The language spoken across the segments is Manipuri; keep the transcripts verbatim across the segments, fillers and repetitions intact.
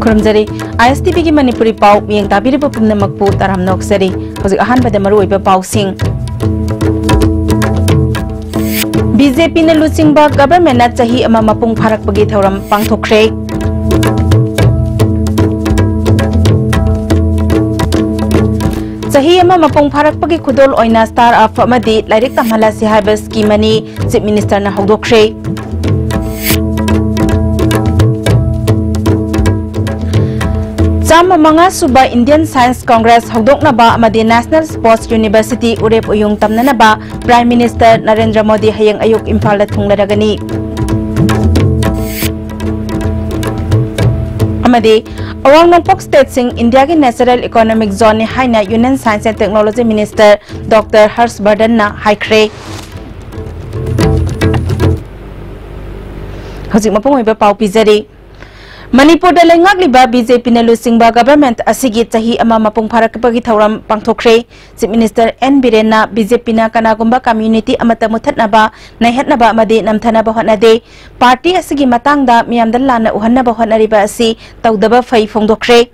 ꯈꯨꯔꯨꯝꯖꯔꯤ꯫ ISTVꯒꯤ ꯃꯅꯤꯄꯨꯔꯤ ꯄꯥꯎ ꯃꯤꯠꯌꯦꯡ ꯇꯥꯕꯤꯔꯤꯕ ꯄꯨꯝꯅꯃꯛꯄꯨ ꯇꯔꯥꯝꯅ ꯑꯣꯛꯆꯔꯤ꯫ ꯍꯧꯖꯤꯛ ꯑꯍꯥꯟꯕꯗ ꯃꯔꯨꯑꯣꯏꯕ ꯄꯥꯎꯁꯤꯡ꯫ BJPꯅ ꯂꯨꯆꯤꯡꯕ governmentꯅ ꯆꯍꯤ ꯑꯃ ꯃꯄꯨꯡ ꯐꯥꯔꯛꯄꯒꯤ ꯊꯧꯔꯝ ꯄꯥꯡꯊꯣꯛꯈ꯭ꯔꯦ꯫ ꯆꯍꯤ ꯑꯃ ꯃꯄꯨꯡ ꯐꯥꯔꯛꯄꯒꯤ ꯈꯨꯗꯣꯜ ꯑꯣꯏꯅ startup ꯑꯃꯗꯤ ꯂꯥꯏꯔꯤꯛ ꯇꯝꯍꯜꯂꯁꯤ ꯍꯥꯏꯕ scheme ꯑꯅꯤ Chief Ministerꯅ ꯍꯧꯗꯣꯛꯈ꯭ꯔꯦ꯫ ꯆꯥꯝꯃ ꯃꯉꯥ ꯁꯨꯕ Indian Science Congress ꯍꯧꯗꯣꯛꯅꯕ ꯑꯃꯗꯤ National Sports University ꯎꯔꯦꯞ ꯎꯌꯨꯡ ꯇꯝꯅꯅꯕ Prime Minister ꯅꯔꯦꯟꯗ꯭ꯔ ꯃꯣꯗꯤ ꯍꯌꯦꯡ ꯑꯌꯨꯛ ꯏꯝꯐꯥꯜꯗ ꯊꯨꯡꯂꯔꯒꯅꯤ꯫ ꯑꯃꯗꯤ ꯑꯋꯥꯡ ꯅꯣꯡꯄꯣꯛ stateꯁꯤꯡ ꯏꯟꯗꯤꯌꯥꯒꯤ natural economic zoneꯅꯤ ꯍꯥꯏꯅ Union Science and Technology Minister Doctor ꯍꯔꯁ ꯕꯔꯙꯟꯅ ꯍꯥꯏꯈ꯭ꯔꯦ꯫ ꯍꯧꯖꯤꯛ ꯃꯄꯨꯡ ꯑꯣꯏꯕ ꯄꯥꯎ ꯄꯤꯖꯔꯤ꯫ ꯃꯅꯤꯄꯨꯔꯗ ꯂꯩꯉꯥꯛꯂꯤꯕ BJPꯅ ꯂꯨꯆꯤꯡꯕ government ꯑꯁꯤꯒꯤ ꯆꯍꯤ ꯑꯃ ꯃꯄꯨꯡ ꯐꯥꯔꯛꯄꯒꯤ ꯊꯧꯔꯝ ꯄꯥꯡꯊꯣꯛꯈ꯭ꯔꯦ꯫ Chief Minister ꯑꯦꯟ ꯕꯤꯔꯦꯟꯅ BJPꯅ ꯀꯅꯥꯒꯨꯝꯕ community ꯑꯃꯠꯇ ꯃꯨꯊꯠꯅꯕ, ꯅꯩꯍꯠꯅꯕ ꯑꯃꯗꯤ ꯅꯝꯊꯅꯕ ꯍꯣꯠꯅꯗꯦ꯫ Party ꯑꯁꯤꯒꯤ ꯃꯇꯥꯡꯗ ꯃꯤꯌꯥꯝꯗ ꯂꯥꯟꯅ ꯎꯍꯟꯅꯕ ꯍꯣꯠꯅꯔꯤꯕ ꯑꯁꯤ ꯇꯧꯗꯕ ꯐꯩ ꯐꯣꯡꯗꯣꯛꯈ꯭ꯔꯦ꯫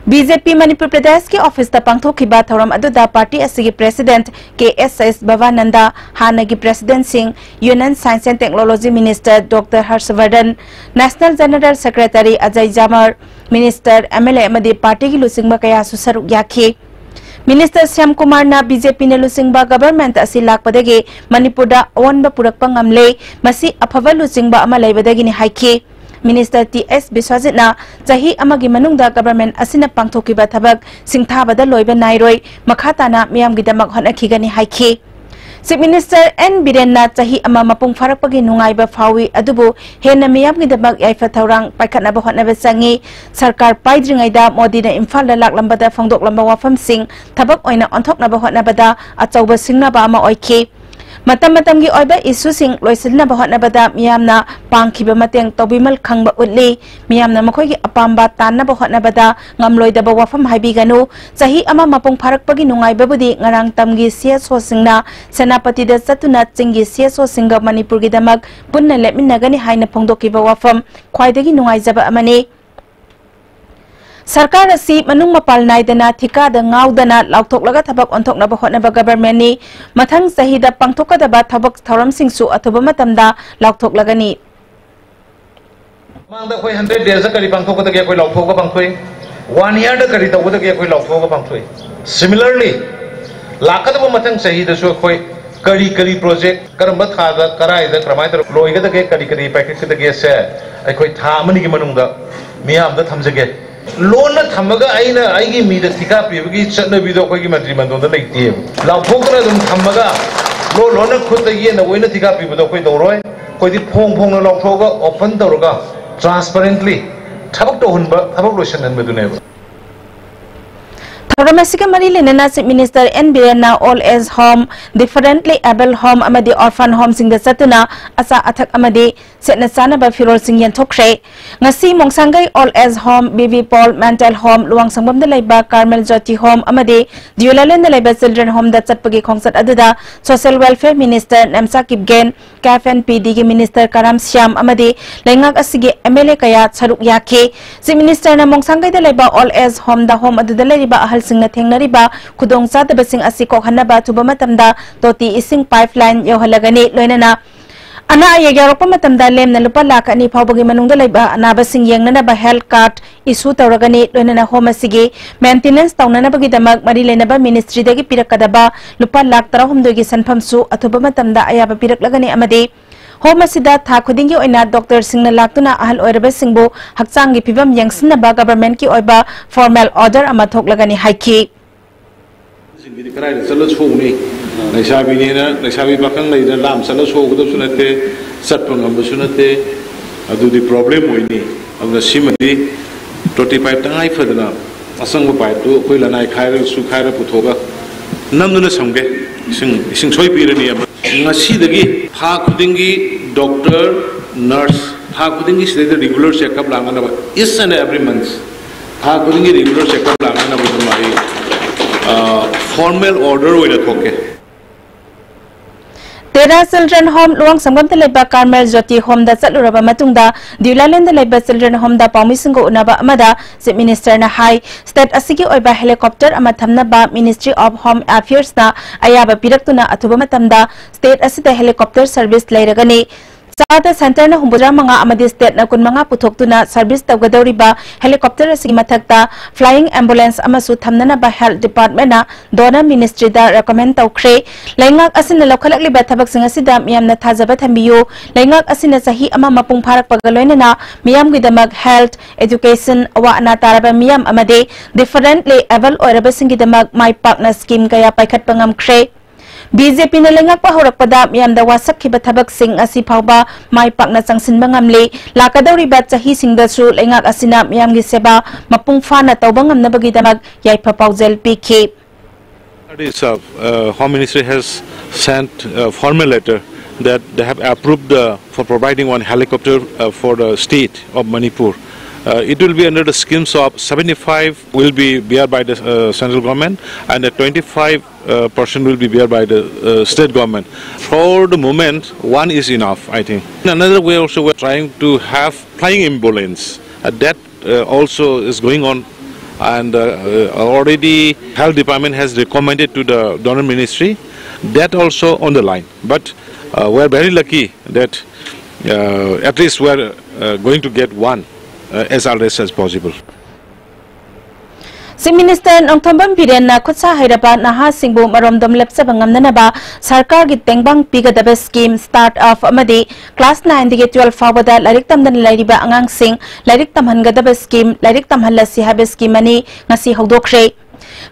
BJP ꯃꯅꯤꯄꯨꯔ ꯄ꯭ꯔꯗꯦꯁꯀꯤ officeꯇ ꯄꯥꯡꯊꯣꯛꯈꯤꯕ ꯊꯧꯔꯝ ꯑꯗꯨꯗ party ꯑꯁꯤꯒꯤ president ꯀꯦ ꯑꯦꯁ ꯑꯦꯁ ꯚꯕꯥꯅꯟꯗ, ꯍꯥꯟꯅꯒꯤ presidentꯁꯤꯡ, Union Science and Technology Minister doctor Harsh Vardhan, National General Secretary Ajay Jamwal, minister, MLA ꯑꯃꯗꯤ partyꯒꯤ ꯂꯨꯆꯤꯡꯕ ꯀꯌꯥꯁꯨ ꯁꯔꯨꯛ ꯌꯥꯈꯤ꯫ Minister ꯁ꯭ꯌꯥꯝ ꯀꯨꯃꯥꯔꯅ BJPꯅ ꯂꯨꯆꯤꯡꯕ government ꯑꯁꯤ ꯂꯥꯛꯄꯗꯒꯤ ꯃꯅꯤꯄꯨꯔꯗ ꯑꯑꯣꯟꯕ ꯄꯨꯔꯛꯄ ꯉꯝꯂꯦ, ꯃꯁꯤ ꯑꯐꯕ ꯂꯨꯆꯤꯡꯕ ꯑꯃ ꯂꯩꯕꯗꯒꯤꯅꯤ ꯍꯥꯏꯈꯤ꯫ Minister ꯇꯤ ꯑꯦꯁ ꯕꯤꯁ꯭ꯋꯖꯤꯠꯅ ꯆꯍꯤ ꯑꯃꯒꯤ ꯃꯅꯨꯡꯗ government ꯑꯁꯤꯅ ꯄꯥꯡꯊꯣꯛꯈꯤꯕ ꯊꯕꯛ ꯁꯤꯡꯊꯥꯕꯗ ꯂꯣꯏꯕ ꯅꯥꯏꯔꯣꯏ, ꯃꯈꯥ ꯇꯥꯅ ꯃꯤꯌꯥꯝꯒꯤꯗꯃꯛ ꯍꯣꯠꯅꯈꯤꯒꯅꯤ ꯍꯥꯏꯈꯤ꯫ Chief Minister ꯑꯦꯟ ꯕꯤꯔꯦꯟꯅ ꯆꯍꯤ ꯑꯃ ꯃꯄꯨꯡ ꯐꯥꯔꯛꯄꯒꯤ ꯅꯨꯡꯉꯥꯏꯕ ꯐꯥꯎꯏ, ꯑꯗꯨꯕꯨ ꯍꯦꯟꯅ ꯃꯤꯌꯥꯝꯒꯤꯗꯃꯛ ꯌꯥꯏꯐ ꯊꯧꯔꯥꯡ ꯄꯥꯏꯈꯠꯅꯕ ꯍꯣꯠꯅꯕ ꯆꯪꯏ꯫ ꯁꯔꯀꯥꯔ ꯄꯥꯏꯗ꯭ꯔꯤꯉꯩꯗ ꯃꯣꯗꯤꯅ ꯏꯝꯐꯥꯜꯗ ꯂꯥꯛꯂꯝꯕꯗ ꯐꯣꯡꯗꯣꯛꯂꯝꯕ ꯋꯥꯐꯝꯁꯤꯡ ꯊꯕꯛ ꯑꯣꯏꯅ ꯑꯣꯟꯊꯣꯛꯅꯕ ꯍꯣꯠꯅꯕꯗ ꯑꯆꯧꯕ ꯁꯤꯡꯅꯕ ꯑꯃ ꯑꯣꯏꯈꯤ꯫ ꯃꯇꯝ ꯃꯇꯝꯒꯤ ꯑꯣꯏꯕ issueꯁꯤꯡ ꯂꯣꯏꯁꯤꯟꯅꯕ ꯍꯣꯠꯅꯕꯗ ꯃꯤꯌꯥꯝꯅ ꯄꯥꯡꯈꯤꯕ ꯃꯇꯦꯡ ꯇꯧꯕꯤꯃꯜ ꯈꯪꯕ ꯎꯠꯂꯤ꯫ ꯃꯤꯌꯥꯝꯅ ꯃꯈꯣꯏꯒꯤ ꯑꯄꯥꯝꯕ ꯇꯥꯟꯅꯕ ꯍꯣꯠꯅꯕꯗ ꯉꯝꯂꯣꯏꯗꯕ ꯋꯥꯐꯝ ꯍꯥꯏꯕꯤꯒꯅꯨ꯫ ꯆꯍꯤ ꯑꯃ ꯃꯄꯨꯡ ꯐꯥꯔꯛꯄꯒꯤ ꯅꯨꯡꯉꯥꯏꯕꯕꯨꯗꯤ ꯉꯔꯥꯡ ꯇꯝꯒꯤ CSOꯁꯤꯡꯅ ꯁꯦꯅꯥꯄꯇꯤꯗ ꯆꯠꯇꯨꯅ ꯆꯤꯡꯒꯤ CSOꯁꯤꯡꯒ ꯃꯅꯤꯄꯨꯔꯒꯤꯗꯃꯛ ꯄꯨꯟꯅ ꯂꯦꯞꯃꯤꯟꯅꯒꯅꯤ ꯍꯥꯏꯅ ꯐꯣꯡꯗꯣꯛꯈꯤꯕ ꯋꯥꯐꯝ ꯈ꯭ꯋꯥꯏꯗꯒꯤ ꯅꯨꯡꯉꯥꯏꯖꯕ ꯑꯃꯅꯤ꯫ ꯁꯔꯀꯥꯔ ꯑꯁꯤ ꯃꯅꯨꯡ ꯃꯄꯥꯜ ꯅꯥꯏꯗꯅ ꯊꯤꯀꯥꯗ ꯉꯥꯎꯗꯅ ꯂꯥꯎꯊꯣꯛꯂꯒ ꯊꯕꯛ ꯑꯣꯟꯊꯣꯛꯅꯕ ꯍꯣꯠꯅꯕ ꯒꯕꯔꯃꯦꯟꯅꯤ꯫ ꯃꯊꯪ ꯆꯍꯤꯗ ꯄꯥꯡꯊꯣꯛꯀꯗꯕ ꯊꯕꯛ ꯊꯧꯔꯝꯁꯤꯡꯁꯨ ꯑꯊꯨꯕ ꯃꯇꯝꯗ ꯂꯥꯎꯊꯣꯛꯂꯒꯅꯤ꯫ ꯃꯃꯥꯡꯗ ꯑꯩꯈꯣꯏ ꯍꯟꯗ꯭ꯔꯦꯠ ꯗꯦꯖꯇ ꯀꯔꯤ ꯄꯥꯡꯊꯣꯛꯀꯗꯒꯦ? ꯑꯩꯈꯣꯏ ꯂꯥꯎꯊꯣꯛꯑꯒ ꯄꯥꯡꯊꯣꯛꯏ꯫ ꯋꯥꯟ ꯏꯌꯥꯔꯗ ꯀꯔꯤ ꯇꯧꯒꯗꯒꯦ? ꯑꯩꯈꯣꯏ ꯂꯥꯎꯊꯣꯛꯑꯒ ꯄꯥꯡꯊꯣꯛꯏ꯫ ꯁꯤꯃꯤꯂꯔꯂꯤ, ꯂꯥꯛꯀꯗꯕ ꯃꯊꯪ ꯆꯍꯤꯗꯁꯨ ꯑꯩꯈꯣꯏ ꯀꯔꯤ ꯀꯔꯤ ꯄ꯭ꯔꯣꯖꯦꯛ, ꯀꯔꯝꯕ ꯊꯥꯗ, ꯀꯔꯥꯏꯗ, ꯀꯔꯝꯍꯥꯏꯅ ꯇꯧꯔꯒ ꯂꯣꯏꯒꯗꯒꯦ, ꯀꯔꯤ ꯀꯔꯤ ꯄꯥꯏꯈꯠꯀꯗꯒꯦꯁꯦ ꯑꯩꯈꯣꯏ ꯊꯥ ꯑꯃꯅꯤꯒꯤ ꯃꯅꯨꯡꯗ ꯃꯤꯌꯥꯝꯗ ꯊꯝꯖꯒꯦ꯫ ꯂꯣꯟꯅ ꯊꯝꯃꯒ ꯑꯩꯅ ꯑꯩꯒꯤ ꯃꯤꯗ ꯊꯤꯀꯥ ꯄꯤꯕꯒꯤ ꯆꯠꯅꯕꯤꯗꯣ ꯑꯩꯈꯣꯏꯒꯤ ꯃꯟꯇ꯭ꯔꯤ ꯃꯟꯗꯣꯟꯗ ꯂꯩꯇꯦꯕ꯫ ꯂꯥꯎꯊꯣꯛꯇꯅ ꯑꯗꯨꯝ ꯊꯝꯃꯒ ꯂꯣꯟ ꯂꯣꯟꯅ ꯈꯨꯠꯇ ꯌꯦꯟꯅ ꯑꯣꯏꯅ ꯊꯤꯀꯥ ꯄꯤꯕꯗꯣ ꯑꯩꯈꯣꯏ ꯇꯧꯔꯣꯏ꯫ ꯑꯩꯈꯣꯏꯗꯤ ꯐꯣꯡ ꯐꯣꯡꯅ ꯂꯥꯎꯊꯣꯛꯑꯒ, ꯑꯣꯄꯟ ꯇꯧꯔꯒ, ꯇ꯭ꯔꯥꯟꯁꯄꯔꯦꯟꯠꯂꯤ ꯊꯕꯛ ꯇꯧꯍꯟꯕ, ꯊꯕꯛ ꯂꯣꯏꯁꯤꯟꯍꯟꯕꯗꯨꯅꯦꯕ꯫ ꯊꯧꯔꯝ ꯑꯁꯤꯒ ꯃꯔꯤ ꯂꯩꯅꯅ Chief Minister N ꯕꯤꯔꯦꯟꯅ old age home, differently abled home ꯑꯃꯗꯤ orphan homeꯁꯤꯡꯗ ꯆꯠꯇꯨꯅ ꯑꯆꯥ ꯑꯊꯛ ꯑꯃꯗꯤ ꯁꯦꯠꯅ ꯆꯥꯅꯕ ꯐꯤꯔꯣꯜꯁꯤꯡ ꯌꯦꯟꯊꯣꯛꯈ꯭ꯔꯦ꯫ ꯉꯁꯤ Mongsangei old age home, B B Paul mental home, ꯂꯨꯋꯥꯡꯁꯪꯕꯝꯗ ꯂꯩꯕ Carmel Jyoti home ꯑꯃꯗꯤ ꯗꯤꯌꯨꯂꯥꯂꯦꯟꯗ ꯂꯩꯕ children homeꯗ ꯆꯠꯄꯒꯤ ꯈꯣꯡꯆꯠ ꯑꯗꯨꯗ Social Welfare Minister Nemcha Kipgen, ꯀꯦꯐ ꯑꯦꯟ ꯄꯤ ꯗꯤꯒꯤ Minister ꯀꯔꯥꯝ ꯁ꯭ꯌꯥꯝ ꯑꯃꯗꯤ ꯂꯩꯉꯥꯛ ꯑꯁꯤꯒꯤ ꯑꯦꯝ ꯑꯦꯜ ꯑꯦ ꯀꯌꯥ ꯁꯔꯨꯛ ꯌꯥꯈꯤ꯫ Chief Ministerꯅ ꯃꯣꯡꯁꯥꯡꯒꯩꯗ ꯂꯩꯕ old age homeꯗ home ꯑꯗꯨꯗ ꯂꯩꯔꯤꯕ ꯑꯍꯜꯁꯤꯡꯅ ꯊꯦꯡꯅꯔꯤꯕ ꯈꯨꯗꯣꯡꯆꯥꯗꯕꯁꯤꯡ ꯑꯁꯤ ꯀꯣꯛꯍꯟꯅꯕ ꯑꯊꯨꯕ ꯃꯇꯝꯗ ꯇꯣꯇꯤ ꯏꯁꯤꯡ pipeline ꯌꯧꯍꯜꯂꯒꯅꯤ꯫ ꯂꯣꯏꯅꯅ ꯑꯅꯥ ꯑꯌꯦꯛ ꯌꯥꯎꯔꯛꯄ ꯃꯇꯝꯗ ꯂꯦꯝꯅ ꯂꯨꯄꯥ ꯂꯥꯈ ꯑꯅꯤ ꯐꯥꯎꯕꯒꯤ ꯃꯅꯨꯡꯗ ꯂꯩꯕ ꯑꯅꯥꯕꯁꯤꯡ ꯌꯦꯡꯅꯅꯕ health card issue ꯇꯧꯔꯒꯅꯤ꯫ ꯂꯣꯏꯅꯅ home ꯑꯁꯤꯒꯤ maintenance ꯇꯧꯅꯅꯕꯒꯤꯗꯃꯛ ꯃꯔꯤ ꯂꯩꯅꯕ ministryꯗꯒꯤ ꯄꯤꯔꯛꯀꯗꯕ ꯂꯨꯄꯥ ꯂꯥꯈ ꯇꯔꯥꯍꯨꯝꯗꯣꯏꯒꯤ ꯁꯦꯟꯐꯝꯁꯨ ꯑꯊꯨꯕ ꯃꯇꯝꯗ ꯑꯌꯥꯕ ꯄꯤꯔꯛꯂꯒꯅꯤ ꯑꯃꯗꯤ home ꯑꯁꯤꯗ ꯊꯥ ꯈꯨꯗꯤꯡꯒꯤ ꯑꯣꯏꯅ doctorꯁꯤꯡꯅ ꯂꯥꯛꯇꯨꯅ ꯑꯍꯜ ꯑꯣꯏꯔꯕꯁꯤꯡꯕꯨ ꯍꯛꯆꯥꯡꯒꯤ ꯐꯤꯕꯝ ꯌꯦꯡꯁꯤꯟꯅꯕ governmentꯀꯤ ꯑꯣꯏꯕ formal order ꯑꯃ ꯊꯣꯛꯂꯒꯅꯤ ꯍꯥꯏꯈꯤ꯫ ꯁꯤꯡꯒꯤꯗꯤ ꯀꯗꯥꯏꯗ ꯆꯠꯂ ꯁꯣꯛꯎꯅꯤ? ꯂꯩꯁꯥꯕꯤꯅꯦꯅ, ꯂꯩꯁꯥꯕꯤ ꯄꯥꯈꯪ ꯂꯩꯗꯅ ꯂꯥꯝ ꯆꯠꯂ ꯁꯣꯛꯎꯒꯗꯕꯁꯨ ꯅꯠꯇꯦ, ꯆꯠꯄ ꯉꯝꯕꯁꯨ ꯅꯠꯇꯦ, ꯑꯗꯨꯗꯤ problem ꯑꯣꯏꯅꯤ꯫ ꯑꯗꯨꯅ ꯁꯤꯃꯗꯤ ꯇꯣꯇꯤ pipe ꯇꯉꯥꯏ ꯐꯗꯅ ꯑꯆꯪꯕ pipeꯇꯨ ꯑꯩꯈꯣꯏ ꯂꯅꯥꯏ ꯈꯥꯏꯔꯒꯁꯨ ꯈꯥꯏꯔ ꯄꯨꯊꯣꯛꯑꯒ ꯅꯝꯗꯨꯅ ꯁꯝꯒꯦ꯫ ꯏꯁꯤꯡ, ꯏꯁꯤꯡ ꯁꯣꯏ ꯄꯤꯔꯅꯤ꯫ ꯉꯁꯤꯗꯒꯤ ꯊꯥ ꯈꯨꯗꯤꯡꯒꯤ doctor, nurse, ꯊꯥ ꯈꯨꯗꯤꯡꯒꯤ ꯁꯤꯗꯩꯗ regular checkup ꯂꯥꯛꯅꯅꯕ, each and every month, ꯊꯥ ꯈꯨꯗꯤꯡꯒꯤ regular checkup ꯂꯥꯛꯅꯅꯕ ꯑꯗꯨꯝ ꯑꯩ, ꯑ, formal order ꯑꯣꯏꯅ ꯊꯣꯛꯀꯦ꯫ Terra Children Home ꯂꯨꯋꯥꯡꯁꯪꯕꯝꯗ ꯂꯩꯕ Carmel Jyoti Homeꯗ ꯆꯠꯂꯨꯔꯕ ꯃꯇꯨꯡꯗ ꯗ꯭ꯌꯨꯂꯥꯂꯦꯟꯗ ꯂꯩꯕ Children Homeꯗ ꯄꯥꯎꯃꯤꯁꯤꯡꯒ ꯎꯅꯕ ꯑꯃꯗ Chief Ministerꯅ ꯍꯥꯏ, state ꯑꯁꯤꯒꯤ ꯑꯣꯏꯕ helicopter ꯑꯃ ꯊꯝꯅꯕ Ministry of Home Affairsꯅ ꯑꯌꯥꯕ ꯄꯤꯔꯛꯇꯨꯅ ꯑꯊꯨꯕ ꯃꯇꯝꯗ state ꯑꯁꯤꯗ helicopter service ꯂꯩꯔꯒꯅꯤ꯫ ꯆꯥꯗ centreꯅ ꯍꯨꯝꯐꯨꯇꯔꯥ ꯃꯉꯥ ꯑꯃꯗꯤ stateꯅ ꯀꯨꯟꯃꯉꯥ ꯄꯨꯊꯣꯛꯇꯨꯅ service ꯇꯧꯒꯗꯧꯔꯤꯕ helicopter ꯑꯁꯤꯒꯤ ꯃꯊꯛꯇ flying ambulance ꯑꯃꯁꯨ ꯊꯝꯅꯅꯕ Health Departmentꯅ DoNER Ministryꯗ recommend ꯇꯧꯈ꯭ꯔꯦ꯫ ꯂꯩꯉꯥꯛ ꯑꯁꯤꯅ ꯂꯧꯈꯠꯂꯛꯂꯤꯕ ꯊꯕꯛꯁꯤꯡ ꯑꯁꯤꯗ ꯃꯤꯌꯥꯝꯅ ꯊꯥꯖꯕ ꯊꯝꯕꯤꯌꯨ꯫ ꯂꯩꯉꯥꯛ ꯑꯁꯤꯅ ꯆꯍꯤ ꯑꯃ ꯃꯄꯨꯡ ꯐꯥꯔꯛꯄꯒ ꯂꯣꯏꯅꯅ ꯃꯤꯌꯥꯝꯒꯤꯗꯃꯛ health, education, ꯑꯋꯥ ꯑꯅꯥ ꯇꯥꯔꯕ ꯃꯤꯌꯥꯝ ꯑꯃꯗꯤ differently abled ꯑꯣꯏꯔꯕꯁꯤꯡꯒꯤꯗꯃꯛ ꯃꯥꯏ ꯄꯥꯛꯅ scheme ꯀꯌꯥ ꯄꯥꯏꯈꯠꯄ ꯉꯝꯈ꯭ꯔꯦ꯫ BJPꯅ ꯂꯩꯉꯥꯛꯄ ꯍꯧꯔꯛꯄꯗ ꯃꯤꯌꯥꯝꯗ ꯋꯥꯁꯛꯈꯤꯕ ꯊꯕꯛꯁꯤꯡ ꯑꯁꯤ ꯐꯥꯎꯕ ꯃꯥꯏ ꯄꯥꯛꯅ ꯆꯪꯁꯤꯟꯕ ꯉꯝꯂꯤ꯫ ꯂꯥꯛꯀꯗꯧꯔꯤꯕ ꯆꯍꯤꯁꯤꯡꯗꯁꯨ ꯂꯩꯉꯥꯛ ꯑꯁꯤꯅ ꯃꯤꯌꯥꯝꯒꯤ ꯁꯦꯕꯥ ꯃꯄꯨꯡ ꯐꯥꯅ ꯇꯧꯕ ꯉꯝꯅꯕꯒꯤꯗꯃꯛ ꯌꯥꯏꯐ ꯄꯥꯎꯖꯦꯜ ꯄꯤꯈꯤ꯫ That is, uh, uh, Home Ministry has sent a formal letter that they have approved the, for providing one helicopter uh, for the state of Manipur. Uh, it will be under the schemes of seventy-five will be bear by the uh, central government and the twenty-five uh, percent will be bear by the uh, state government. For the moment, one is enough, I think. In another way also, we're trying to have flying ambulance. Uh, that uh, also is going on, and uh, uh, already health department has recommended to the DoNER Ministry. That also on the line, but uh, we're very lucky that uh, at least we're uh, going to get one uh, as early as possible. Chief Minister Nongthombam ꯕꯤꯔꯦꯟꯅ ꯈꯨꯠꯁꯥ ꯍꯩꯔꯕ ꯅꯍꯥꯁꯤꯡꯕꯨ ꯃꯔꯣꯝꯗꯣꯝ ꯂꯦꯞꯆꯕ ꯉꯝꯅꯅꯕ ꯁꯔꯀꯥꯔꯒꯤ ꯇꯦꯡꯕꯥꯡ ꯄꯤꯒꯗꯕ scheme Start Up ꯑꯃꯗꯤ class nineꯗꯒꯤ twelve ꯐꯥꯎꯕꯗ ꯂꯥꯏꯔꯤꯛ ꯇꯝꯗꯅ ꯂꯩꯔꯤꯕ ꯑꯉꯥꯡꯁꯤꯡ ꯂꯥꯏꯔꯤꯛ ꯇꯝꯍꯟꯒꯗꯕ scheme, ꯂꯥꯏꯔꯤꯛ ꯇꯝꯍꯜꯂꯁꯤ ꯍꯥꯏꯕ scheme ꯑꯅꯤ ꯉꯁꯤ ꯍꯧꯗꯣꯛꯈ꯭ꯔꯦ꯫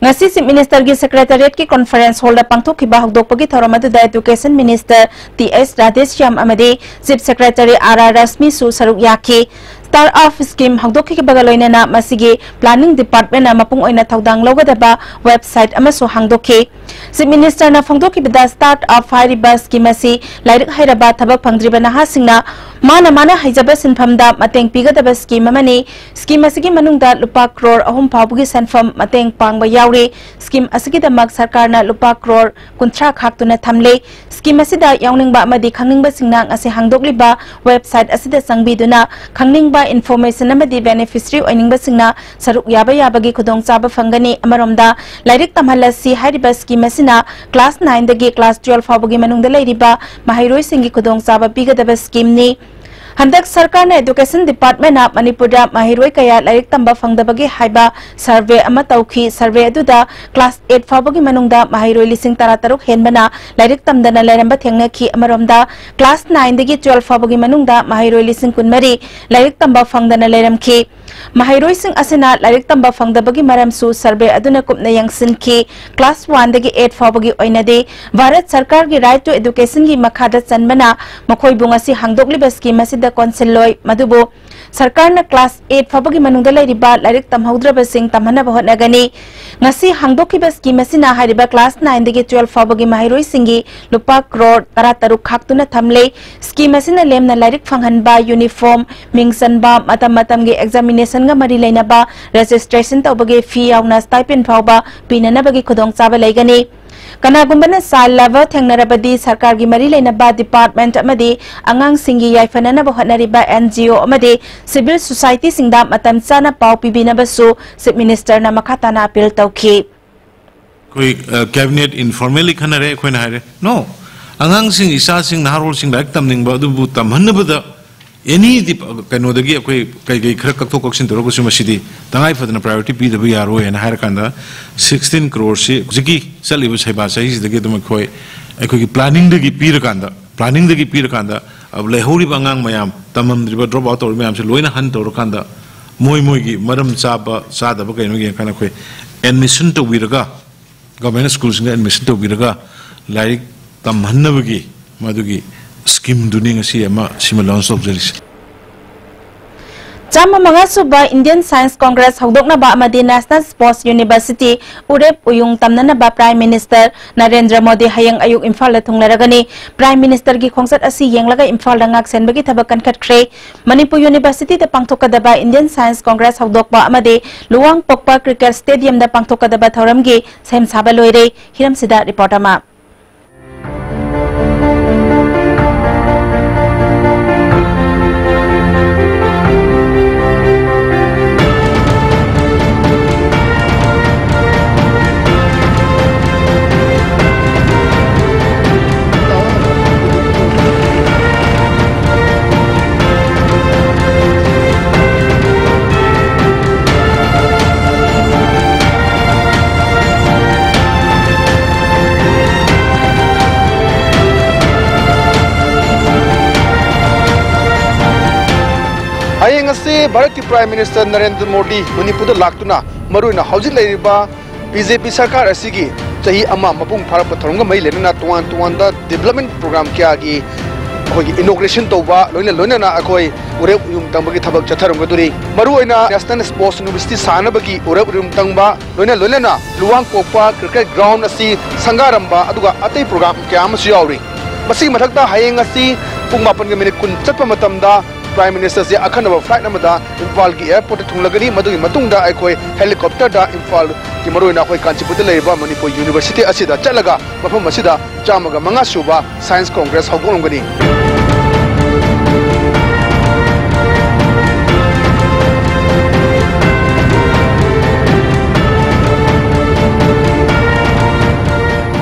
ꯉꯁꯤ Chief Ministerꯒꯤ Secretariatꯀꯤ Conference Hallꯗ ꯄꯥꯡꯊꯣꯛꯈꯤꯕ ꯍꯧꯗꯣꯛꯄꯒꯤ ꯊꯧꯔꯝ ꯑꯗꯨꯗ Education Minister T H Radheshyam ꯑꯃꯗꯤ Chief Secretary ꯑꯥꯔ ꯑꯥꯔ ꯔꯥꯁꯃꯤꯁꯨ ꯁꯔꯨꯛ ꯌꯥꯈꯤ꯫ Start Up scheme ꯍꯧꯗꯣꯛꯈꯤꯕꯒ ꯂꯣꯏꯅꯅ ꯃꯁꯤꯒꯤ Planning Departmentꯅ ꯃꯄꯨꯡ ꯑꯣꯏꯅ ꯊꯧꯗꯥꯡ ꯂꯧꯒꯗꯕ website ꯑꯃꯁꯨ ꯍꯥꯡꯗꯣꯛꯈꯤ꯫ Chief Ministerꯅ ꯐꯣꯡꯗꯣꯛꯈꯤꯕꯗ Start Up ꯍꯥꯏꯔꯤꯕ scheme ꯑꯁꯤ ꯂꯥꯏꯔꯤꯛ ꯍꯩꯔꯕ ꯊꯕꯛ ꯐꯪꯗ꯭ꯔꯤꯕ ꯅꯍꯥꯁꯤꯡꯅ ꯃꯥꯅ ꯃꯥꯅ ꯍꯩꯖꯕ ꯁꯤꯟꯐꯝꯗ ꯃꯇꯦꯡ ꯄꯤꯒꯗꯕ ꯁ꯭ꯀꯤꯝ ꯑꯃꯅꯤ꯫ ꯁ꯭ꯀꯤꯝ ꯑꯁꯤꯒꯤ ꯃꯅꯨꯡꯗ ꯂꯨꯄꯥ ꯀ꯭ꯔꯣꯔ ꯑꯍꯨꯝ ꯐꯥꯎꯕꯒꯤ ꯁꯦꯟꯐꯝ ꯃꯇꯦꯡ ꯄꯥꯡꯕ ꯌꯥꯎꯔꯤ꯫ ꯁ꯭ꯀꯤꯝ ꯑꯁꯤꯒꯤꯗꯃꯛ ꯁꯔꯀꯥꯔꯅ ꯂꯨꯄꯥ ꯀ꯭ꯔꯣꯔ ꯀꯨꯟꯊ꯭ꯔꯥ ꯈꯥꯛꯇꯨꯅ ꯊꯝꯂꯦ꯫ ꯁ꯭ꯀꯤꯝ ꯑꯁꯤꯗ ꯌꯥꯎꯅꯤꯡꯕ ꯑꯃꯗꯤ ꯈꯪꯅꯤꯡꯕꯁꯤꯡꯅ ꯉꯁꯤ ꯍꯥꯡꯗꯣꯛꯂꯤꯕ ꯋꯦꯕꯁꯥꯏꯠ ꯑꯁꯤꯗ ꯆꯪꯕꯤꯗꯨꯅ ꯈꯪꯅꯤꯡꯕ ꯏꯟꯐꯣꯔꯃꯦꯁꯟ ꯑꯃꯗꯤ ꯕꯦꯅꯤꯐꯤꯁꯔꯤ ꯑꯣꯏꯅꯤꯡꯕꯁꯤꯡꯅ ꯁꯔꯨꯛ ꯌꯥꯕ ꯌꯥꯕꯒꯤ ꯈꯨꯗꯣꯡꯆꯥꯕ ꯐꯪꯒꯅꯤ꯫ ꯑꯃꯔꯣꯝꯗ, ꯂꯥꯏꯔꯤꯛ ꯇꯝꯍꯜꯂꯁꯤ ꯍꯥꯏꯔꯤꯕ ꯁ꯭ꯀꯤꯝ ꯑꯁꯤꯅ ꯀ꯭ꯂꯥꯁ ꯅꯥꯏꯟꯗꯒꯤ ꯀ꯭ꯂꯥꯁ ꯇꯨꯋꯦꯜꯐ ꯐꯥꯎꯕꯒꯤ ꯃꯅꯨꯡꯗ ꯂꯩꯔꯤꯕ ꯃꯍꯩꯔꯣꯏꯁꯤꯡꯒꯤ ꯈꯨꯗꯣꯡꯆꯥꯕ ꯄꯤꯒꯗꯕ ꯁ꯭ꯀꯤꯝꯅꯤ꯫ ꯍꯟꯗꯛ ꯁꯔꯀꯥꯔꯅ ꯑꯦꯗꯨꯀꯦꯁꯟ ꯗꯤꯄꯥꯔꯠꯃꯦꯟꯅ ꯃꯅꯤꯄꯨꯔꯗ ꯃꯍꯩꯔꯣꯏ ꯀꯌꯥ ꯂꯥꯏꯔꯤꯛ ꯇꯝꯕ ꯐꯪꯗꯕꯒꯤ ꯍꯥꯏꯕ ꯁꯔꯚꯦ ꯑꯃ ꯇꯧꯈꯤ꯫ ꯁꯔꯚꯦ ꯑꯗꯨꯗ ꯀ꯭ꯂꯥꯁ ꯑꯩꯠ ꯐꯥꯎꯕꯒꯤ ꯃꯅꯨꯡꯗ ꯃꯍꯩꯔꯣꯏ ꯂꯤꯁꯤꯡ ꯇꯔꯥ ꯇꯔꯨꯛ ꯍꯦꯟꯕꯅ ꯂꯥꯏꯔꯤꯛ ꯇꯝꯗꯅ ꯂꯩꯔꯝꯕ ꯊꯦꯡꯅꯈꯤ꯫ ꯑꯃꯔꯣꯝꯗ, ꯀ꯭ꯂꯥꯁ ꯅꯥꯏꯟꯗꯒꯤ ꯇꯨꯋꯦꯜꯐ ꯐꯥꯎꯕꯒꯤ ꯃꯅꯨꯡꯗ ꯃꯍꯩꯔꯣꯏ ꯂꯤꯁꯤꯡ ꯀꯨꯟꯃꯔꯤ ꯂꯥꯏꯔꯤꯛ ꯇꯝꯕ ꯐꯪꯗꯅ ꯂꯩꯔꯝꯈꯤ꯫ ꯃꯍꯩꯔꯣꯏꯁꯤꯡ ꯑꯁꯤꯅ ꯂꯥꯏꯔꯤꯛ ꯇꯝꯕ ꯐꯪꯗꯕꯒꯤ ꯃꯔꯝꯁꯨ ꯁꯔꯚꯦ ꯑꯗꯨꯅ ꯀꯨꯞꯅ ꯌꯦꯡꯁꯤꯟꯈꯤ꯫ ꯀ꯭ꯂꯥꯁ ꯋꯥꯟꯗꯒꯤ ꯑꯩꯠ ꯐꯥꯎꯕꯒꯤ ꯑꯣꯏꯅꯗꯤ ꯚꯥꯔꯠ ꯁꯔꯀꯥꯔꯒꯤ ꯔꯥꯏꯠ ꯇꯨ ꯑꯦꯗꯨꯀꯦꯁꯟꯒꯤ ꯃꯈꯥꯗ ꯆꯟꯕꯅ ꯃꯈꯣꯏꯕꯨ ꯉꯁꯤ ꯍꯥꯡꯗꯣꯛꯂꯤꯕ ꯁ꯭ꯀꯤꯝ ꯑꯁꯤꯗ ꯀꯣꯟꯁꯤꯜꯂꯣꯏ꯫ ꯃꯗꯨꯕꯨ ꯁꯔꯀꯥꯔꯅ ꯀ꯭ꯂꯥꯁ ꯑꯩꯠ ꯐꯥꯎꯕꯒꯤ ꯃꯅꯨꯡꯗ ꯂꯩꯔꯤꯕ ꯂꯥꯏꯔꯤꯛ ꯇꯝꯍꯧꯗ꯭ꯔꯕꯁꯤꯡ ꯇꯝꯍꯟꯅꯕ ꯍꯣꯠꯅꯒꯅꯤ꯫ ꯉꯁꯤ ꯍꯥꯡꯗꯣꯛꯈꯤꯕ ꯁ꯭ꯀꯤꯝ ꯑꯁꯤꯅ ꯍꯥꯏꯔꯤꯕ ꯀ꯭ꯂꯥꯁ ꯅꯥꯏꯟꯗꯒꯤ ꯇꯨꯋꯦꯜꯐ ꯐꯥꯎꯕꯒꯤ ꯃꯍꯩꯔꯣꯏꯁꯤꯡꯒꯤ ꯂꯨꯄꯥ ꯀ꯭ꯔꯣꯔ ꯇꯔꯥ ꯇꯔꯨꯛ ꯈꯥꯛꯇꯨꯅ ꯊꯝꯂꯦ꯫ ꯁ꯭ꯀꯤꯝ ꯑꯁꯤꯅ ꯂꯦꯝꯅ ꯂꯥꯏꯔꯤꯛ ꯐꯪꯍꯟꯕ, ꯌꯨꯅꯤꯐꯣꯔꯝ, ꯃꯤꯡ ꯆꯟꯕ, ꯃꯇꯝ ꯃꯇꯝꯒꯤ ꯑꯦꯛꯖꯥꯃꯤꯅꯦꯁꯟꯒ ꯃꯔꯤ ꯂꯩꯅꯕ ꯔꯦꯖꯤꯁꯇ꯭ꯔꯦꯁꯟ ꯇꯧꯕꯒꯤ ꯐꯤ ꯌꯥꯎꯅ ꯁ꯭ꯇꯥꯏꯄꯦꯟ ꯐꯥꯎꯕ ꯄꯤꯅꯅꯕꯒꯤ ꯈꯨꯗꯣꯡꯆꯥꯕ ꯂꯩꯒꯅꯤ꯫ ꯀꯅꯥꯒꯨꯝꯕꯅ ꯆꯥꯏꯜ ꯂꯦꯕꯔ ꯊꯦꯡꯅꯔꯕꯗꯤ ꯁꯔꯀꯥꯔꯒꯤ ꯃꯔꯤ ꯂꯩꯅꯕ ꯗꯤꯄꯥꯔꯠꯃꯦꯟꯠ ꯑꯃꯗꯤ ꯑꯉꯥꯡꯁꯤꯡꯒꯤ ꯌꯥꯏꯐꯅꯅꯕ ꯍꯣꯠꯅꯔꯤꯕ ꯑꯦꯟ ꯖꯤ ꯑꯣ ꯑꯃꯗꯤ ꯁꯤꯚꯤꯜ ꯁꯣꯁꯥꯏꯇꯤꯁꯤꯡꯗ ꯃꯇꯝ ꯆꯥꯅ ꯄꯥꯎ ꯄꯤꯕꯤꯅꯕꯁꯨ ꯆꯤꯐ ꯃꯤꯅꯤꯁꯇꯔꯅ ꯃꯈꯥ ꯇꯥꯅ ꯑꯄꯤꯜ ꯇꯧꯈꯤ꯫ ꯑꯩꯈꯣꯏ, ꯑ, ꯀꯦꯕꯤꯅꯦꯠ ꯏꯟꯐꯣꯔꯃꯦꯜꯂꯤ ꯈꯟꯅꯔꯦ, ꯑꯩꯈꯣꯏꯅ ꯍꯥꯏꯔꯦ, "No, ꯑꯉꯥꯡꯁꯤꯡ, ꯏꯆꯥꯁꯤꯡ, ꯅꯍꯥꯔꯣꯜꯁꯤꯡ ꯂꯥꯏꯔꯤꯛ ꯇꯝꯅꯤꯡꯕ ꯑꯗꯨꯕꯨ ꯇꯝꯍꯟꯅꯕꯗ ꯑꯦꯅꯤ ꯗꯤꯞ-, ꯀꯩꯅꯣꯗꯒꯤ ꯑꯩꯈꯣꯏ ꯀꯩ ꯀꯩ ꯈꯔ ꯀꯛꯊꯣꯛ ꯀꯛꯁꯤꯟ ꯇꯧꯔꯒꯁꯨ ꯃꯁꯤꯗꯤ ꯇꯉꯥꯏ ꯐꯗꯅ ꯄ꯭ꯔꯥꯏꯌꯣꯔꯤꯇꯤ ꯄꯤꯗꯕ ꯌꯥꯔꯣꯏ" ꯍꯥꯏꯅ ꯍꯥꯏꯔꯀꯥꯟꯗ, ꯁꯤꯛꯁꯇꯤꯟ ꯀ꯭ꯔꯣꯔꯁꯤ ꯍꯧꯖꯤꯛꯀꯤ ꯆꯠꯂꯤꯕ ꯁꯩꯕꯥ ꯆꯍꯤꯁꯤꯗꯒꯤ ꯑꯗꯨꯝ ꯑꯩꯈꯣꯏ, ꯑꯩꯈꯣꯏꯒꯤ ꯄ꯭ꯂꯥꯅꯤꯡꯗꯒꯤ ꯄꯤꯔꯀꯥꯟꯗ, ꯄ꯭ꯂꯥꯅꯤꯡꯗꯒꯤ ꯄꯤꯔꯀꯥꯟꯗ, ꯑ, ꯂꯩꯍꯧꯔꯤꯕ ꯑꯉꯥꯡ ꯃꯌꯥꯝ, ꯇꯝꯃꯝꯗ꯭ꯔꯤꯕ, ꯗ꯭ꯔꯣꯞ ꯑꯥꯎꯠ ꯇꯧꯔꯤꯕ ꯃꯌꯥꯝꯁꯦ ꯂꯣꯏꯅ ꯍꯟ ꯇꯧꯔꯀꯥꯟꯗ, ꯃꯣꯏ ꯃꯣꯏꯒꯤ ꯃꯔꯝ ꯆꯥꯕ ꯆꯥꯗꯕ ꯀꯩꯅꯣ ꯌꯦꯡꯉꯀꯥꯟꯗ ꯑꯩꯈꯣꯏ ꯑꯦꯗꯃꯤꯁꯟ ꯇꯧꯕꯤꯔꯒ, ꯒꯚꯔꯟꯃꯦꯟꯠ ꯁ꯭ꯀꯨꯜꯁꯤꯡꯗ ꯑꯦꯗꯃꯤꯁꯟ ꯇꯧꯕꯤꯔꯒ ꯂꯥꯏꯔꯤꯛ ꯇꯝꯍꯟꯅꯕꯒꯤ ꯃꯗꯨꯒꯤ ꯁ꯭ꯀꯤꯝꯗꯨꯅꯤ ꯉꯁꯤ ꯑꯃ ꯁꯤꯃ ꯂꯣꯟꯆ ꯇꯧꯖꯔꯤꯁꯦ꯫ ꯆꯥꯝꯃ ꯃꯉꯥ ꯁꯨꯕ Indian Science Congress ꯍꯧꯗꯣꯛꯅꯕ ꯑꯃꯗꯤ National Sports University ꯎꯔꯦꯞ ꯎꯌꯨꯡ ꯇꯝꯅꯅꯕ Prime Minister ꯅꯔꯦꯟꯗ꯭ꯔ ꯃꯣꯗꯤ ꯍꯌꯦꯡ ꯑꯌꯨꯛ ꯏꯝꯐꯥꯜꯗ ꯊꯨꯡꯂꯔꯒꯅꯤ꯫ Prime Ministerꯒꯤ ꯈꯣꯡꯆꯠ ꯑꯁꯤ ꯌꯦꯡꯂꯒ ꯏꯝꯐꯥꯜꯗ ꯉꯥꯛꯁꯦꯟꯕꯒꯤ ꯊꯕꯛ ꯀꯟꯈꯠꯈ꯭ꯔꯦ꯫ ꯃꯅꯤꯄꯨꯔ Universityꯗ ꯄꯥꯡꯊꯣꯛꯀꯗꯕ Indian Science Congress ꯍꯧꯗꯣꯛꯄ ꯑꯃꯗꯤ ꯂꯨꯋꯥꯡꯄꯣꯛꯄ Cricket Stadiumꯗ ꯄꯥꯡꯊꯣꯛꯀꯗꯕ ꯊꯧꯔꯝꯒꯤ ꯁꯦꯝ ꯁꯥꯕ ꯂꯣꯏꯔꯦ꯫ ꯍꯤꯔꯝꯁꯤꯗ report ꯑꯃ꯫ ꯍꯌꯦꯡ ꯑꯁꯤ ꯚꯥꯔꯠꯀꯤ Prime Minister ꯅꯔꯦꯟꯗ꯭ꯔ ꯃꯣꯗꯤ ꯃꯅꯤꯄꯨꯔꯗ ꯂꯥꯛꯇꯨꯅ ꯃꯔꯨꯑꯣꯏꯅ ꯍꯧꯖꯤꯛ ꯂꯩꯔꯤꯕ BJP ꯁꯔꯀꯥꯔ ꯑꯁꯤꯒꯤ ꯆꯍꯤ ꯑꯃ ꯃꯄꯨꯡ ꯐꯥꯔꯛꯄ ꯊꯧꯔꯝꯒ ꯃꯔꯤ ꯂꯩꯅꯅ ꯇꯣꯉꯥꯟ ꯇꯣꯉꯥꯟꯕ development program ꯀꯌꯥꯒꯤ ꯑꯩꯈꯣꯏꯒꯤ inauguration ꯇꯧꯕ, ꯂꯣꯏꯅ ꯂꯣꯏꯅꯅ ꯑꯩꯈꯣꯏ ꯎꯔꯦꯞ ꯎꯌꯨꯡ ꯇꯝꯕꯒꯤ ꯊꯕꯛ ꯆꯠꯊꯔꯝꯒꯗꯣꯔꯤ꯫ ꯃꯔꯨꯑꯣꯏꯅ National Sports University ꯁꯥꯅꯕꯒꯤ ꯎꯔꯦꯞ ꯎꯌꯨꯡ ꯇꯝꯕ, ꯂꯣꯏꯅ ꯂꯣꯏꯅꯅ ꯂꯨꯋꯥꯡꯄꯣꯛꯄ cricket ground ꯑꯁꯤ ꯁꯪꯒꯥꯔꯝꯕ, ꯑꯗꯨꯒ ꯑꯇꯩ program ꯀꯌꯥ ꯑꯃꯁꯨ ꯌꯥꯎꯔꯤ꯫ ꯃꯁꯤꯒꯤ ꯃꯊꯛꯇ ꯍꯌꯦꯡ ꯑꯁꯤ ꯄꯨꯡ ꯃꯥꯄꯟꯒ minute ꯀꯨꯟ ꯆꯠꯄ ꯃꯇꯝꯗ Prime Minister ꯁꯦ ꯑꯈꯟꯅꯕ flight ꯑꯃꯗ ꯏꯝꯐꯥꯜꯒꯤ airport ꯊꯨꯡꯂꯒꯅꯤ꯫ ꯃꯗꯨꯒꯤ ꯃꯇꯨꯡꯗ ꯑꯩꯈꯣꯏ helicopter ꯗ ꯏꯝꯐꯥꯜꯒꯤ, ꯃꯔꯨꯑꯣꯏꯅ ꯑꯩꯈꯣꯏ ꯀꯥꯟꯆꯤꯄꯨꯔꯗ ꯂꯩꯔꯤꯕ ꯃꯅꯤꯄꯨꯔ University ꯑꯁꯤꯗ ꯆꯠꯂꯒ ꯃꯐꯝ ꯑꯁꯤꯗ ꯆꯥꯝꯃꯒ ꯃꯉꯥ ꯁꯨꯕ Science Congress ꯍꯧꯗꯣꯛꯂꯝꯒꯅꯤ꯫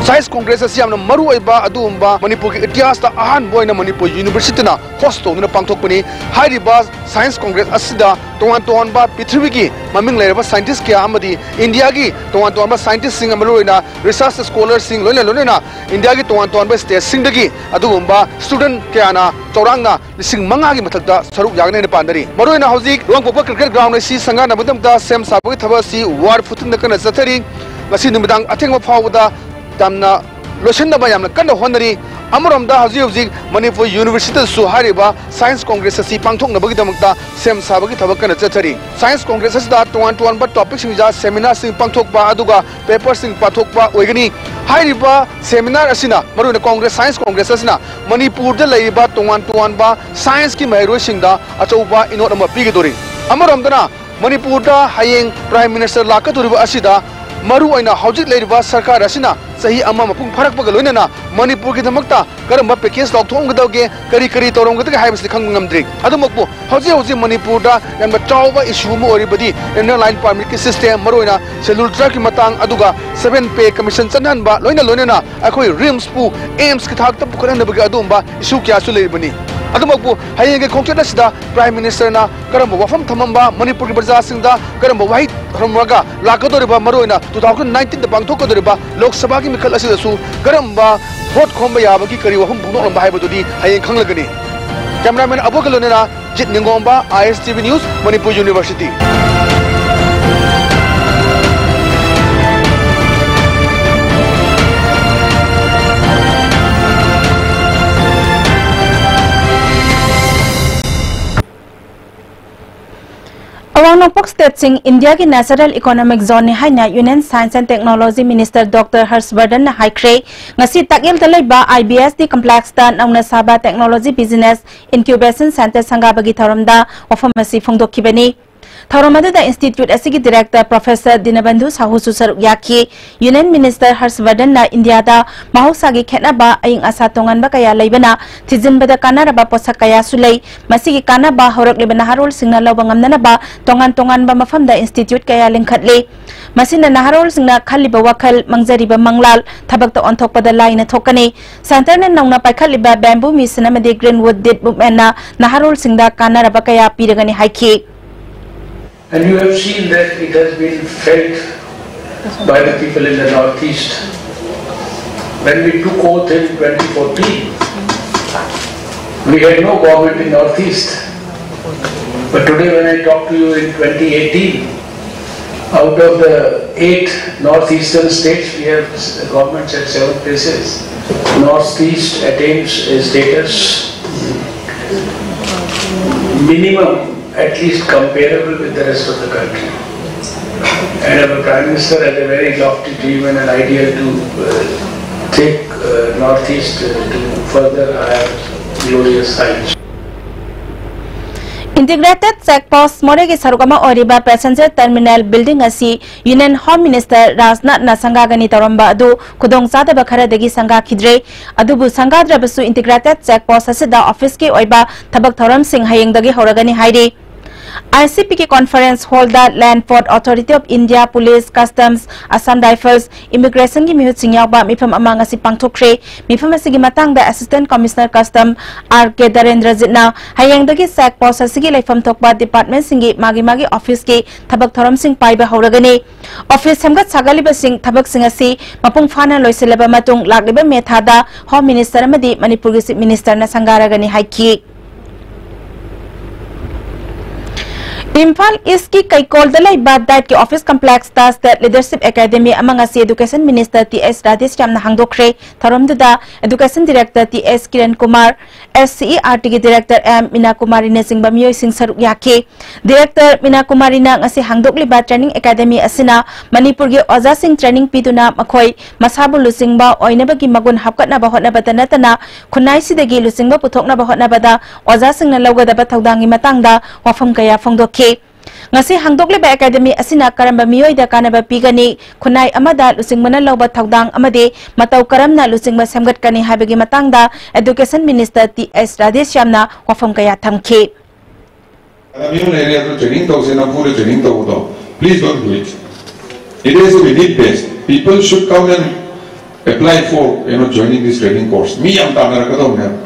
Science Congress ꯑꯁꯤ ꯌꯥꯝꯅ ꯃꯔꯨ ꯑꯣꯏꯕ ꯑꯗꯨꯒꯨꯝꯕ ꯃꯅꯤꯄꯨꯔꯒꯤ ꯏꯇꯤꯍꯥꯁꯇ ꯑꯍꯥꯟꯕ ꯑꯣꯏꯅ ꯃꯅꯤꯄꯨꯔ University ꯅ host ꯇꯧꯗꯨꯅ ꯄꯥꯡꯊꯣꯛꯄꯅꯤ꯫ ꯍꯥꯏꯔꯤꯕ Science Congress ꯑꯁꯤꯗ ꯇꯣꯉꯥꯟ ꯇꯣꯉꯥꯟꯕ ꯄ꯭ꯔꯤꯊꯤꯕꯤꯒꯤ ꯃꯃꯤꯡ ꯂꯩꯔꯕ scientist ꯀꯌꯥ ꯑꯃꯗꯤ ꯏꯟꯗꯤꯌꯥꯒꯤ ꯇꯣꯉꯥꯟ ꯇꯣꯉꯥꯟꯕ scientist ꯁꯤꯡ, ꯃꯔꯨꯑꯣꯏꯅ research scholar ꯁꯤꯡ, ꯂꯣꯏꯅ ꯂꯣꯏꯅꯅ ꯏꯟꯗꯤꯌꯥꯒꯤ ꯇꯣꯉꯥꯟ ꯇꯣꯉꯥꯟꯕ state ꯁꯤꯡꯗꯒꯤ ꯑꯗꯨꯒꯨꯝꯕ student ꯀꯌꯥꯅ ꯆꯧꯔꯥꯛꯅ ꯂꯤꯁꯤꯡ ꯃꯉꯥꯒꯤ ꯃꯊꯛꯇ ꯁꯔꯨꯛ ꯌꯥꯒꯅꯤ ꯍꯥꯏꯅ ꯄꯥꯟꯅꯔꯤ꯫ ꯃꯔꯨꯑꯣꯏꯅ ꯍꯧꯖꯤꯛ ꯂꯨꯋꯥꯡꯄꯣꯛꯄ cricket ground ꯑꯁꯤ ꯁꯪꯒꯥꯅꯕꯒꯤꯗꯃꯛꯇ ꯁꯦꯝ ꯁꯥꯕꯒꯤ ꯊꯕꯛ ꯑꯁꯤ ꯋꯥꯔ ꯐꯨꯇꯤꯟꯗ ꯀꯟꯅ ꯆꯠꯊꯔꯤ꯫ ꯉꯁꯤ ꯅꯨꯃꯤꯗꯥꯡ ꯑꯊꯦꯡꯕ ꯐꯥꯎꯕꯗ ꯌꯥꯝꯅ ꯂꯣꯏꯁꯤꯟꯅꯕ ꯌꯥꯝꯅ ꯀꯟꯅ ꯍꯣꯠꯅꯔꯤ꯫ ꯑꯃꯔꯣꯝꯗ ꯍꯧꯖꯤꯛ ꯍꯧꯖꯤꯛ ꯃꯅꯤꯄꯨꯔ ꯌꯨꯅꯤꯚꯔꯁꯤꯇꯤꯗꯁꯨ ꯍꯥꯏꯔꯤꯕ ꯁꯥꯏꯟꯁ ꯀꯣꯡꯒ꯭ꯔꯦꯁ ꯑꯁꯤ ꯄꯥꯡꯊꯣꯛꯅꯕꯒꯤꯗꯃꯛꯇ ꯁꯦꯝ ꯁꯥꯕꯒꯤ ꯊꯕꯛ ꯀꯟꯅ ꯆꯠꯊꯔꯤ꯫ ꯁꯥꯏꯟꯁ ꯀꯣꯡꯒ꯭ꯔꯦꯁ ꯑꯁꯤꯗ ꯇꯣꯉꯥꯟ ꯇꯣꯉꯥꯟꯕ ꯇꯣꯄꯤꯛꯁꯤꯡꯗ ꯁꯦꯃꯤꯅꯥꯔꯁꯤꯡ ꯄꯥꯡꯊꯣꯛꯄ ꯑꯗꯨꯒ ꯄꯦꯄꯔꯁꯤꯡ ꯄꯥꯊꯣꯛꯄ ꯑꯣꯏꯒꯅꯤ꯫ ꯍꯥꯏꯔꯤꯕ ꯁꯦꯃꯤꯅꯥꯔ ꯑꯁꯤꯅ, ꯃꯔꯨꯑꯣꯏꯅ ꯀꯣꯡꯒ꯭ꯔꯦꯁ, ꯁꯥꯏꯟꯁ ꯀꯣꯡꯒ꯭ꯔꯦꯁ ꯑꯁꯤꯅ ꯃꯅꯤꯄꯨꯔꯗ ꯂꯩꯔꯤꯕ ꯇꯣꯉꯥꯟ ꯇꯣꯉꯥꯟꯕ ꯁꯥꯏꯟꯁꯀꯤ ꯃꯍꯩꯔꯣꯏꯁꯤꯡꯗ ꯑꯆꯧꯕ ꯏꯅꯣꯠ ꯑꯃ ꯄꯤꯒꯗꯧꯔꯤ꯫ ꯑꯃꯔꯣꯝꯗꯅ ꯃꯅꯤꯄꯨꯔꯗ ꯍꯌꯦꯡ ꯄ꯭ꯔꯥꯏꯝ ꯃꯤꯅꯤꯁꯇꯔ ꯂꯥꯛꯀꯗꯧꯔꯤꯕ ꯑꯁꯤꯗ ꯃꯔꯨꯑꯣꯏꯅ ꯍꯧꯖꯤꯛ ꯂꯩꯔꯤꯕ ꯁꯔꯀꯥꯔ ꯑꯁꯤꯅ ꯆꯍꯤ ꯑꯃ ꯃꯄꯨꯡ ꯐꯥꯔꯛꯄꯒ ꯂꯣꯏꯅꯅ ꯃꯅꯤꯄꯨꯔꯒꯤꯗꯃꯛꯇ ꯀꯔꯝꯕ ꯄꯦꯀꯦꯖ ꯂꯥꯎꯊꯣꯛꯑꯝꯒꯗꯒꯦ, ꯀꯔꯤ ꯀꯔꯤ ꯇꯧꯔꯝꯒꯗꯒꯦ ꯍꯥꯏꯕꯁꯤꯗꯤ ꯈꯪꯕ ꯉꯝꯗ꯭ꯔꯤ꯫ ꯑꯗꯨꯃꯛꯄꯨ ꯍꯧꯖꯤꯛ ꯍꯧꯖꯤꯛ ꯃꯅꯤꯄꯨꯔꯗ ꯌꯥꯝꯅ ꯆꯥꯎꯕ ꯏꯁꯨ ꯑꯃ ꯑꯣꯏꯔꯤꯕꯗꯤ ꯏꯟꯅꯔ ꯂꯥꯏꯟ ꯄꯔꯃꯤꯠꯀꯤ ꯁꯤꯁꯇꯦꯝ, ꯃꯔꯨꯑꯣꯏꯅ ꯁꯦꯗꯨꯜ ꯇ꯭ꯔꯥꯏꯕꯀꯤ ꯃꯇꯥꯡ, ꯑꯗꯨꯒ ꯁꯚꯦꯟ ꯄꯦ ꯀꯃꯤꯁꯟ ꯆꯠꯅꯍꯟꯕ, ꯂꯣꯏꯅ ꯂꯣꯏꯅꯅ ꯑꯩꯈꯣꯏ ꯔꯤꯝꯁꯄꯨ ꯑꯦꯝꯁꯀꯤ ꯊꯥꯛꯇ ꯄꯨꯈꯠꯍꯟꯅꯕꯒꯤ ꯑꯗꯨꯒꯨꯝꯕ ꯏꯁꯨ ꯀꯌꯥꯁꯨ ꯂꯩꯔꯤꯕꯅꯤ꯫ ꯑꯗꯨꯃꯛꯄꯨ ꯍꯌꯦꯡꯒꯤ ꯈꯣꯡꯆꯠ ꯑꯁꯤꯗ ꯄ꯭ꯔꯥꯏꯝ ꯃꯤꯅꯤꯁꯇꯔꯅ ꯀꯔꯝꯕ ꯋꯥꯐꯝ ꯊꯝꯃꯝꯕ, ꯃꯅꯤꯄꯨꯔꯒꯤ ꯄ꯭ꯔꯖꯥꯁꯤꯡꯗ ꯀꯔꯝꯕ ꯋꯥꯍꯩ ꯊꯝꯃꯒ ꯂꯥꯛꯀꯗꯧꯔꯤꯕ, ꯃꯔꯨꯑꯣꯏꯅ ꯇꯨ ꯊꯥꯎꯖꯟ ꯅꯥꯏꯟꯇꯤꯟꯗ ꯄꯥꯡꯊꯣꯛꯀꯗꯧꯔꯤꯕ ꯂꯣꯛ ꯁꯚꯥꯒꯤ ꯃꯤꯈꯜ ꯑꯁꯤꯗꯁꯨ ꯀꯔꯝꯕ ꯚꯣꯠ ꯈꯣꯝꯕ ꯌꯥꯕꯒꯤ ꯀꯔꯤ ꯋꯥꯐꯝ ꯐꯣꯡꯗꯣꯛꯂꯝꯕ ꯍꯥꯏꯕꯗꯨꯗꯤ ꯍꯌꯦꯡ ꯈꯪꯂꯒꯅꯤ꯫ ꯀꯦꯃꯦꯔꯥꯃꯦꯟ ꯑꯕꯣꯏꯒ ꯂꯣꯏꯅꯅ Jeet Ningomba, I S T V news, Manipur university. ꯑꯋꯥꯡ ꯅꯣꯡꯄꯣꯛ ꯁ꯭ꯇꯦꯠꯁꯤꯡ ꯏꯟꯗꯤꯌꯥꯒꯤ ꯅꯦꯆꯔꯦꯜ ꯏꯀꯣꯅꯣꯃꯤꯛ ꯖꯣꯟꯅꯤ ꯍꯥꯏꯅ union science and technology minister doctor Harsh ꯕꯔꯗꯟꯅ ꯍꯥꯏꯈ꯭ꯔꯦ꯫ ꯉꯁꯤ ꯇꯥꯛꯌꯦꯜꯗ ꯂꯩꯕ ꯑꯥꯏ ꯕꯤ ꯑꯦꯁ ꯇꯤ ꯀꯝꯄ꯭ꯂꯦꯛꯁꯇ ꯅꯧꯅ ꯁꯥꯕ ꯇꯦꯛꯅꯣꯂꯣꯖꯤ ꯕꯤꯖꯤꯅꯦꯁ ꯏꯟꯀ꯭ꯌꯨꯕꯦꯁꯟ ꯁꯦꯟꯇꯔ ꯁꯪꯒꯥꯕꯒꯤ ꯊꯧꯔꯝꯗ ꯋꯥꯐꯝ ꯑꯁꯤ ꯐꯣꯡꯗꯣꯛꯈꯤꯕꯅꯤ꯫ ꯊꯧꯔꯝ ꯑꯗꯨꯗ ꯏꯟꯁꯇꯤꯇ꯭ꯌꯨꯠ ꯑꯁꯤꯒꯤ ꯗꯤꯔꯦꯛꯇꯔ ꯄ꯭ꯔꯣꯐꯦꯁꯔ ꯗꯤꯅꯕꯟꯙꯨ ꯁꯥꯍꯨꯁꯨ ꯁꯔꯨꯛ ꯌꯥꯈꯤ꯫ ꯌꯨꯅꯤꯌꯟ ꯃꯤꯅꯤꯁꯇꯔ ꯍꯔꯁ ꯕꯔꯗꯟꯅ ꯏꯟꯗꯤꯌꯥꯗ ꯃꯍꯧꯁꯥꯒꯤ ꯈꯦꯠꯅꯕ, ꯑꯏꯪ ꯑꯁꯥ ꯇꯣꯉꯥꯟꯕ ꯀꯌꯥ ꯂꯩꯕꯅ ꯊꯤꯖꯤꯟꯕꯗ ꯀꯥꯟꯅꯔꯕ ꯄꯣꯠꯁꯛ ꯀꯌꯥꯁꯨ ꯂꯩ꯫ ꯃꯁꯤꯒꯤ ꯀꯥꯟꯅꯕ ꯍꯧꯔꯛꯂꯤꯕ ꯅꯍꯥꯔꯣꯜꯁꯤꯡꯅ ꯂꯧꯕ ꯉꯝꯅꯅꯕ ꯇꯣꯉꯥꯟ ꯇꯣꯉꯥꯟꯕ ꯃꯐꯝꯗ ꯏꯟꯁꯇꯤꯇ꯭ꯌꯨꯠ ꯀꯌꯥ ꯂꯤꯡꯈꯠꯂꯤ꯫ ꯃꯁꯤꯅ ꯅꯍꯥꯔꯣꯜꯁꯤꯡꯅ ꯈꯜꯂꯤꯕ ꯋꯥꯈꯜ, ꯃꯪꯖꯔꯤꯕ ꯃꯪꯂꯥꯜ ꯊꯕꯛꯇ ꯑꯣꯟꯊꯣꯛꯄꯗ ꯂꯥꯏꯅ ꯊꯣꯛꯀꯅꯤ꯫ ꯁꯦꯟꯇꯔꯅ ꯅꯧꯅ ꯄꯥꯏꯈꯠꯂꯤꯕ ꯕꯦꯝꯕꯨ ꯃꯤꯁꯟ ꯑꯃꯗꯤ ꯒ꯭ꯔꯤꯟꯋꯨꯗ ꯗꯤꯠ ꯃꯨꯚꯃꯦꯟꯠꯅ ꯅꯍꯥꯔꯣꯜꯁꯤꯡꯗ ꯀꯥꯟꯅꯔꯕ ꯀꯌꯥ ꯄꯤꯔꯒꯅꯤ ꯍꯥꯏꯈꯤ꯫ And you have seen that it has been felt by the people in the Northeast. When we took oath in twenty fourteen, we had no government in Northeast. But today when I talk to you in twenty eighteen, Out of the eight northeastern states, we have governments at seven places. Northeast attains a status minimum, at least comparable with the rest of the country. And our Prime Minister has a very lofty dream and an ideal to uh, take uh, Northeast uh, to further higher glorious heights. Integrated Check Post ꯃꯣꯔꯦꯒꯤ ꯁꯔꯨꯛ ꯑꯃ ꯑꯣꯏꯔꯤꯕ passenger terminal building ꯑꯁꯤ Union Home Minister ꯔꯥꯖꯅꯥꯊꯅ ꯁꯪꯒꯥꯒꯅꯤ ꯇꯧꯔꯝꯕ ꯑꯗꯨ ꯈꯨꯗꯣꯡꯆꯥꯗꯕ ꯈꯔꯗꯒꯤ ꯁꯪꯒꯥꯈꯤꯗ꯭ꯔꯦ꯫ ꯑꯗꯨꯕꯨ ꯁꯪꯒꯥꯗ꯭ꯔꯕꯁꯨ Integrated Check Post ꯑꯁꯤꯗ office ꯀꯤ ꯑꯣꯏꯕ ꯊꯕꯛ ꯊꯧꯔꯝꯁꯤꯡ ꯍꯌꯦꯡꯗꯒꯤ ꯍꯧꯔꯒꯅꯤ ꯍꯥꯏꯔꯤ꯫ ICP ꯒꯤ conference hall the Land Port Authority of India, Police, Customs, Assam Rifles, Immigration ꯒꯤ ꯃꯤꯍꯨꯠꯁꯤꯡ ꯌꯥꯎꯕ ꯃꯤꯐꯝ ꯑꯃ ꯉꯁꯤ ꯄꯥꯡꯊꯣꯛꯈ꯭ꯔꯦ꯫ ꯃꯤꯐꯝ ꯑꯁꯤꯒꯤ ꯃꯇꯥꯡꯗ Assistant Commissioner Custom R K ꯗꯔꯦꯟꯗ꯭ꯔꯖꯤꯠꯅ ꯍꯌꯦꯡꯗꯒꯤ check post ꯑꯁꯤꯒꯤ ꯂꯩꯐꯝ ꯊꯣꯛꯄ department ꯁꯤꯡꯒꯤ ꯃꯥꯒꯤ ꯃꯥꯒꯤ office ꯀꯤ ꯊꯕꯛ ꯊꯧꯔꯝꯁꯤꯡ ꯄꯥꯏꯕ ꯍꯧꯔꯒꯅꯤ꯫ Office ꯁꯦꯝꯒꯠ ꯁꯥꯒꯠꯂꯤꯕꯁꯤꯡ ꯊꯕꯛꯁꯤꯡ ꯑꯁꯤ ꯃꯄꯨꯡ ꯐꯥꯅ ꯂꯣꯏꯁꯤꯜꯂꯕ ꯃꯇꯨꯡ ꯂꯥꯛꯂꯤꯕ May ꯊꯥꯗ Home Minister ꯑꯃꯗꯤ ꯃꯅꯤꯄꯨꯔꯒꯤ Chief Minister ꯅ ꯁꯪꯒꯥꯔꯒꯅꯤ ꯍꯥꯏꯈꯤ꯫ ꯏꯝꯐꯥꯜ East ꯀꯤ ꯀꯩꯀꯣꯜꯗ ꯂꯩꯕ DIET ꯀꯤ office complex ꯇ State Leadership Academy ꯑꯃ ꯉꯁꯤ Education Minister T S ꯔꯥꯙꯦꯁ꯭ꯌꯥꯝꯅ ꯍꯥꯡꯗꯣꯛꯈ꯭ꯔꯦ꯫ ꯊꯧꯔꯝꯗꯨꯗ Education Director T S Kiran Kumar, SCERT ꯒꯤ Director M ꯃꯤꯅꯥ ꯀꯨꯃꯥꯔꯤꯅꯆꯤꯡꯕ ꯃꯤꯑꯣꯏꯁꯤꯡ ꯁꯔꯨꯛ ꯌꯥꯈꯤ꯫ Director ꯃꯤꯅꯥ ꯀꯨꯃꯥꯔꯤꯅ ꯉꯁꯤ ꯍꯥꯡꯗꯣꯛꯂꯤꯕ training academy ꯑꯁꯤꯅ ꯃꯅꯤꯄꯨꯔꯒꯤ ꯑꯣꯖꯥꯁꯤꯡ training ꯄꯤꯗꯨꯅ ꯃꯈꯣꯏ ꯃꯁꯥꯕꯨ ꯂꯨꯆꯤꯡꯕ ꯑꯣꯏꯅꯕꯒꯤ ꯃꯒꯨꯟ ꯍꯥꯞꯀꯠꯅꯕ ꯍꯣꯠꯅꯕꯗ ꯅꯠꯇꯅ ꯈꯨꯟꯅꯥꯏꯁꯤꯗꯒꯤ ꯂꯨꯆꯤꯡꯕ ꯄꯨꯊꯣꯛꯅꯕ ꯍꯣꯠꯅꯕꯗ ꯑꯣꯖꯥꯁꯤꯡꯅ ꯂꯧꯒꯗꯕ ꯊꯧꯗꯥꯡꯒꯤ ꯃꯇꯥꯡꯗ ꯋꯥꯐꯝ ꯀꯌꯥ ꯐꯣꯡꯗꯣꯛꯈꯤ꯫ ꯉꯁꯤ ꯍꯥꯡꯗꯣꯛꯂꯤꯕ academy ꯑꯁꯤꯅ ꯀꯔꯝꯕ ꯃꯤꯑꯣꯏꯗ ꯀꯥꯟꯅꯕ ꯄꯤꯒꯅꯤ, ꯈꯨꯟꯅꯥꯏ ꯑꯃꯗ ꯂꯨꯆꯤꯡꯕꯅ ꯂꯧꯕ ꯊꯧꯗꯥꯡ ꯑꯃꯗꯤ ꯃꯇꯧ ꯀꯔꯝꯅ ꯂꯨꯆꯤꯡꯕ ꯁꯦꯝꯒꯠꯀꯅꯤ ꯍꯥꯏꯕꯒꯤ ꯃꯇꯥꯡꯗ Education Minister T S ꯔꯥꯙꯦꯁ꯭ꯌꯥꯝꯅ ꯋꯥꯐꯝ ꯀꯌꯥ ꯊꯝꯈꯤ꯫ ꯃꯤꯑꯣꯏ ꯂꯩꯔꯦ ꯑꯗꯨ training ꯇꯧꯁꯦ ꯅꯝꯐꯨꯗ training ꯇꯧꯕꯗꯣ, please don't do it. It has to be need based. People should come and apply for, you know, joining this training course. ꯃꯤ ꯌꯥꯝ ꯇꯥꯟꯅꯔꯛꯀꯗꯧꯕꯅꯦ꯫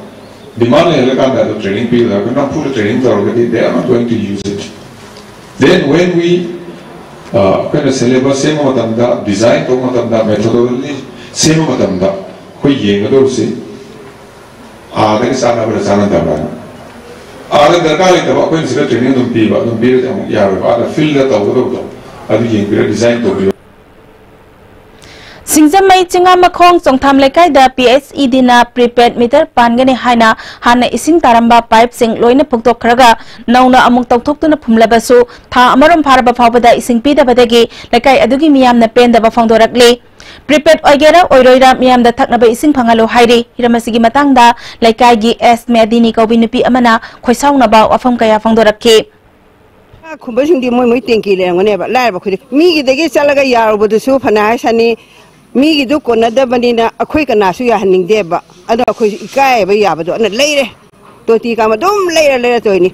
Demand ꯂꯩꯍꯜꯂꯀꯥꯟꯗ ꯑꯗꯨ training ꯄꯤꯒꯗꯕ, ꯅꯝꯐꯨꯗ training ꯇꯧꯔꯒꯗꯤ they are not going to use it. Then when we ꯑꯩꯈꯣꯏꯅ syllabus ꯁꯦꯝꯕ ꯃꯇꯝꯗ, design ꯇꯧꯕ ꯃꯇꯝꯗ, methodology ꯁꯦꯝꯕ ꯃꯇꯝꯗ ꯑꯩꯈꯣꯏ ꯌꯦꯡꯒꯗꯧꯔꯤꯁꯤ ꯑꯥꯗꯒꯤ ꯆꯥꯟꯅꯕ꯭ꯔꯥ ꯆꯥꯟꯅꯗꯕ꯭ꯔꯥ? ꯑꯥꯗ ꯗꯔꯀꯥꯔ ꯂꯩꯇꯕ ꯑꯩꯈꯣꯏꯅ ꯁꯤꯗ training ꯑꯗꯨꯝ ꯄꯤꯕ, ꯑꯗꯨꯝ ꯄꯤꯔꯗꯤ ꯑꯃꯨꯛ ꯌꯥꯔꯣꯏꯕ꯫ ꯑꯥꯗ field ꯇꯧꯒꯗꯧꯕꯗꯣ, ꯑꯗꯨ ꯌꯦꯡꯕꯤꯔ design ꯇꯧꯕꯤꯌꯨ꯫ ꯁꯤꯡꯖꯃꯩ ꯆꯤꯡꯉꯥꯃꯈꯣꯡ ꯆꯣꯡꯊꯥꯝ ꯂꯩꯀꯥꯏꯗ P H E ꯗꯤꯅ prepaid meter ꯄꯥꯟꯒꯅꯤ ꯍꯥꯏꯅ ꯍꯥꯟꯅ ꯏꯁꯤꯡ ꯇꯥꯔꯝꯕ pipeꯁꯤꯡ ꯂꯣꯏꯅ ꯐꯨꯛꯇꯣꯛꯈ꯭ꯔꯒ ꯅꯧꯅ ꯑꯃꯨꯛ ꯇꯧꯊꯣꯛꯇꯨꯅ ꯐꯨꯝꯂꯕꯁꯨ, ꯊꯥ ꯑꯃꯔꯣꯝ ꯐꯥꯔꯕ ꯐꯥꯎꯕꯗ ꯏꯁꯤꯡ ꯄꯤꯗꯕꯗꯒꯤ ꯂꯩꯀꯥꯏ ꯑꯗꯨꯒꯤ ꯃꯤꯌꯥꯝꯅ ꯄꯦꯟꯗꯕ ꯐꯣꯡꯗꯣꯔꯛꯂꯤ꯫ Prepaid ꯑꯣꯏꯒꯦꯔꯥ ꯑꯣꯏꯔꯣꯏꯔꯥ, ꯃꯤꯌꯥꯝꯗ ꯊꯛꯅꯕ ꯏꯁꯤꯡ ꯐꯪꯍꯜꯂꯨ ꯍꯥꯏꯔꯤ꯫ ꯍꯤꯔꯝ ꯑꯁꯤꯒꯤ ꯃꯇꯥꯡꯗ ꯂꯩꯀꯥꯏꯒꯤ ꯑꯦꯁ ꯃꯦꯗꯤꯅꯤ ꯀꯧꯕꯤ ꯅꯨꯄꯤ ꯑꯃꯅ ꯈꯣꯏꯁꯥꯎꯅꯕ ꯋꯥꯐꯝ ꯀꯌꯥ ꯐꯣꯡꯗꯣꯔꯛꯈꯤ꯫ ꯈꯨꯝꯕꯁꯤꯡꯗꯤ ꯃꯣꯏ ꯃꯣꯏ ꯇꯦꯡꯀꯤ ꯂꯩꯔꯝꯒꯅꯦꯕ, ꯂꯥꯏꯔꯕ ꯑꯩꯈꯣꯏꯗꯤ ꯃꯤꯒꯤꯗꯒꯤ ꯆꯠꯂꯒ ꯌꯥꯔꯨꯕꯗꯨꯁꯨ ꯐꯅ ꯍꯥꯏꯁꯅꯤ, ꯃꯤꯒꯤꯗꯨ ꯀꯣꯟꯅꯗꯕꯅꯤꯅ ꯑꯩꯈꯣꯏ ꯀꯅꯥꯁꯨ ꯌꯥꯍꯟꯅꯤꯡꯗꯦꯕ꯫ ꯑꯗꯣ ꯑꯩꯈꯣꯏꯁꯨ ꯏꯀꯥꯏꯕ ꯌꯥꯕꯗꯣ ꯑꯗꯨꯅ ꯂꯩꯔꯦ, ꯇꯣꯇꯤ ꯀꯥꯝ ꯑꯗꯨꯝ ꯂꯩꯔ ꯂꯩꯔ ꯇꯧꯔꯤꯅꯤ꯫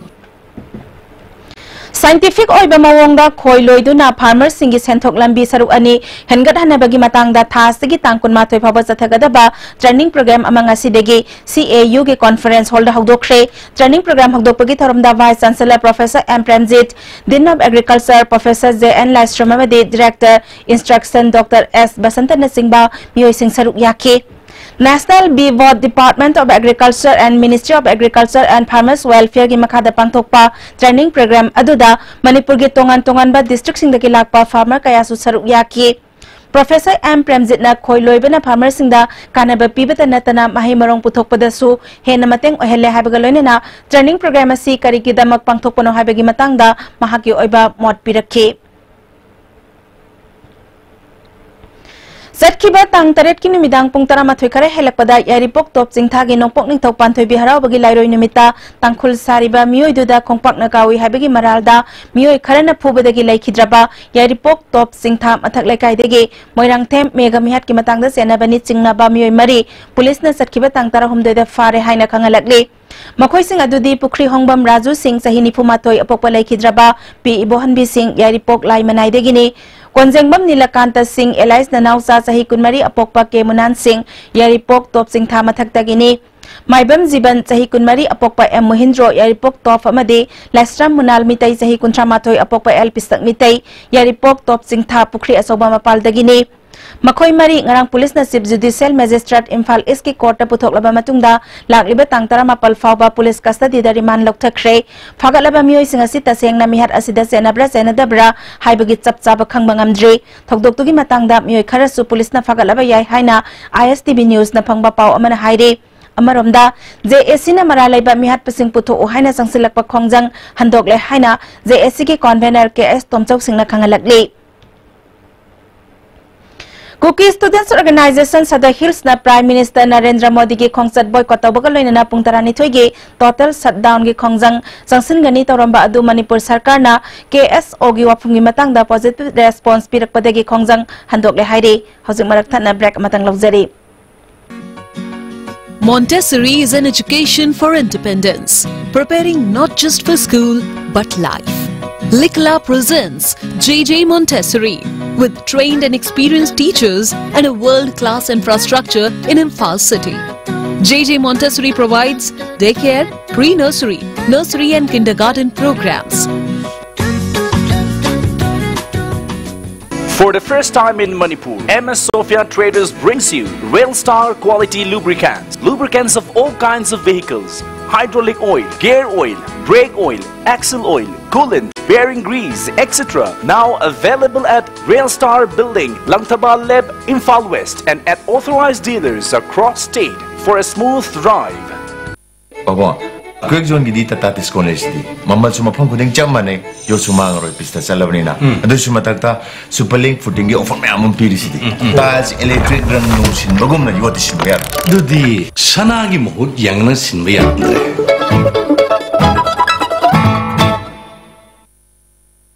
Scientific ꯑꯣꯏꯕ ꯃꯑꯣꯡꯗ ꯈꯣꯏ ꯂꯣꯏꯗꯨꯅ farmerꯁꯤꯡꯒꯤ ꯁꯦꯟꯊꯣꯛ ꯂꯝꯕꯤ ꯁꯔꯨꯛ ꯑꯅꯤ ꯍꯦꯟꯒꯠꯍꯟꯅꯕꯒꯤ ꯃꯇꯥꯡꯗ ꯊꯥ ꯑꯁꯤꯒꯤ ꯇꯥꯡ ꯀꯨꯟꯃꯥꯊꯣꯏ ꯐꯥꯎꯕ ꯆꯠꯊꯒꯗꯕ training program ꯑꯃ ꯉꯁꯤꯗꯒꯤ C A Uꯒꯤ conference hallꯗ ꯍꯧꯗꯣꯛꯈ꯭ꯔꯦ꯫ Training program ꯍꯧꯗꯣꯛꯄꯒꯤ ꯊꯧꯔꯝꯗ Vice Chancellor Professor M Premjit, Dean of Agriculture Professor J N ꯂꯥꯏꯁ꯭ꯔꯝ ꯑꯃꯗꯤ Director Instruction Doctor S ꯕꯁꯟꯇꯅꯆꯤꯡꯕ ꯃꯤꯑꯣꯏꯁꯤꯡ ꯁꯔꯨꯛ ꯌꯥꯈꯤ꯫ National Bee Board, Department of Agriculture and Ministry of Agriculture and Farmers Welfareꯒꯤ ꯃꯈꯥꯗ ꯄꯥꯡꯊꯣꯛꯄ training program ꯑꯗꯨꯗ ꯃꯅꯤꯄꯨꯔꯒꯤ ꯇꯣꯉꯥꯟ ꯇꯣꯉꯥꯟꯕ districtꯁꯤꯡꯗꯒꯤ ꯂꯥꯛꯄ farmer ꯀꯌꯥꯁꯨ ꯁꯔꯨꯛ ꯌꯥꯈꯤ꯫ Professor M ꯄ꯭ꯔꯦꯝꯖꯤꯠꯅ ꯈꯣꯏ ꯂꯣꯏꯕꯅ farmerꯁꯤꯡꯗ ꯀꯥꯟꯅꯕ ꯄꯤꯕꯇ ꯅꯠꯇꯅ ꯃꯍꯩ ꯃꯔꯣꯡ ꯄꯨꯊꯣꯛꯄꯗꯁꯨ ꯍꯦꯟꯅ ꯃꯇꯦꯡ ꯑꯣꯏꯍꯜꯂꯦ ꯍꯥꯏꯕꯒ ꯂꯣꯏꯅꯅ training program ꯑꯁꯤ ꯀꯔꯤꯒꯤꯗꯃꯛ ꯄꯥꯡꯊꯣꯛꯄꯅꯣ ꯍꯥꯏꯕꯒꯤ ꯃꯇꯥꯡꯗ ꯃꯍꯥꯛꯀꯤ ꯑꯣꯏꯕ ꯃꯣꯠ ꯄꯤꯔꯛꯈꯤ꯫ ꯆꯠꯈꯤꯕ ꯇꯥꯡ ꯇꯔꯦꯠꯀꯤ ꯅꯨꯃꯤꯗꯥꯡ ꯄꯨꯡ ꯇꯔꯥꯃꯥꯊꯣꯏ ꯈꯔ ꯍꯦꯜꯂꯛꯄꯗ ꯌꯥꯏꯔꯤꯄꯣꯛ ꯇꯣꯞ ꯆꯤꯡꯊꯥꯒꯤ ꯅꯣꯡꯄꯣꯛ ꯅꯤꯡꯊꯧ ꯄꯥꯟꯊꯣꯏꯕꯤ ꯍꯔꯥꯎꯕꯒꯤ ꯂꯥꯏꯔꯣꯏ ꯅꯨꯃꯤꯠꯇ ꯇꯥꯡꯈꯨꯜ ꯁꯥꯔꯤꯕ ꯃꯤꯑꯣꯏꯗꯨꯗ ꯈꯣꯡꯄꯥꯛꯅ ꯀꯥꯎꯏ ꯍꯥꯏꯕꯒꯤ ꯃꯔꯥꯜꯗ ꯃꯤꯑꯣꯏ ꯈꯔꯅ ꯐꯨꯕꯗꯒꯤ ꯂꯩꯈꯤꯗ꯭ꯔꯕ ꯌꯥꯏꯔꯤꯄꯣꯛ ꯇꯣꯞ ꯆꯤꯡꯊꯥ ꯃꯊꯛ ꯂꯩꯀꯥꯏꯗꯒꯤ ꯃꯣꯏꯔꯥꯡꯊꯦꯝ ꯃꯦꯘ ꯃꯤꯍꯥꯠꯀꯤ ꯃꯇꯥꯡꯗ ꯆꯦꯟꯅꯕꯅꯤ ꯆꯤꯡꯅꯕ ꯃꯤꯑꯣꯏ ꯃꯔꯤ ꯄꯨꯂꯤꯁꯅ ꯆꯠꯈꯤꯕ ꯇꯥꯡ ꯇꯔꯥꯍꯨꯝꯗꯣꯏꯗ ꯐꯥꯔꯦ ꯍꯥꯏꯅ ꯈꯪꯍꯜꯂꯛꯂꯤ꯫ ꯃꯈꯣꯏꯁꯤꯡ ꯑꯗꯨꯗꯤ ꯄꯨꯈ꯭ꯔꯤꯍꯣꯡꯕꯝ ꯔꯥꯖꯨ ꯁꯤꯡ, ꯆꯍꯤ ꯅꯤꯐꯨ ꯃꯥꯊꯣꯏ, ꯑꯄꯣꯛꯄ ꯂꯩꯈꯤꯗ꯭ꯔꯕ ꯄꯤ ꯏꯕꯣꯍꯟꯕꯤ ꯁꯤꯡ, ꯌꯥꯏꯔꯤꯄꯣꯛ ꯂꯥꯏꯃꯅꯥꯏꯗꯒꯤꯅꯤ꯫ ꯀꯣꯟꯖꯦꯡꯕꯝ ꯅꯤꯂꯀꯥꯟꯇ ꯁꯤꯡ, alias ꯅꯅꯥꯎꯆꯥ, ꯆꯍꯤ ꯀꯨꯟꯃꯔꯤ, ꯑꯄꯣꯛꯄ ꯀꯦ ꯃꯨꯅꯥꯟ ꯁꯤꯡ, ꯌꯥꯏꯔꯤꯄꯣꯛ ꯇꯣꯞ ꯆꯤꯡꯊꯥ ꯃꯊꯛꯇꯒꯤꯅꯤ꯫ ꯃꯥꯏꯕꯝ ꯖꯤꯕꯟ, ꯆꯍꯤ ꯀꯨꯟꯃꯔꯤ, ꯑꯄꯣꯛꯄ ꯑꯦꯝ ꯃꯨꯍꯤꯟꯗ꯭ꯔꯣ, ꯌꯥꯏꯔꯤꯄꯣꯛ ꯇꯣꯞ ꯑꯃꯗꯤ ꯂꯥꯏꯁ꯭ꯔꯝ ꯃꯨꯅꯥꯜ ꯃꯤꯇꯩ, ꯆꯍꯤ ꯀꯨꯟꯊ꯭ꯔꯥ ꯃꯥꯊꯣꯏ, ꯑꯄꯣꯛꯄ ꯑꯦꯜ ꯄꯤꯁꯛ ꯃꯤꯇꯩ, ꯌꯥꯏꯔꯤꯄꯣꯛ ꯇꯣꯞ ꯆꯤꯡꯊꯥ ꯄꯨꯈ꯭ꯔꯤ ꯑꯆꯧꯕ ꯃꯄꯥꯜꯗꯒꯤꯅꯤ꯫ ꯃꯈꯣꯏ ꯃꯔꯤ ꯉꯔꯥꯡ ꯄꯨꯂꯤꯁꯅ Chief Judicial Magistrate ꯏꯝꯐꯥꯜ ꯏꯁꯀꯤ ꯀꯣꯔꯠꯇ ꯄꯨꯊꯣꯛꯂꯕ ꯃꯇꯨꯡꯗ ꯂꯥꯛꯂꯤꯕ ꯇꯥꯡ ꯇꯔꯥꯃꯥꯄꯜ ꯐꯥꯎꯕ ꯄꯨꯂꯤꯁ ꯀꯁꯇꯗꯤꯗ ꯔꯤꯃꯥꯟ ꯂꯧꯊꯈ꯭ꯔꯦ꯫ ꯐꯥꯒꯠꯂꯕ ꯃꯤꯑꯣꯏꯁꯤꯡ ꯑꯁꯤ ꯇꯁꯦꯡꯅ ꯃꯤꯍꯥꯠ ꯑꯁꯤꯗ ꯆꯦꯟꯅꯕ꯭ꯔꯥ ꯆꯦꯟꯅꯗꯕ꯭ꯔꯥ ꯍꯥꯏꯕꯒꯤ ꯆꯞ ꯆꯥꯕ ꯈꯪꯕ ꯉꯝꯗ꯭ꯔꯤ꯫ ꯊꯧꯗꯣꯛꯇꯨꯒꯤ ꯃꯇꯥꯡꯗ ꯃꯤꯑꯣꯏ ꯈꯔꯁꯨ ꯄꯨꯂꯤꯁꯅ ꯐꯥꯒꯠꯂꯕ ꯌꯥꯏ ꯍꯥꯏꯅ I S T V Newsꯅ ꯐꯪꯕ ꯄꯥꯎ ꯑꯃꯅ ꯍꯥꯏꯔꯤ꯫ ꯑꯃꯔꯣꯝꯗ, J A Cꯅ ꯃꯔꯥꯜ ꯂꯩꯕ ꯃꯤꯍꯥꯠꯄꯁꯤꯡ ꯄꯨꯊꯣꯛꯎ ꯍꯥꯏꯅ ꯆꯪꯁꯤꯜꯂꯛꯄ ꯈꯣꯡꯖꯪ ꯍꯟꯗꯣꯛꯂꯦ ꯍꯥꯏꯅ J A Cꯒꯤ convener K S ꯇꯣꯝꯆꯧꯁꯤꯡꯅ ꯈꯪꯍꯜꯂꯛꯂꯤ꯫ Kuki Students Organisation ꯁꯗ ꯍꯤꯜꯁꯅ Prime Minister ꯅꯔꯦꯟꯗ꯭ꯔ ꯃꯣꯗꯤꯒꯤ ꯈꯣꯡꯆꯠ boycott ꯇꯧꯕꯒ ꯂꯣꯏꯅꯅ ꯄꯨꯡ ꯇꯔꯥꯅꯤꯊꯣꯏꯒꯤ total shutdownꯒꯤ ꯈꯣꯡꯖꯪ ꯆꯪꯁꯤꯟꯒꯅꯤ ꯇꯧꯔꯝꯕ ꯑꯗꯨ ꯃꯅꯤꯄꯨꯔ ꯁꯔꯀꯥꯔꯅ K S Oꯒꯤ ꯋꯥꯐꯝꯒꯤ ꯃꯇꯥꯡꯗ positive response ꯄꯤꯔꯛꯄꯗꯒꯤ ꯈꯣꯡꯖꯪ ꯍꯟꯗꯣꯛꯂꯦ ꯍꯥꯏꯔꯤ꯫ ꯍꯧꯖꯤꯛ ꯃꯔꯛ ꯊꯠꯅ break ꯑꯃꯇꯪ ꯂꯧꯖꯔꯤ꯫ Montessori is an education for independence, preparing not just for school, but life. Likla presents J J Montessori, with trained and experienced teachers and a world-class infrastructure in Imphal city. J J Montessori provides daycare, pre-nursery, nursery and kindergarten programs. For the first time in Manipur, M S Sophia Traders brings you Rail Star quality lubricants. Lubricants of all kinds of vehicles, hydraulic oil, gear oil, brake oil, axle oil, coolant, bearing grease, et cetera. Now available at Rail Star Building, Langthabal Leb, Imphal West, and at authorized dealers across state for a smooth drive. ꯄꯥꯕꯨꯡ, ꯑꯩꯈꯣꯏ ꯖꯣꯟꯒꯤꯗꯤ ꯇꯥꯇꯥ ꯇꯤꯁꯀꯣꯟ ꯂꯩꯁꯤꯗꯤ꯫ ꯃꯃꯜꯁꯨ ꯃꯐꯝ ꯈꯨꯗꯤꯡ ꯆꯞ ꯃꯥꯟꯅꯩ, ꯌꯣꯠꯁꯨ ꯃꯥꯡꯉꯔꯣꯏ, ꯄꯤꯁꯇ ꯆꯠꯂꯕꯅꯤꯅ꯫ ꯎꯝ꯫ ꯑꯗꯨꯁꯨ ꯃꯊꯛꯇ Super Link Footing-ꯒꯤ offer ꯃꯌꯥꯝ ꯑꯃ ꯄꯤꯔꯤꯁꯤꯗꯤ꯫ ꯎꯝ, ꯎꯝ, ꯎꯝ꯫ Tiles, electric ꯔꯪ ꯅꯨꯡ ꯁꯤꯟꯕꯒꯨꯝꯅ ꯌꯣꯠꯇꯤ ꯁꯤꯟꯕ ꯌꯥꯔꯣꯏ꯫ ꯑꯗꯨꯗꯤ ꯁꯅꯥꯒꯤ ꯃꯍꯨꯠ ꯌꯦꯡꯅ ꯁꯤꯟꯕ ꯌꯥꯔꯝꯗ꯭ꯔꯦ꯫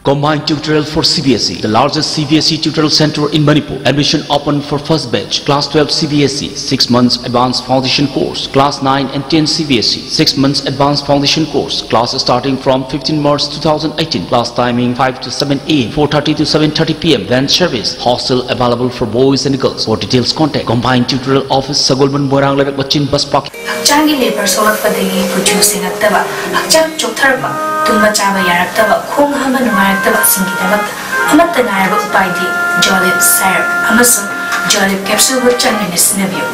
Combined tutorial for C B S E, the largest C B S E tutorial center in Manipur. Admission open for first batch, class twelve C B S E, six months advanced foundation course, class nine and ten C B S E, six months advanced foundation course. Class starting from fifteen March two thousand eighteen. Class timing five to seven A M, four thirty to seven thirty P M. Van service. Hostel available for boys and girls. For details, contact Combined Tutorial Office, Sagolband, Moirang Leibak Machine Bus Park. ꯍꯛꯆꯥꯡꯒꯤ ꯂꯦꯕꯔ ꯁꯣꯛꯂꯛꯄꯗꯒꯤ ꯀꯨꯆꯨ ꯁꯦꯡꯉꯛꯇꯕ, ꯍꯛꯆꯥꯡ ꯆꯣꯛꯊꯔꯛꯄ, ꯇꯨꯝꯕ ꯆꯥꯕ ꯌꯥꯔꯛꯇꯕ, ꯈꯣꯡ ꯍꯥꯝꯕ ꯅꯨꯡꯉꯥꯏꯔꯛꯇꯕꯁꯤꯡꯒꯤꯗꯃꯛꯇ ꯑꯃꯠꯇ ꯉꯥꯏꯔꯕ ꯎꯄꯥꯏꯗꯤ Jolib syrup ꯑꯃꯁꯨꯡ Jolib capsule ꯕꯨ ꯆꯥꯡ ꯅꯥꯏꯅ ꯁꯤꯖꯤꯟꯅꯕꯤꯌꯨ꯫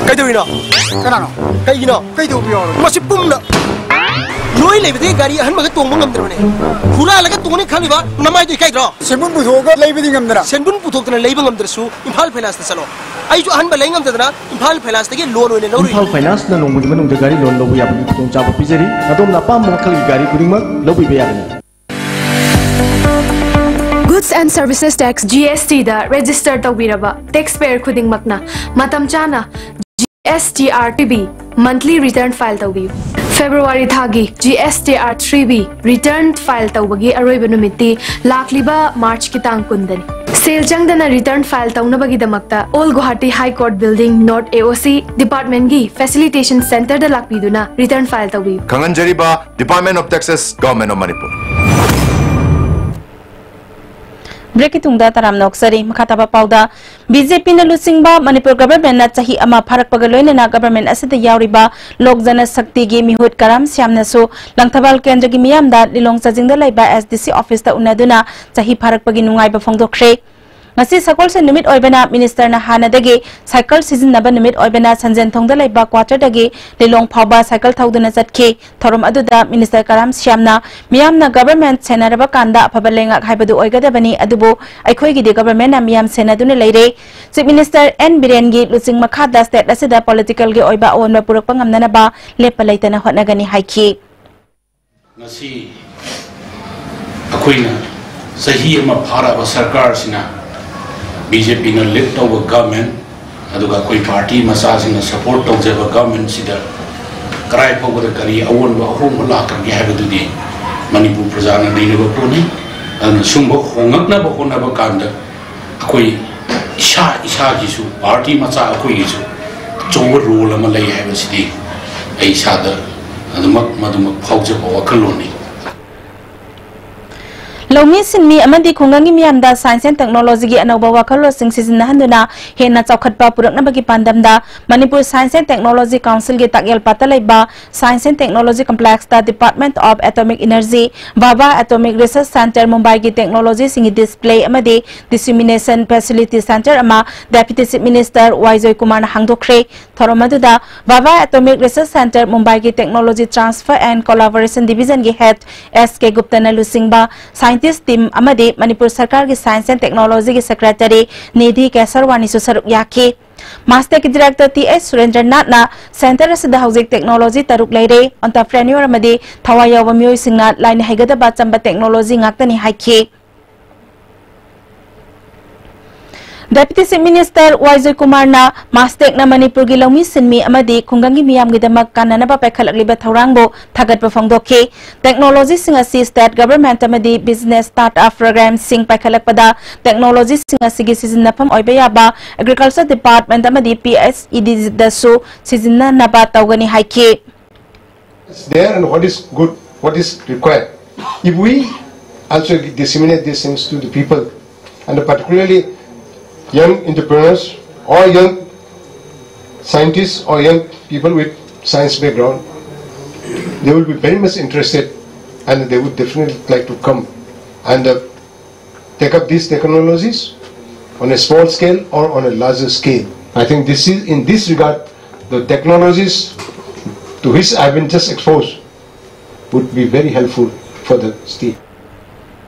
ꯀꯩꯗꯧꯔꯤꯅꯣ? ꯀꯅꯥꯅꯣ? ꯀꯩꯒꯤꯅꯣ? ꯀꯩꯗꯧꯕ ꯌꯥꯎꯔꯒꯦ? ꯃꯁꯤ ꯄꯨꯝꯅ ꯅꯣꯏ ꯂꯩꯕꯗꯒꯤ ꯒꯥꯔꯤ ꯑꯍꯟꯕꯒ ꯇꯣꯡꯕ ꯉꯝꯗ꯭ꯔꯕꯅꯦ꯫ ꯍꯨꯔꯥꯜꯂꯒ ꯇꯣꯡꯅꯤ ꯈꯜꯂꯤꯕ ꯅꯃꯥꯏꯗꯣ ꯏꯀꯥꯏꯗ꯭ꯔꯣ? ꯁꯦꯟꯕꯨꯟ ꯄꯨꯊꯣꯛꯑꯒ ꯂꯩꯕꯗꯤ ꯉꯝꯗꯅ꯫ ꯁꯦꯟꯕꯨꯟ ꯄꯨꯊꯣꯛꯇꯅ ꯂꯩꯕ ꯉꯝꯗ꯭ꯔꯁꯨ ꯏꯝꯐꯥꯜ ꯐꯥꯏꯅꯥꯟꯁꯇ ꯆꯠꯂꯣ꯫ ꯑꯩꯁꯨ ꯑꯍꯟꯕ ꯂꯩ ꯉꯝꯗꯗꯅ ꯏꯝꯐꯥꯜ ꯐꯥꯏꯅꯥꯟꯁꯇꯒꯤ ꯂꯣꯟ ꯑꯣꯏꯅ ꯂꯧꯔꯨꯏ꯫ ꯏꯝꯐꯥꯜ ꯐꯥꯏꯅꯥꯟꯁꯅ ꯅꯣꯡꯃꯒꯤ ꯃꯅꯨꯡꯗ ꯒꯥꯔꯤ ꯂꯣꯟ ꯂꯧꯕ ꯌꯥꯕꯒꯤ ꯈꯨꯗꯣꯡꯆꯥꯕ ꯄꯤꯖꯔꯤ꯫ ꯑꯗꯣꯝꯅ ꯑꯄꯥꯝꯕ ꯃꯈꯜꯒꯤ ꯒꯥꯔꯤ ꯈꯨꯗꯤꯡꯃꯛ ꯂꯧꯕꯤꯕ ꯌꯥꯒꯅꯤ꯫ Goods and Services Tax, G S T the register ꯇꯧꯕꯤꯔꯕ taxpayer ꯈꯨꯗꯤꯡꯃꯛꯅ ꯃꯇꯝ ꯆꯥꯅ G S T R three B monthly return file ꯇꯧꯕꯤꯌꯨ꯫ February ꯊꯥꯒꯤ G S T R three B return file ꯇꯧꯕꯒꯤ ꯑꯔꯣꯏꯕ ꯅꯨꯃꯤꯠꯇꯤ ꯂꯥꯛꯂꯤꯕ March ꯀꯤ ꯇꯥꯡ ꯀꯨꯟꯗꯅꯤ꯫ ꯁꯦꯜ ꯆꯪꯗꯅ return file ꯇꯧꯅꯕꯒꯤꯗꯃꯛꯇ Old Guwahati High Court Building, North A O C department ꯒꯤ facilitation center ꯗ ꯂꯥꯛꯄꯤꯗꯨꯅ return file ꯇꯧꯕꯤꯌꯨ꯫ ꯈꯪꯍꯟꯖꯔꯤꯕ Department of Taxes, Government of Manipur꯫ Break ꯀꯤ ꯇꯨꯡꯗ ꯇꯔꯥꯝꯅ ꯑꯣꯛꯆꯔꯤ꯫ ꯃꯈꯥ ꯇꯥꯕ ꯄꯥꯎꯗ, B J P ꯅ ꯂꯨꯆꯤꯡꯕ ꯃꯅꯤꯄꯨꯔ government ꯅ ꯆꯍꯤ ꯑꯃ ꯐꯥꯔꯛꯄꯒ ꯂꯣꯏꯅꯅ government ꯑꯁꯤꯗ ꯌꯥꯎꯔꯤꯕ ꯂꯣꯛ ꯖꯅ ꯁꯛꯇꯤꯒꯤ ꯃꯤꯍꯨꯠ ꯀꯔꯥꯝ ꯁ꯭ꯌꯥꯝꯅꯁꯨ ꯂꯪꯊꯕꯥꯜ ꯀꯦꯟꯗ꯭ꯔꯒꯤ ꯃꯤꯌꯥꯝꯗ ꯂꯤꯂꯣꯡ ꯆꯥꯖꯤꯡꯗ ꯂꯩꯕ S D C office ꯇ ꯎꯅꯗꯨꯅ ꯆꯍꯤ ꯐꯥꯔꯛꯄꯒꯤ ꯅꯨꯡꯉꯥꯏꯕ ꯐꯣꯡꯗꯣꯛꯈ꯭ꯔꯦ꯫ ꯉꯁꯤ ꯁꯒꯣꯜꯁꯦꯟ ꯅꯨꯃꯤꯠ ꯑꯣꯏꯕꯅ minister ꯅ ꯍꯥꯟꯅꯗꯒꯤ cycle ꯁꯤꯖꯤꯟꯅꯕ ꯅꯨꯃꯤꯠ ꯑꯣꯏꯕꯅ ꯁꯟꯖꯦꯟꯊꯣꯡꯗ ꯂꯩꯕ quarter ꯗꯒꯤ ꯂꯤꯂꯣꯡ ꯐꯥꯎꯕ cycle ꯊꯧꯗꯨꯅ ꯆꯠꯈꯤ꯫ ꯊꯧꯔꯝ ꯑꯗꯨꯗ minister ꯀꯔꯥꯝ ꯁ꯭ꯌꯥꯝꯅ ꯃꯤꯌꯥꯝꯅ government ꯁꯦꯟꯅꯔꯕ ꯀꯥꯟꯗ ꯑꯐꯕ ꯂꯩꯉꯥꯛ ꯍꯥꯏꯕꯗꯨ ꯑꯣꯏꯒꯗꯕꯅꯤ, ꯑꯗꯨꯕꯨ ꯑꯩꯈꯣꯏꯒꯤꯗꯤ government ꯅ ꯃꯤꯌꯥꯝ ꯁꯦꯟꯅꯗꯨꯅ ꯂꯩꯔꯦ꯫ Chief Minister N ꯕꯤꯔꯦꯟꯒꯤ ꯂꯨꯆꯤꯡ ꯃꯈꯥꯗ state ꯑꯁꯤꯗ political ꯒꯤ ꯑꯣꯏꯕ ꯑꯑꯣꯟꯕ ꯄꯨꯔꯛꯄ ꯉꯝꯅꯅꯕ ꯂꯦꯞꯄ ꯂꯩꯇꯅ ꯍꯣꯠꯅꯒꯅꯤ ꯍꯥꯏꯈꯤ꯫ ꯉꯁꯤ ꯑꯩꯈꯣꯏꯅ ꯆꯍꯤ ꯑꯃ ꯐꯥꯔꯛꯑꯕ ꯁꯔꯀꯥꯔꯁꯤꯅ, B J P ꯅ lead ꯇꯧꯕ government, ꯑꯗꯨꯒ ꯑꯩꯈꯣꯏ party ꯃꯆꯥꯁꯤꯡꯅ support ꯇꯧꯖꯕ government ꯁꯤꯗ ꯀꯔꯥꯏ ꯐꯥꯎꯕꯗ ꯀꯔꯤ ꯑꯑꯣꯟꯕ ꯑꯍꯣꯡꯕ ꯂꯥꯛꯈ꯭ꯔꯒꯦ ꯍꯥꯏꯕꯗꯨꯗꯤ ꯃꯅꯤꯄꯨꯔ ꯄ꯭ꯔꯖꯥꯅ ꯅꯩꯅꯕ ꯄꯣꯠꯅꯤ꯫ ꯑꯗꯨꯅ ꯁꯨꯝꯕ ꯍꯣꯡꯉꯛꯅꯕ ꯍꯣꯠꯅꯕ ꯀꯥꯟꯗ ꯑꯩꯈꯣꯏ ꯏꯁꯥ ꯏꯁꯥꯒꯤꯁꯨ, party ꯃꯆꯥ ꯑꯩꯈꯣꯏꯒꯤꯁꯨ ꯑꯆꯧꯕ role ꯑꯃ ꯂꯩ ꯍꯥꯏꯕꯁꯤꯗꯤ ꯑꯩ ꯏꯁꯥꯗ ꯑꯗꯨꯃꯛ, ꯃꯗꯨꯃꯛ ꯐꯥꯎꯖꯕ ꯋꯥꯈꯜꯂꯣꯟꯅꯤ꯫ ꯂꯧꯃꯤ ꯁꯤꯟꯃꯤ ꯑꯃꯗꯤ ꯈꯨꯡꯒꯪꯒꯤ ꯃꯤꯌꯥꯝꯗ science and technologyꯒꯤ ꯑꯅꯧꯕ ꯋꯥꯈꯜꯂꯣꯟꯁꯤꯡ ꯁꯤꯖꯤꯟꯅꯍꯟꯗꯨꯅ ꯍꯦꯟꯅ ꯆꯥꯎꯈꯠꯄ ꯄꯨꯔꯛꯅꯕꯒꯤ ꯄꯥꯟꯗꯝꯗ ꯃꯅꯤꯄꯨꯔ Science and Technology Councilꯒꯤ ꯇꯥꯛꯌꯦꯜ ꯄꯥꯠꯇ ꯂꯩꯕ Science and Technology Complexꯇ Department of Atomic Energy, Bhabha Atomic Research Centre Mumbaiꯒꯤ technologyꯁꯤꯡꯒꯤ display ꯑꯃꯗꯤ dissemination facility centre ꯑꯃ Deputy Chief Minister ꯋꯥꯏ ꯖꯣꯏꯀꯨꯃꯥꯔꯅ ꯍꯥꯡꯗꯣꯛꯈ꯭ꯔꯦ꯫ ꯊꯧꯔꯝ ꯑꯗꯨꯗ Bhabha Atomic Research Centre Mumbaiꯒꯤ Technology Transfer and Collaboration Divisionꯒꯤ Head ꯑꯦꯁ ꯀꯦ ꯒꯨꯞꯇꯅ ꯂꯨꯆꯤꯡꯕ scientist team ꯑꯃꯗꯤ ꯃꯅꯤꯄꯨꯔ ꯁꯔꯀꯥꯔꯒꯤ Science and Technologyꯒꯤ Secretary ꯅꯤꯙꯤ ꯀꯦꯁꯔꯋꯥꯅꯤꯁꯨ ꯁꯔꯨꯛ ꯌꯥꯈꯤ꯫ MASTECꯀꯤ Director ꯇꯤ ꯑꯩꯆ ꯁꯨꯔꯦꯟꯗ꯭ꯔꯅꯥꯊꯅ centre ꯑꯁꯤꯗ ꯍꯧꯖꯤꯛ technology ꯇꯔꯨꯛ ꯂꯩꯔꯦ, entrepreneur ꯑꯃꯗꯤ ꯊꯋꯥꯏ ꯌꯥꯎꯕ ꯃꯤꯑꯣꯏꯁꯤꯡꯅ ꯂꯥꯏꯅ ꯍꯩꯒꯗꯕ ꯑꯆꯝꯕ technology ꯉꯥꯛꯇꯅꯤ ꯍꯥꯏꯈꯤ꯫ Deputy Chief Minister ꯋꯥꯏ ꯖꯣꯏꯀꯨꯃꯥꯔꯅ MASTECꯅ ꯃꯅꯤꯄꯨꯔꯒꯤ ꯂꯧꯃꯤ ꯁꯤꯟꯃꯤ ꯑꯃꯗꯤ ꯈꯨꯡꯒꯪꯒꯤ ꯃꯤꯌꯥꯝꯒꯤꯗꯃꯛ ꯀꯥꯟꯅꯅꯕ ꯄꯥꯏꯈꯠꯂꯛꯂꯤꯕ ꯊꯧꯔꯥꯡꯕꯨ ꯊꯥꯒꯠꯄ ꯐꯣꯡꯗꯣꯛꯈꯤ꯫ Technologyꯁꯤꯡ ꯑꯁꯤ state government ꯑꯃꯗꯤ business startup programmeꯁꯤꯡ ꯄꯥꯏꯈꯠꯂꯛꯄꯗ technologyꯁꯤꯡ ꯑꯁꯤꯒꯤ ꯁꯤꯖꯤꯟꯅꯐꯝ ꯑꯣꯏꯕ ꯌꯥꯕ Agriculture Department ꯑꯃꯗꯤ ꯄꯤ ꯑꯩꯆ ꯏ ꯗꯤꯗꯁꯨ ꯁꯤꯖꯤꯟꯅꯅꯕ ꯇꯧꯒꯅꯤ ꯍꯥꯏꯈꯤ꯫ Is there and what is good, what is required. If we also disseminate these things to the people, and particularly young entrepreneurs or young scientists or young people with science background, they will be very much interested and they would definitely like to come and uh, take up these technologies on a small scale or on a larger scale. I think this is, in this regard, the technologies to which I have been just exposed would be very helpful for the state.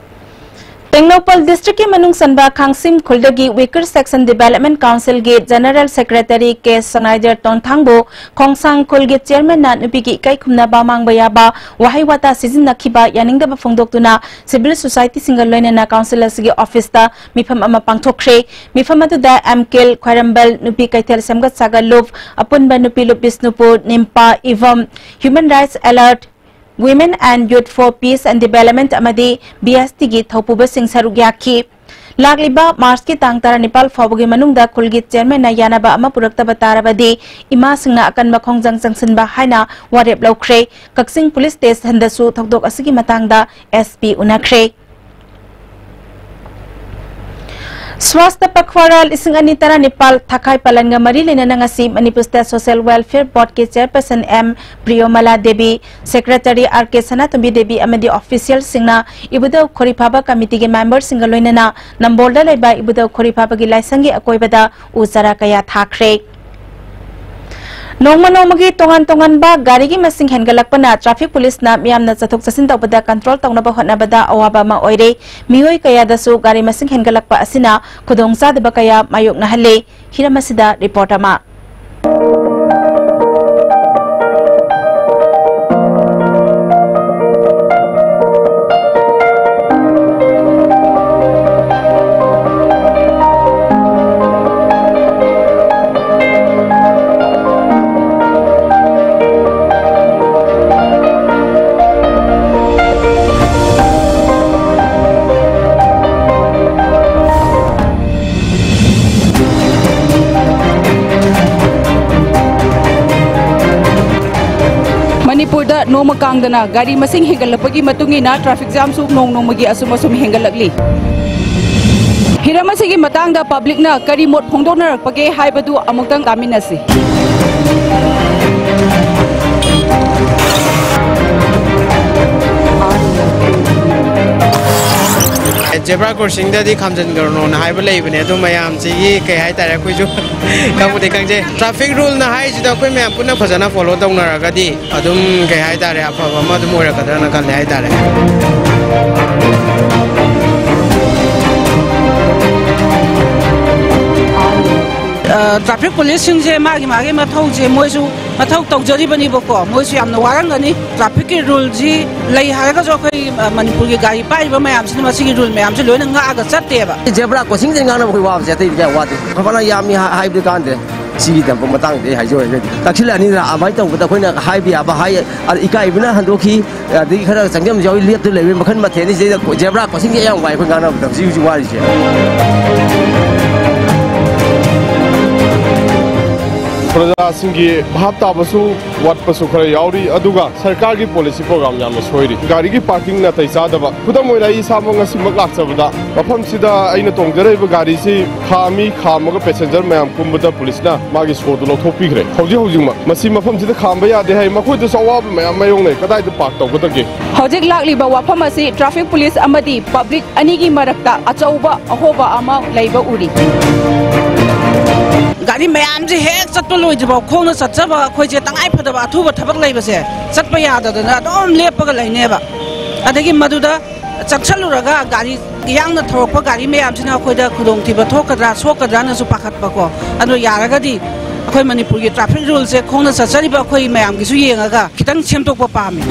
Tengnoupal districtꯀꯤ ꯃꯅꯨꯡ ꯆꯟꯕ ꯈꯥꯡꯁꯤꯝ ꯈꯨꯜꯗꯒꯤ Weaker Section Development Councilꯒꯤ General Secretary ꯀꯦ ꯁꯉꯥꯏꯗꯔ ꯇꯣꯟꯊꯥꯡꯕꯨ ꯈꯣꯡꯁꯥꯡ ꯈꯨꯜꯒꯤ chairmanꯅ ꯅꯨꯄꯤꯒꯤ ꯏꯀꯥꯏ ꯈꯨꯝꯅꯕ ꯃꯥꯡꯕ ꯌꯥꯕ ꯋꯥꯍꯩ ꯋꯥꯇꯥ ꯁꯤꯖꯤꯟꯅꯈꯤꯕ ꯌꯥꯅꯤꯡꯗꯕ ꯐꯣꯡꯗꯣꯛꯇꯨꯅ civil societyꯁꯤꯡꯒ ꯂꯣꯏꯅꯅ council ꯑꯁꯤꯒꯤ officeꯇ ꯃꯤꯐꯝ ꯑꯃ ꯄꯥꯡꯊꯣꯛꯈ꯭ꯔꯦ꯫ ꯃꯤꯐꯝ ꯑꯗꯨꯗ ꯑꯦꯝ ꯀꯦꯜ ꯈ꯭ꯋꯥꯏꯔꯝꯕꯜ, ꯅꯨꯄꯤ ꯀꯩꯊꯦꯜ ꯁꯦꯝꯒꯠ ꯁꯥꯒꯠ ꯂꯨꯞ, ꯑꯄꯨꯟꯕ ꯅꯨꯄꯤ ꯂꯨꯞ Bishnupur, ꯅꯤꯝꯄꯥ, ꯏꯚꯝ, Human Rights Alert, Women and Youth for Peace and Development ꯑꯃꯗꯤ ꯕꯤ ꯑꯦꯁ ꯇꯤꯒꯤ ꯊꯧꯄꯨꯕꯁꯤꯡ ꯁꯔꯨꯛ ꯌꯥꯈꯤ꯫ ꯂꯥꯛꯂꯤꯕ ꯃꯥꯔꯆꯀꯤ ꯇꯥꯡ ꯇꯔꯥꯅꯤꯄꯥꯜ ꯐꯥꯎꯕꯒꯤ ꯃꯅꯨꯡꯗ ꯈꯨꯜꯒꯤ chairmanꯅ ꯌꯥꯅꯕ ꯑꯃ ꯄꯨꯔꯛꯇꯕ ꯇꯥꯔꯕꯗꯤ ꯏꯃꯥꯁꯤꯡꯅ ꯑꯀꯟꯕ ꯈꯣꯡꯖꯪ ꯆꯪꯁꯤꯟꯕ ꯍꯥꯏꯅ ꯋꯥꯔꯦꯞ ꯂꯧꯈ꯭ꯔꯦ꯫ ꯀꯛꯆꯤꯡ police stationꯗꯁꯨ ꯊꯧꯗꯣꯛ ꯑꯁꯤꯒꯤ ꯃꯇꯥꯡꯗ ꯑꯦꯁ ꯄꯤ ꯎꯅꯈ꯭ꯔꯦ꯫ ꯁ꯭ꯋꯥꯁꯊ ꯄꯈ꯭ꯋꯥꯔꯥ ꯂꯤꯁꯤꯡ ꯑꯅꯤ ꯇꯔꯥꯅꯤꯄꯥꯜ ꯊꯥꯈꯥꯏ ꯄꯥꯂꯟꯒ ꯃꯔꯤ ꯂꯩꯅꯅ ꯉꯁꯤ ꯃꯅꯤꯄꯨꯔ ꯁ꯭ꯇꯦꯠ ꯁꯣꯁꯤꯌꯦꯜ ꯋꯦꯜꯐꯤꯌꯔ ꯕꯣꯔꯗꯀꯤ chairperson M Priyomala Debi, secretary R K Sanatombi Debi ꯑꯃꯗꯤ ꯑꯣꯐꯤꯁꯤꯌꯦꯜꯁꯤꯡꯅ ꯏꯕꯨꯙꯧ ꯈꯣꯔꯤꯐꯥꯕ ꯀꯃꯤꯇꯤꯒꯤ ꯃꯦꯝꯕꯔꯁꯤꯡꯒ ꯂꯣꯏꯅꯅ ꯅꯝꯕꯣꯜꯗ ꯂꯩꯕ ꯏꯕꯨꯙꯧ ꯈꯣꯔꯤꯐꯥꯕꯒꯤ ꯂꯥꯏꯁꯪꯒꯤ ꯑꯀꯣꯏꯕꯗ ꯎ ꯆꯥꯔꯥ ꯀꯌꯥ ꯊꯥꯈ꯭ꯔꯦ꯫ ꯅꯣꯡꯃ ꯅꯣꯡꯃꯒꯤ ꯇꯣꯉꯥꯟ ꯇꯣꯉꯥꯟꯕ ꯒꯥꯔꯤꯒꯤ ꯃꯁꯤꯡ ꯍꯦꯟꯒꯠꯂꯛꯄꯅ ꯇ꯭ꯔꯥꯐꯤꯛ ꯄꯨꯂꯤꯁꯅ ꯃꯤꯌꯥꯝꯅ ꯆꯠꯊꯣꯛ ꯆꯠꯁꯤꯟ ꯇꯧꯕꯗ ꯀꯟꯇ꯭ꯔꯣꯜ ꯇꯧꯅꯕ ꯍꯣꯠꯅꯕꯗ ꯑꯋꯥꯕ ꯑꯃ ꯑꯣꯏꯔꯦ꯫ ꯃꯤꯑꯣꯏ ꯀꯌꯥꯗꯁꯨ ꯒꯥꯔꯤ ꯃꯁꯤꯡ ꯍꯦꯟꯒꯠꯂꯛꯄ ꯑꯁꯤꯅ ꯈꯨꯗꯣꯡꯆꯥꯗꯕ ꯀꯌꯥ ꯃꯥꯌꯣꯛꯅꯍꯜꯂꯦ꯫ ꯍꯤꯔꯝ ꯑꯁꯤꯗ ꯔꯤꯄꯣꯔꯠ ꯑꯃ꯫ ꯃꯅꯤꯄꯨꯔꯗ ꯅꯣꯡꯃ ꯀꯥꯡꯗꯅ ꯒꯥꯔꯤ ꯃꯁꯤꯡ ꯍꯦꯟꯒꯠꯂꯛꯄꯒꯤ ꯃꯇꯨꯡ ꯏꯟꯅ ꯇ꯭ꯔꯥꯐꯤꯛ ꯖꯥꯝꯁꯨ ꯅꯣꯡ ꯅꯣꯡꯃꯒꯤ ꯑꯁꯨꯝ ꯑꯁꯨꯝ ꯍꯦꯟꯒꯠꯂꯛꯂꯤ꯫ ꯍꯤꯔꯝ ꯑꯁꯤꯒꯤ ꯃꯇꯥꯡꯗ ꯄꯕ꯭ꯂꯤꯛꯅ ꯀꯔꯤ ꯃꯣꯠ ꯐꯣꯡꯗꯣꯛꯅꯔꯛꯄꯒꯦ ꯍꯥꯏꯕꯗꯨ ꯑꯃꯨꯛꯇꯪ ꯇꯥꯃꯤꯟꯅꯁꯤ꯫ ꯖꯦꯕ꯭ꯔꯥ ꯀ꯭ꯔꯣꯁꯤꯡꯗꯗꯤ ꯈꯥꯝꯖꯤꯟꯒꯅꯣꯅ ꯍꯥꯏꯕ ꯂꯩꯕꯅꯦ, ꯑꯗꯨ ꯃꯌꯥꯝꯁꯤꯒꯤ ꯀꯩ ꯍꯥꯏꯇꯥꯔꯦ, ꯑꯩꯈꯣꯏꯁꯨ ꯈꯪꯕꯨꯗꯤ ꯈꯪꯖꯩ꯫ ꯇ꯭ꯔꯥꯐꯤꯛ ꯔꯨꯜꯅ ꯍꯥꯏꯔꯤꯁꯤꯗ ꯑꯩꯈꯣꯏ ꯃꯌꯥꯝ ꯄꯨꯟꯅ ꯐꯖꯅ ꯐꯣꯂꯣ ꯇꯧꯅꯔꯒꯗꯤ ꯑꯗꯨꯝ, ꯀꯩ ꯍꯥꯏꯇꯥꯔꯦ, ꯑꯐꯕ ꯑꯃ ꯑꯗꯨꯝ ꯑꯣꯏꯔꯛꯀꯗ꯭ꯔꯅ ꯈꯜꯂꯦ ꯍꯥꯏꯇꯥꯔꯦ꯫ ꯑ, ꯇ꯭ꯔꯥꯐꯤꯛ ꯄꯨꯂꯤꯁꯁꯤꯡꯁꯦ ꯃꯥꯒꯤ ꯃꯥꯒꯤ ꯃꯊꯧꯁꯦ ꯃꯣꯏꯁꯨ ꯃꯊꯧ ꯇꯧꯖꯔꯤꯕꯅꯤꯕꯀꯣ, ꯃꯣꯏꯁꯨ ꯌꯥꯝꯅ ꯋꯥꯔꯝꯒꯅꯤ꯫ ꯇ꯭ꯔꯥꯐꯤꯛꯀꯤ ꯔꯨꯜꯁꯤ ꯂꯩ ꯍꯥꯏꯔꯒꯁꯨ ꯑꯩꯈꯣꯏ, ꯑ, ꯃꯅꯤꯄꯨꯔꯒꯤ ꯒꯥꯔꯤ ꯄꯥꯏꯔꯤꯕ ꯃꯌꯥꯝꯁꯤꯅ ꯃꯁꯤꯒꯤ ꯔꯨꯜ ꯃꯌꯥꯝꯁꯤ ꯂꯣꯏꯅ ꯉꯥꯛꯑꯒ ꯆꯠꯇꯦꯕ꯫ ꯖꯦꯕ꯭ꯔꯥ ꯀ꯭ꯔꯣꯁꯤꯡꯁꯦ ꯉꯥꯡꯅꯕ ꯑꯩꯈꯣꯏ ꯋꯥꯕꯁꯦ ꯑꯇꯩꯗꯤ ꯀꯌꯥ ꯋꯥꯗꯦ꯫ ꯐꯕꯅ ꯌꯥꯝꯃꯤ ꯍꯥ-, ꯍꯥꯏꯕꯗꯤ ꯀꯥꯟꯗꯦ꯫ ꯁꯤꯒꯤ ꯇꯝꯕ ꯃꯇꯥꯡꯗ ꯑꯩ ꯍꯥꯏꯖꯧ ꯍꯥꯏꯔꯒꯗꯤ ꯇꯛꯁꯤꯜꯂꯛꯑꯅꯤꯗꯅ, ꯑꯗꯨꯃꯥꯏꯅ ꯇꯧꯕꯗ ꯑꯩꯈꯣꯏꯅ ꯍꯥꯏꯕ ꯌꯥꯕ ꯍꯥꯏ, ꯑ, ꯏꯀꯥꯏꯕꯅ ꯍꯟꯗꯣꯛꯈꯤ, ꯑꯗꯒꯤ ꯈꯔ ꯆꯪꯖꯝꯁꯨ ꯌꯥꯎꯏ, ꯂꯦꯞꯇ ꯂꯩꯕ ꯃꯈꯜ ꯃꯊꯦꯜꯅꯤ꯫ ꯁꯤꯗꯩꯗ ꯖꯦꯕ꯭ꯔꯥ ꯀ꯭ꯔꯣꯁꯤꯡꯁꯦ ꯌꯥꯝ ꯋꯥꯏ ꯑꯩꯈꯣꯏ ꯉꯥꯡꯅꯕꯗ ꯍꯧꯖꯤꯛ ꯍꯧꯖꯤꯛ ꯋꯥꯔꯤꯁꯦ꯫ ꯄ꯭ꯔꯖꯥꯁꯤꯡꯒꯤ ꯚꯥꯞ ꯇꯥꯕꯁꯨ ꯋꯥꯠꯄꯁꯨ ꯈꯔ ꯌꯥꯎꯔꯤ, ꯑꯗꯨꯒ ꯁꯔꯀꯥꯔꯒꯤ ꯄꯣꯂꯤꯁꯤ ꯄ꯭ꯔꯣꯒ꯭ꯔꯥꯝ ꯌꯥꯝꯅ ꯁꯣꯏꯔꯤ꯫ ꯒꯥꯔꯤꯒꯤ ꯄꯥꯔꯀꯤꯡ ꯅꯥꯇꯩ ꯆꯥꯗꯕ꯫ ꯈꯨꯗꯝ ꯑꯣꯏꯅ ꯑꯩ ꯏꯁꯥꯃꯛ ꯉꯁꯤꯃꯛ ꯂꯥꯛꯆꯕꯗ ꯃꯐꯝꯁꯤꯗ ꯑꯩꯅ ꯇꯣꯡꯖꯔꯛꯏꯕ ꯒꯥꯔꯤꯁꯤ ꯈꯥꯝꯃꯤ, ꯈꯥꯝꯃꯒ ꯄꯦꯁꯦꯟꯖꯔ ꯃꯌꯥꯝ ꯀꯨꯝꯕꯗ ꯄꯨꯂꯤꯁꯅ ꯃꯥꯒꯤ ꯁꯣꯗꯨ ꯂꯧꯊꯣꯛꯄꯤꯈ꯭ꯔꯦ꯫ ꯍꯧꯖꯤꯛ ꯍꯧꯖꯤꯛꯃꯛ ꯃꯁꯤ ꯃꯐꯝꯁꯤꯗ ꯈꯥꯝꯕ ꯌꯥꯗꯦ ꯍꯥꯏ꯫ ꯃꯈꯣꯏꯗꯁꯨ ꯑꯋꯥꯕ ꯃꯌꯥꯝ ꯃꯥꯌꯣꯛꯅꯩ꯫ ꯀꯗꯥꯏꯗ ꯄꯥꯔꯛ ꯇꯧꯒꯗꯒꯦ? ꯍꯧꯖꯤꯛ ꯂꯥꯛꯂꯤꯕ ꯋꯥꯐꯝ ꯑꯁꯤ ꯇ꯭ꯔꯥꯐꯤꯛ ꯄꯨꯂꯤꯁ ꯑꯃꯗꯤ ꯄꯕ꯭ꯂꯤꯛ ꯑꯅꯤꯒꯤ ꯃꯔꯛꯇ ꯑꯆꯧꯕ ꯑꯍꯣꯕ ꯑꯃ ꯂꯩꯕ ꯎꯔꯤ꯫ ꯒꯥꯔꯤ ꯃꯌꯥꯝꯁꯦ ꯍꯦꯛ ꯆꯠꯄ ꯂꯣꯏꯗ꯭ꯔꯤꯐꯥꯎ ꯈꯣꯡꯅ ꯆꯠꯆꯕ ꯑꯩꯈꯣꯏꯁꯦ ꯇꯉꯥꯏ ꯐꯗꯕ ꯑꯊꯨꯕ ꯊꯕꯛ ꯂꯩꯕꯁꯦ ꯆꯠꯄ ꯌꯥꯗꯗꯅ ꯑꯗꯨꯝ ꯂꯦꯞꯄꯒ ꯂꯩꯅꯦꯕ꯫ ꯑꯗꯒꯤ ꯃꯗꯨꯗ ꯆꯠꯁꯜꯂꯨꯔꯒ ꯒꯥꯔꯤ ꯌꯥꯡꯅ ꯊꯧꯔꯛꯄ ꯒꯥꯔꯤ ꯃꯌꯥꯝꯁꯤꯅ ꯑꯩꯈꯣꯏꯗ ꯈꯨꯗꯣꯡꯊꯤꯕ ꯊꯣꯛꯀꯗ꯭ꯔꯥ ꯁꯣꯛꯀꯗ꯭ꯔꯥꯅꯁꯨ ꯄꯥꯈꯠꯄꯀꯣ꯫ ꯑꯗꯣ ꯌꯥꯔꯒꯗꯤ ꯑꯩꯈꯣꯏ ꯃꯅꯤꯄꯨꯔꯒꯤ ꯇ꯭ꯔꯥꯐꯤꯛ ꯔꯨꯜꯁꯦ ꯈꯣꯡꯅ ꯆꯠꯆꯔꯤꯕ ꯑꯩꯈꯣꯏ ꯃꯌꯥꯝꯒꯤꯁꯨ ꯌꯦꯡꯉꯒ ꯈꯤꯇꯪ ꯁꯦꯝꯗꯣꯛꯄ ꯄꯥꯝꯃꯤ꯫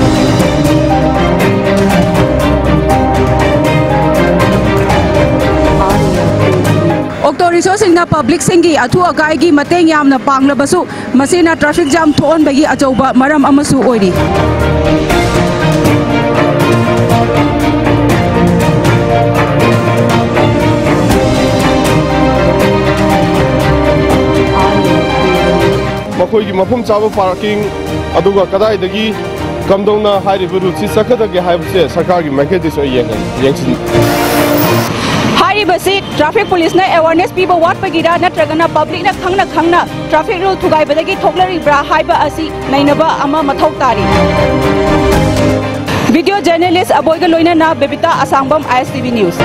ꯑꯣꯛꯇꯣ ꯔꯤꯛꯁꯣꯁꯤꯡꯅ ꯄꯕ꯭ꯂꯤꯛꯁꯤꯡꯒꯤ ꯑꯊꯨ ꯑꯀꯥꯏꯒꯤ ꯃꯇꯦꯡ ꯌꯥꯝꯅ ꯄꯥꯡꯂꯕꯁꯨ, ꯃꯁꯤꯅ ꯇ꯭ꯔꯥꯐꯤꯛ ꯖꯥꯝ ꯊꯣꯛꯍꯟꯕꯒꯤ ꯑꯆꯧꯕ ꯃꯔꯝ ꯑꯃꯁꯨ ꯑꯣꯏꯔꯤ꯫ ꯃꯈꯣꯏꯒꯤ ꯃꯐꯝ ꯆꯥꯕ ꯄꯥꯔꯀꯤꯡ, ꯑꯗꯨꯒ ꯀꯗꯥꯏꯗꯒꯤ ꯀꯝꯗꯧꯅ ꯍꯥꯏꯔꯤꯕ ꯔꯨꯠꯁꯤ ꯆꯠꯀꯗꯒꯦ ꯍꯥꯏꯕꯁꯦ ꯁꯔꯀꯥꯔꯒꯤ ꯃꯥꯏꯀꯩꯗꯁꯨ ꯑꯩ ꯌꯦꯡꯍꯟ-, ꯌꯦꯡꯁꯤꯟ- ꯍꯥꯏꯔꯤꯕꯁꯤ ꯇ꯭ꯔꯥꯐꯤꯛ ꯄꯨꯂꯤꯁꯅ ꯑꯦꯋꯥꯔꯅꯦꯁ ꯄꯤꯕ ꯋꯥꯠꯄꯒꯤꯔ ꯅꯠꯇ꯭ꯔꯒꯅ ꯄꯕ꯭ꯂꯤꯛꯅ ꯈꯪꯅ ꯈꯪꯅ ꯇ꯭ꯔꯥꯐꯤꯛ ꯔꯨꯜ ꯊꯨꯒꯥꯏꯕꯗꯒꯤ ꯊꯣꯛꯂꯛꯂꯤꯕ꯭ꯔꯥ ꯍꯥꯏꯕ ꯑꯁꯤ ꯅꯩꯅꯕ ꯑꯃ ꯃꯊꯧ ꯇꯥꯔꯤ꯫ ꯚꯤꯗꯤꯑꯣ ꯖꯔꯅꯦꯂꯤꯁ ꯑꯕꯣꯏꯒ ꯂꯣꯏꯅꯅ ꯕꯦꯕꯤꯇꯥ ꯑꯁꯥꯡꯕꯝ, ꯑꯥꯏ S T V news.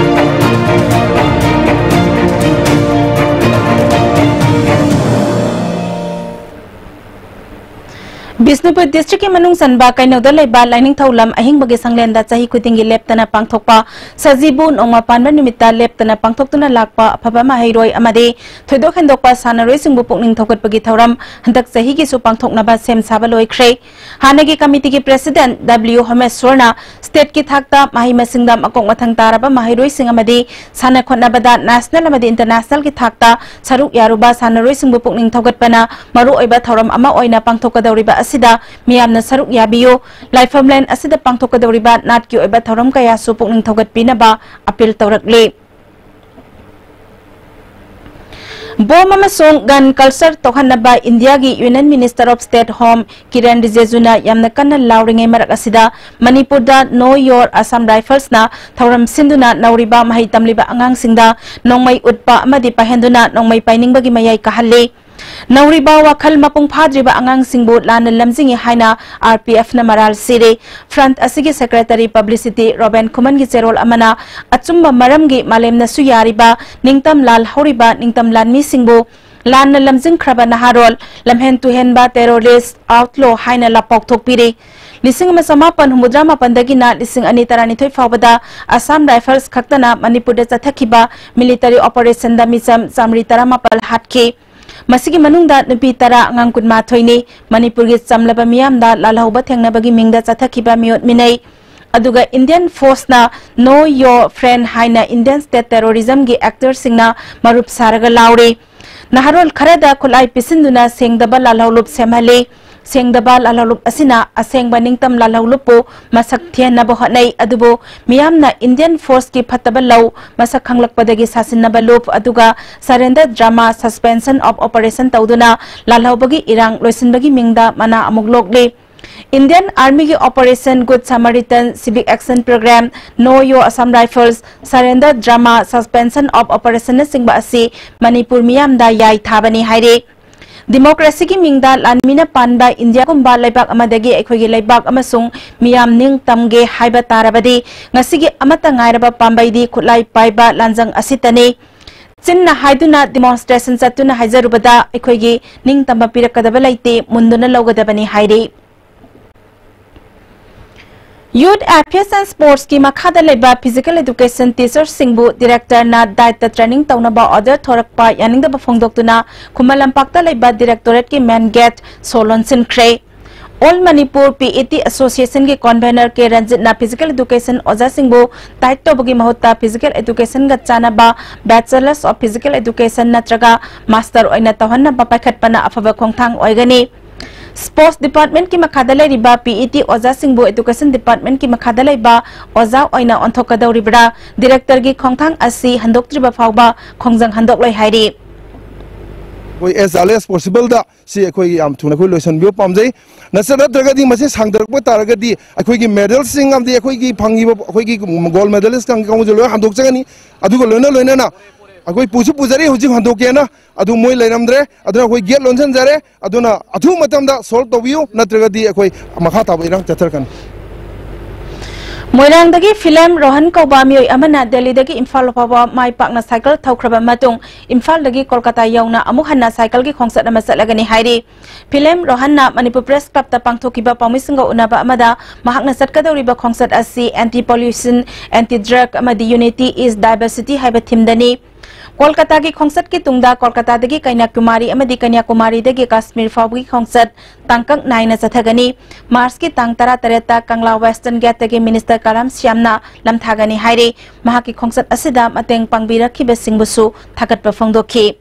Bishnupur ꯗꯤꯁꯇ꯭ꯔꯤꯛꯀꯤ ꯃꯅꯨꯡ ꯆꯟꯕ ꯀꯩꯅꯧꯗ ꯂꯩꯕ ꯂꯥꯏꯅꯤꯡꯊꯧ ꯂꯝ ꯑꯍꯤꯡꯕꯒꯤ ꯁꯪꯂꯦꯟꯗ ꯆꯍꯤ ꯈꯨꯗꯤꯡꯒꯤ ꯂꯦꯞꯇꯅ ꯄꯥꯡꯊꯣꯛꯄ ꯁꯖꯤꯕꯨ ꯅꯣꯡꯃ ꯄꯥꯟꯕ ꯅꯨꯃꯤꯠꯇ ꯂꯦꯞꯇꯅ ꯄꯥꯡꯊꯣꯛꯇꯨꯅ ꯂꯥꯛꯄ ꯑꯐꯕ ꯃꯍꯩꯔꯣꯏ ꯑꯃꯗꯤ ꯊꯣꯏꯗꯣꯛ ꯍꯦꯟꯗꯣꯛꯄ ꯁꯥꯟꯅꯔꯣꯏꯁꯤꯡꯕꯨ ꯄꯨꯛꯅꯤꯡ ꯊꯧꯒꯠꯄꯒꯤ ꯊꯧꯔꯝ ꯍꯟꯗꯛ ꯆꯍꯤꯒꯤꯁꯨ ꯄꯥꯡꯊꯣꯛꯅꯕ ꯁꯦꯝ ꯁꯥꯕ ꯂꯣꯏꯈ꯭ꯔꯦ꯫ ꯍꯥꯟꯅꯒꯤ ꯀꯃꯤꯇꯤꯒꯤ ꯄ꯭ꯔꯦꯁꯤꯗꯦꯟꯠ ꯗꯕ꯭ꯂꯤꯎ ꯍꯣꯃꯦꯁꯣꯔꯅ ꯁ꯭ꯇꯦꯠꯀꯤ ꯊꯥꯛꯇ ꯃꯍꯩ ꯃꯁꯤꯡꯗ ꯃꯀꯣꯛ ꯃꯊꯪ ꯇꯥꯔꯕ ꯃꯍꯩꯔꯣꯏꯁꯤꯡ ꯑꯃꯗꯤ ꯁꯥꯟꯅ ꯈꯣꯠꯅꯕꯗ ꯅꯦꯁꯅꯦꯜ ꯑꯃꯗꯤ ꯏꯟꯇꯔꯅꯦꯁꯅꯦꯜꯒꯤ ꯊꯥꯛꯇ ꯁꯔꯨꯛ ꯌꯥꯔꯨꯕ ꯁꯥꯟꯅꯔꯣꯏꯁꯤꯡꯕꯨ ꯄꯨꯛꯅꯤꯡ ꯊꯧꯒꯠꯄꯅ ꯃꯔꯨꯑꯣꯏꯕ ꯊꯧꯔꯝ ꯑꯃ ꯑꯣꯏꯅ ꯄꯥꯡꯊꯣꯛꯀꯗꯧꯔꯤꯕ ꯑꯁꯤꯗ ꯃꯤꯌꯥꯝꯅ ꯁꯔꯨꯛ ꯌꯥꯕꯤꯌꯨ꯫ ꯂꯥꯏꯐꯝꯂꯦꯟ ꯑꯁꯤꯗ ꯄꯥꯡꯊꯣꯛꯀꯗꯧꯔꯤꯕ ꯅꯥꯠꯀꯤ ꯑꯣꯏꯕ ꯊꯧꯔꯝ ꯀꯌꯥꯁꯨ ꯄꯨꯛꯅꯤꯡ ꯊꯧꯒꯠꯄꯤꯅꯕ ꯑꯄꯤꯜ ꯇꯧꯔꯛꯂꯤ꯫ Bomb ꯑꯃꯁꯨꯡ gun culture ꯇꯣꯛꯍꯟꯅꯕ ꯏꯟꯗꯤꯌꯥꯒꯤ Union Minister of State Home Kiran ꯔꯤꯖꯤꯖꯨꯅ ꯌꯥꯝꯅ ꯀꯟꯅ ꯂꯥꯎꯔꯤꯉꯩ ꯃꯔꯛ ꯑꯁꯤꯗ, ꯃꯅꯤꯄꯨꯔꯗ Know Your Assam Riflesꯅ ꯊꯧꯔꯝ ꯁꯤꯟꯗꯨꯅ ꯅꯧꯔꯤꯕ ꯃꯍꯩ ꯇꯝꯂꯤꯕ ꯑꯉꯥꯡꯁꯤꯡꯗ ꯅꯣꯡꯃꯩ ꯎꯠꯄ ꯑꯃꯗꯤ ꯄꯥꯏꯍꯟꯗꯨꯅ ꯅꯣꯡꯃꯩ ꯄꯥꯏꯅꯤꯡꯕꯒꯤ ꯃꯌꯥꯏ ꯀꯥꯍꯜꯂꯤ꯫ ꯅꯧꯔꯤꯕ ꯋꯥꯈꯜ ꯃꯄꯨꯡ ꯐꯥꯗ꯭ꯔꯤꯕ ꯑꯉꯥꯡꯁꯤꯡꯕꯨ ꯂꯥꯟꯅ ꯂꯝꯖꯤꯡꯏ ꯍꯥꯏꯅ RPFꯅ ꯃꯔꯥꯜ ꯁꯤꯔꯦ꯫ Front ꯑꯁꯤꯒꯤ Secretary Publicity ꯔꯣꯕꯦꯟ ꯈꯨꯃꯟꯒꯤ ꯆꯦꯔꯣꯜ ꯑꯃꯅ ꯑꯆꯨꯝꯕ ꯃꯔꯝꯒꯤ ꯃꯥꯂꯦꯝꯅꯁꯨ ꯌꯥꯔꯤꯕ ꯅꯤꯡꯇꯝ ꯂꯥꯜꯍꯧꯔꯤꯕ ꯅꯤꯡꯇꯝ ꯂꯥꯟꯃꯤꯁꯤꯡꯕꯨ ꯂꯥꯟꯅ ꯂꯝꯖꯤꯡꯈ꯭ꯔꯕ ꯅꯍꯥꯔꯣꯜ, ꯂꯝꯍꯦꯟ ꯇꯨꯍꯦꯟꯕ, terrorist, outlaw ꯍꯥꯏꯅ ꯂꯥꯄꯥꯎꯊꯣꯛꯄꯤꯔꯤ꯫ ꯂꯤꯁꯤꯡ ꯑꯃ ꯆꯃꯥꯄꯟ ꯍꯨꯝꯐꯨꯇꯔꯥ ꯃꯥꯄꯟꯗꯒꯤꯅ ꯂꯤꯁꯤꯡ ꯑꯅꯤ ꯇꯔꯥꯅꯤꯊꯣꯏ ꯐꯥꯎꯕꯗ Assam Rifles ꯈꯛꯇꯅ ꯃꯅꯤꯄꯨꯔꯗ ꯆꯠꯊꯈꯤꯕ military operationꯗ ꯃꯤꯆꯝ ꯆꯥꯃꯔꯤ ꯇꯔꯥꯃꯥꯄꯜ ꯍꯥꯠꯈꯤ꯫ ꯃꯁꯤꯒꯤ ꯃꯅꯨꯡꯗ ꯅꯨꯄꯤ ꯇꯔꯥ, ꯑꯉꯥꯡ ꯀꯨꯟꯃꯥꯊꯣꯏꯅꯤ꯫ ꯃꯅꯤꯄꯨꯔꯒꯤ ꯆꯝꯂꯕ ꯃꯤꯌꯥꯝꯗ ꯂꯥꯜꯍꯧꯕ ꯊꯦꯡꯅꯕꯒꯤ ꯃꯤꯡꯗ ꯆꯠꯊꯈꯤꯕ ꯃꯤꯑꯣꯠ ꯃꯤꯅꯩ꯫ ꯑꯗꯨꯒ Indian Forceꯅ Know Your Friend ꯍꯥꯏꯅ Indian state terrorismꯒꯤ actorꯁꯤꯡꯅ ꯃꯔꯨꯞ ꯁꯥꯔꯒ ꯂꯥꯎꯔꯤ꯫ ꯅꯍꯥꯔꯣꯜ ꯈꯔꯗ ꯈꯨꯠꯂꯥꯏ ꯄꯤꯁꯤꯟꯗꯨꯅ ꯁꯦꯡꯗꯕ ꯂꯥꯜꯍꯧꯂꯨꯞ ꯁꯦꯝꯍꯜꯂꯤ꯫ ꯁꯦꯡꯗꯕ ꯂꯥꯜꯍꯧꯂꯨꯞ ꯑꯁꯤꯅ ꯑꯁꯦꯡꯕ ꯅꯤꯡꯇꯝ ꯂꯥꯜꯍꯧꯂꯨꯞꯄꯨ ꯃꯁꯛ ꯊꯤꯍꯟꯅꯕ ꯍꯣꯠꯅꯩ, ꯑꯗꯨꯕꯨ ꯃꯤꯌꯥꯝꯅ Indian Forceꯀꯤ ꯐꯠꯇꯕ ꯂꯧ ꯃꯁꯛ ꯈꯪꯂꯛꯄꯗꯒꯤ ꯁꯥꯁꯤꯟꯅꯕ ꯂꯨꯞ, ꯑꯗꯨꯒ surrender drama, suspension of operation ꯇꯧꯗꯨꯅ ꯂꯥꯜꯍꯧꯕꯒꯤ ꯏꯔꯥꯡ ꯂꯣꯏꯁꯤꯟꯕꯒꯤ ꯃꯤꯡꯗ ꯃꯅꯥ ꯑꯃꯨꯛ ꯂꯣꯛꯂꯤ꯫ Indian Armyꯒꯤ Operation Good Samaritan, Civic Action Program, Know Your Assam Rifles, surrender drama, suspension of operationꯅꯆꯤꯡꯕ ꯑꯁꯤ ꯃꯅꯤꯄꯨꯔ ꯃꯤꯌꯥꯝꯗ ꯌꯥꯏ ꯊꯥꯕꯅꯤ ꯍꯥꯏꯔꯤ꯫ Democracyꯒꯤ ꯃꯤꯡꯗ ꯂꯥꯟꯃꯤꯅ ꯄꯥꯟꯕ ꯏꯟꯗꯤꯌꯥꯒꯨꯝꯕ ꯂꯩꯕꯥꯛ ꯑꯃꯗꯒꯤ ꯑꯩꯈꯣꯏꯒꯤ ꯂꯩꯕꯥꯛ ꯑꯃꯁꯨꯡ ꯃꯤꯌꯥꯝ ꯅꯤꯡ ꯇꯝꯒꯦ ꯍꯥꯏꯕ ꯇꯥꯔꯕꯗꯤ, ꯉꯁꯤꯒꯤ ꯑꯃꯠꯇ ꯉꯥꯏꯔꯕ ꯄꯥꯝꯕꯩꯗꯤ ꯈꯨꯠꯂꯥꯏ ꯄꯥꯏꯕ ꯂꯥꯟꯖꯪ ꯑꯁꯤꯇꯅꯤ꯫ ꯆꯤꯟꯅ ꯍꯥꯏꯗꯨꯅ demonstration ꯆꯠꯇꯨꯅ ꯍꯥꯏꯖꯔꯨꯕꯗ ꯑꯩꯈꯣꯏꯒꯤ ꯅꯤꯡꯇꯝꯕ ꯄꯤꯔꯛꯀꯗꯕ ꯂꯩꯇꯦ, ꯃꯨꯟꯗꯨꯅ ꯂꯧꯒꯗꯕꯅꯤ ꯍꯥꯏꯔꯤ꯫ Youth Affairs and Sportsꯀꯤ ꯃꯈꯥꯗ ꯂꯩꯕ physical education teacherꯁꯤꯡꯕꯨ directorꯅ dietꯇ training ꯇꯧꯅꯕ order ꯊꯣꯔꯛꯄ ꯌꯥꯅꯤꯡꯗꯕ ꯐꯣꯡꯗꯣꯛꯇꯨꯅ ꯈꯨꯃꯟ ꯂꯝꯄꯥꯛꯇ ꯂꯩꯕ directorateꯀꯤ main gate ꯁꯣ ꯂꯣꯟꯁꯤꯟꯈ꯭ꯔꯦ꯫ All Manipur PET Associationꯒꯤ convener ꯀꯦ ꯔꯟꯖꯤꯠꯅ physical education ꯑꯣꯖꯥꯁꯤꯡꯕꯨ diet ꯇꯧꯕꯒꯤ ꯃꯍꯨꯠꯇ physical educationꯒ ꯆꯥꯟꯅꯕ Bachelors of Physical Education ꯅꯠꯇ꯭ꯔꯒ master ꯑꯣꯏꯅ ꯇꯧꯍꯟꯅꯕ ꯄꯥꯏꯈꯠꯄꯅ ꯑꯐꯕ ꯈꯣꯡꯊꯥꯡ ꯑꯣꯏꯒꯅꯤ꯫ Sports departmentꯀꯤ ꯃꯈꯥꯗ ꯂꯩꯔꯤꯕ PET ꯑꯣꯖꯥꯁꯤꯡꯕꯨ education departmentꯀꯤ ꯃꯈꯥꯗ ꯂꯩꯕ ꯑꯣꯖꯥ ꯑꯣꯏꯅ ꯑꯣꯟꯊꯣꯛꯀꯗꯧꯔꯤꯕ꯭ꯔꯥ? Directorꯒꯤ ꯈꯣꯡꯊꯥꯡ ꯑꯁꯤ ꯍꯟꯗꯣꯛꯇ꯭ꯔꯤꯕ ꯐꯥꯎꯕ ꯈꯣꯡꯖꯪ ꯍꯟꯗꯣꯛꯂꯣꯏ ꯍꯥꯏꯔꯤ꯫ ꯑꯩꯈꯣꯏ as early as possible ꯗ ꯁꯤ ꯑꯩꯈꯣꯏꯒꯤ ꯌꯥꯝ ꯊꯨꯅ ꯑꯩꯈꯣꯏ ꯂꯣꯏꯁꯤꯟꯕꯤꯕ ꯄꯥꯝꯖꯩ꯫ ꯅꯠꯇ꯭ꯔ-, ꯅꯠꯇ꯭ꯔꯒꯗꯤ ꯃꯁꯤ ꯁꯥꯡꯊꯔꯛꯄ ꯇꯥꯔꯒꯗꯤ ꯑꯩꯈꯣꯏꯒꯤ medal ꯁꯤꯡ ꯑꯃꯗꯤ ꯑꯩꯈꯣꯏꯒꯤ ꯐꯪꯉꯤꯕ ꯑꯩꯈꯣꯏꯒꯤ gold medalist ꯀꯥꯡꯕꯨꯁꯦ ꯂꯣꯏ ꯍꯟꯗꯣꯛꯆꯒꯅꯤ꯫ ꯑꯗꯨꯒ ꯂꯣꯏꯅ ꯂꯣꯏꯅꯅ ꯑꯩꯈꯣꯏ ꯄꯨꯁꯨ ꯄꯨꯖꯔꯤ, ꯍꯧꯖꯤꯛ ꯍꯟꯗꯣꯛꯀꯦꯅ, ꯑꯗꯨ ꯃꯣꯏ ꯂꯩꯔꯝꯗ꯭ꯔꯦ꯫ ꯑꯗꯨꯅ ꯑꯩꯈꯣꯏ gate ꯂꯣꯟꯁꯤꯟꯖꯔꯦ꯫ ꯑꯗꯨꯅ ꯑꯊꯨꯕ ꯃꯇꯝꯗ solve ꯇꯧꯕꯤꯌꯨ, ꯅꯠꯇ꯭ꯔꯒꯗꯤ ꯑꯩꯈꯣꯏ ꯃꯈꯥ ꯇꯥꯕ ꯏꯔꯥꯡ ꯆꯠꯊꯔꯛꯀꯅꯤ꯫ ꯃꯣꯏꯔꯥꯡꯗꯒꯤ ꯐꯤꯂꯦꯝ ꯔꯣꯍꯟ ꯀꯧꯕ ꯃꯤꯑꯣꯏ ꯑꯃꯅ ꯗꯦꯜꯂꯤꯗꯒꯤ ꯏꯝꯐꯥꯜ ꯐꯥꯎꯕ ꯃꯥꯏ ꯄꯥꯛꯅ ꯁꯥꯏꯀꯜ ꯊꯧꯈ꯭ꯔꯕ ꯃꯇꯨꯡ ꯏꯝꯐꯥꯜꯗꯒꯤ ꯀꯣꯜꯀꯇꯥ ꯌꯧꯅ ꯑꯃꯨꯛ ꯍꯟꯅ ꯁꯥꯏꯀꯜꯒꯤ ꯈꯣꯡꯆꯠ ꯑꯃ ꯆꯠꯂꯒꯅꯤ ꯍꯥꯏꯔꯤ꯫ ꯐꯤꯂꯦꯝ ꯔꯣꯍꯟꯅ ꯃꯅꯤꯄꯨꯔ ꯄ꯭ꯔꯦꯁ ꯀ꯭ꯂꯕꯇ ꯄꯥꯡꯊꯣꯛꯈꯤꯕ ꯄꯥꯎꯃꯤꯁꯤꯡꯒ ꯎꯅꯕ ꯑꯃꯗ ꯃꯍꯥꯛꯅ ꯆꯠꯀꯗꯧꯔꯤꯕ ꯈꯣꯡꯆꯠ ꯑꯁꯤ anti pollution, anti drug ꯑꯃꯗꯤ unity is diversity ꯍꯥꯏꯕ ꯊꯤꯝꯗꯅꯤ꯫ ꯀꯣꯜꯀꯇꯥꯒꯤ ꯈꯣꯡꯆꯠꯀꯤ ꯇꯨꯡꯗ ꯀꯣꯜꯀꯇꯥꯗꯒꯤ ꯀꯩꯅꯥꯀꯨꯃꯥꯔꯤ ꯑꯃꯗꯤ ꯀꯩꯅꯥꯀꯨꯃꯥꯔꯤꯗꯒꯤ ꯀꯥꯁꯃꯤꯔ ꯐꯥꯎꯕꯒꯤ ꯈꯣꯡꯆꯠ ꯇꯥꯡꯀꯛ ꯅꯥꯏꯅ ꯆꯠꯊꯒꯅꯤ꯫ ꯃꯥꯔꯆꯀꯤ ꯇꯥꯡ ꯇꯔꯥꯇꯔꯦꯠꯇ ꯀꯪꯂꯥ ꯋꯦꯁꯇꯔꯟ ꯒꯦꯠꯇꯒꯤ ꯃꯤꯅꯤꯁꯇꯔ ꯀꯔꯥꯝ ꯁ꯭ꯌꯥꯝꯅ ꯂꯝꯊꯥꯒꯅꯤ ꯍꯥꯏꯔꯤ꯫ ꯃꯍꯥꯛꯀꯤ ꯈꯣꯡꯆꯠ ꯑꯁꯤꯗ ꯃꯇꯦꯡ ꯄꯥꯡꯕꯤꯔꯛꯈꯤꯕꯁꯤꯡꯕꯨꯁꯨ ꯊꯥꯒꯠꯄ ꯐꯣꯡꯗꯣꯛꯈꯤ꯫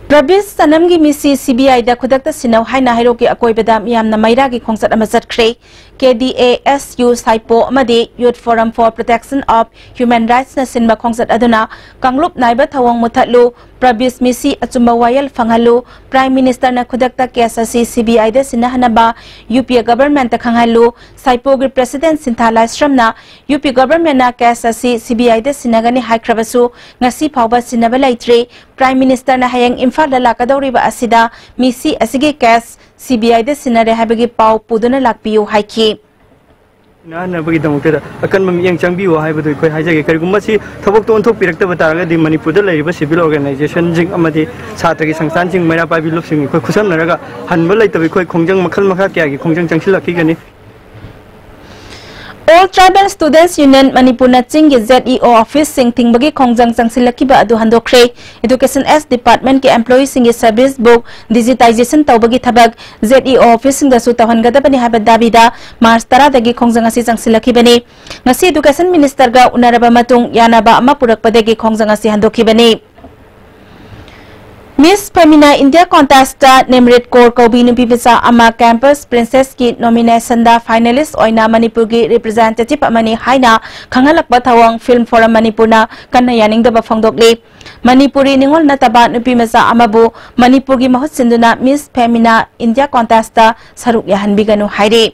ꯄ꯭ꯔꯕꯤꯁ ꯁꯅꯝꯒꯤ ꯃꯤꯁꯤ ꯁꯤꯕꯤꯑꯥꯏꯗ ꯈꯨꯗꯛꯇ ꯁꯤꯟꯅꯧ ꯍꯥꯏꯅ ꯍꯩꯔꯣꯛꯀꯤ ꯑꯀꯣꯏꯕꯗ ꯃꯤꯌꯥꯝꯅ ꯃꯩꯔꯥꯒꯤ ꯈꯣꯡꯆꯠ ꯑꯃ ꯆꯠꯈ꯭ꯔꯦ꯫ ꯀꯦ ꯗꯤ ꯑꯦ ꯑꯦꯁ ꯌꯨ ꯁꯥꯏꯄꯣ ꯑꯃꯗꯤ Youth Forum for Protection of Human Rightsꯅ ꯁꯤꯟꯕ ꯈꯣꯡꯆꯠ ꯑꯗꯨꯅ ꯀꯥꯡꯂꯨꯞ ꯅꯥꯏꯕ ꯊꯧꯑꯣꯡ ꯃꯨꯊꯠꯂꯨ, ꯄ꯭ꯔꯕꯤꯁ ꯃꯤꯁꯤ ꯑꯆꯨꯝꯕ ꯋꯥꯌꯦꯜ ꯐꯪꯍꯜꯂꯨ, ꯄ꯭ꯔꯥꯏꯝ ꯃꯤꯅꯤꯁꯇꯔꯅ ꯈꯨꯗꯛꯇ ꯀꯦꯁ ꯑꯁꯤ ꯁꯤꯕꯤꯑꯥꯏꯗ ꯁꯤꯟꯅꯍꯟꯅꯕ ꯌꯨ ꯄꯤ ꯑꯦ ꯒꯚꯔꯟꯃꯦꯟꯠꯇ ꯈꯪꯍꯜꯂꯨ꯫ ꯁꯥꯏꯄꯣꯒꯤ ꯄ꯭ꯔꯦꯁꯤꯗꯦꯟꯠ ꯁꯤꯟꯊꯥ ꯂꯥꯏꯁ꯭ꯔꯝꯅ ꯌꯨ ꯄꯤ ꯒꯚꯔꯟꯃꯦꯟꯠꯅ ꯀꯦꯁ ꯑꯁꯤ ꯁꯤꯕꯤꯑꯥꯏꯗ ꯁꯤꯟꯅꯒꯅꯤ ꯍꯥꯏꯈ꯭ꯔꯕꯁꯨ ꯉꯁꯤ ꯐꯥꯎꯕ ꯁꯤꯟꯅꯕ ꯂꯩꯇ꯭ꯔꯤ꯫ ꯄ꯭ꯔꯥꯏꯝ ꯃꯤꯅꯤꯁꯇꯔꯅ ꯍꯌꯦꯡ ꯏꯝꯐꯥꯜꯗ ꯂꯥꯛꯀꯗꯧꯔꯤꯕ ꯑꯁꯤꯗ ꯃꯤꯁꯤ ꯑꯁꯤꯒꯤ ꯀꯦꯁ ꯁꯤꯕꯤꯑꯥꯏꯗ ꯁꯤꯟꯅꯔꯦ ꯍꯥꯏꯕꯒꯤ ꯄꯥꯎ ꯄꯨꯗꯨꯅ ꯂꯥꯛꯄꯤꯌꯨ ꯍꯥꯏꯈꯤ꯫ ꯅꯥꯅꯕꯒꯤꯗꯃꯛꯇꯗ ꯑꯀꯟꯕ ꯃꯤꯠꯌꯦꯡ ꯆꯪꯕꯤꯌꯨ ꯍꯥꯏꯕꯗꯨ ꯑꯩꯈꯣꯏ ꯍꯥꯏꯖꯒꯦ꯫ ꯀꯔꯤꯒꯨꯝꯕ ꯁꯤ ꯊꯕꯛꯇꯣ ꯑꯣꯟꯊꯣꯛꯄꯤꯔꯛꯇꯕ ꯇꯥꯔꯒꯗꯤ ꯃꯅꯤꯄꯨꯔꯗ ꯂꯩꯔꯤꯕ civil organizationꯁꯤꯡ ꯑꯃꯗꯤ ꯁꯥꯇ꯭ꯔꯒꯤ ꯁꯪꯁꯊꯥꯟꯁꯤꯡ, ꯃꯩꯔꯥ ꯄꯥꯏꯕꯤ ꯂꯨꯞꯁꯤꯡ ꯑꯩꯈꯣꯏ ꯈꯨꯠꯁꯝꯅꯔꯒ ꯍꯟꯕ ꯂꯩꯇꯕ ꯑꯩꯈꯣꯏ ꯈꯣꯡꯖꯪ ꯃꯈꯜ ꯃꯈꯥ ꯀꯌꯥꯒꯤ ꯈꯣꯡꯖꯪ ꯆꯪꯁꯤꯜꯂꯛꯈꯤꯒꯅꯤ꯫ All Tribal Students Union ꯃꯅꯤꯄꯨꯔꯅ ꯆꯤꯡꯒꯤ Z E O officeꯁꯤꯡ ꯊꯤꯡꯕꯒꯤ ꯈꯣꯡꯖꯪ ꯆꯪꯁꯤꯜꯂꯛꯈꯤꯕ ꯑꯗꯨ ꯍꯟꯗꯣꯛꯈ꯭ꯔꯦ꯫ Education S departmentꯀꯤ employeeꯁꯤꯡꯒꯤ service book digitization ꯇꯧꯕꯒꯤ ꯊꯕꯛ Z E O officeꯁꯤꯡꯗꯁꯨ ꯇꯧꯍꯟꯒꯗꯕꯅꯤ ꯍꯥꯏꯕ ꯗꯥꯕꯤꯗ ꯃꯥꯔꯆ ꯇꯔꯥꯗꯒꯤ ꯈꯣꯡꯖꯪ ꯑꯁꯤ ꯆꯪꯁꯤꯜꯂꯛꯈꯤꯕꯅꯤ꯫ ꯉꯁꯤ education ministerꯒ ꯎꯅꯔꯕ ꯃꯇꯨꯡ ꯌꯥꯅꯕ ꯑꯃ ꯄꯨꯔꯛꯄꯗꯒꯤ ꯈꯣꯡꯖꯪ ꯑꯁꯤ ꯍꯟꯗꯣꯛꯈꯤꯕꯅꯤ꯫ Miss Femina India contestꯇ ꯅꯤꯝꯔꯤꯠ ꯀꯣꯔ ꯀꯧꯕꯤ ꯅꯨꯄꯤ ꯃꯆꯥ ꯑꯃ campus princessꯀꯤ nominationꯗ finalist ꯑꯣꯏꯅ ꯃꯅꯤꯄꯨꯔꯒꯤ representative ꯑꯃꯅꯤ ꯍꯥꯏꯅ ꯈꯪꯍꯜꯂꯛꯄ ꯊꯧꯑꯣꯡ Film Forum ꯃꯅꯤꯄꯨꯔꯅ ꯀꯟꯅ ꯌꯥꯅꯤꯡꯗꯕ ꯐꯣꯡꯗꯣꯛꯂꯤ꯫ ꯃꯅꯤꯄꯨꯔꯤ ꯅꯤꯉꯣꯜ ꯅꯠꯇꯕ ꯅꯨꯄꯤ ꯃꯆꯥ ꯑꯃꯕꯨ ꯃꯅꯤꯄꯨꯔꯒꯤ ꯃꯍꯨꯠ ꯁꯤꯟꯗꯨꯅ Miss Femina India contest ꯇ ꯁꯔꯨꯛ ꯌꯥꯍꯟꯕꯤꯒꯅꯨ ꯍꯥꯏꯔꯤ꯫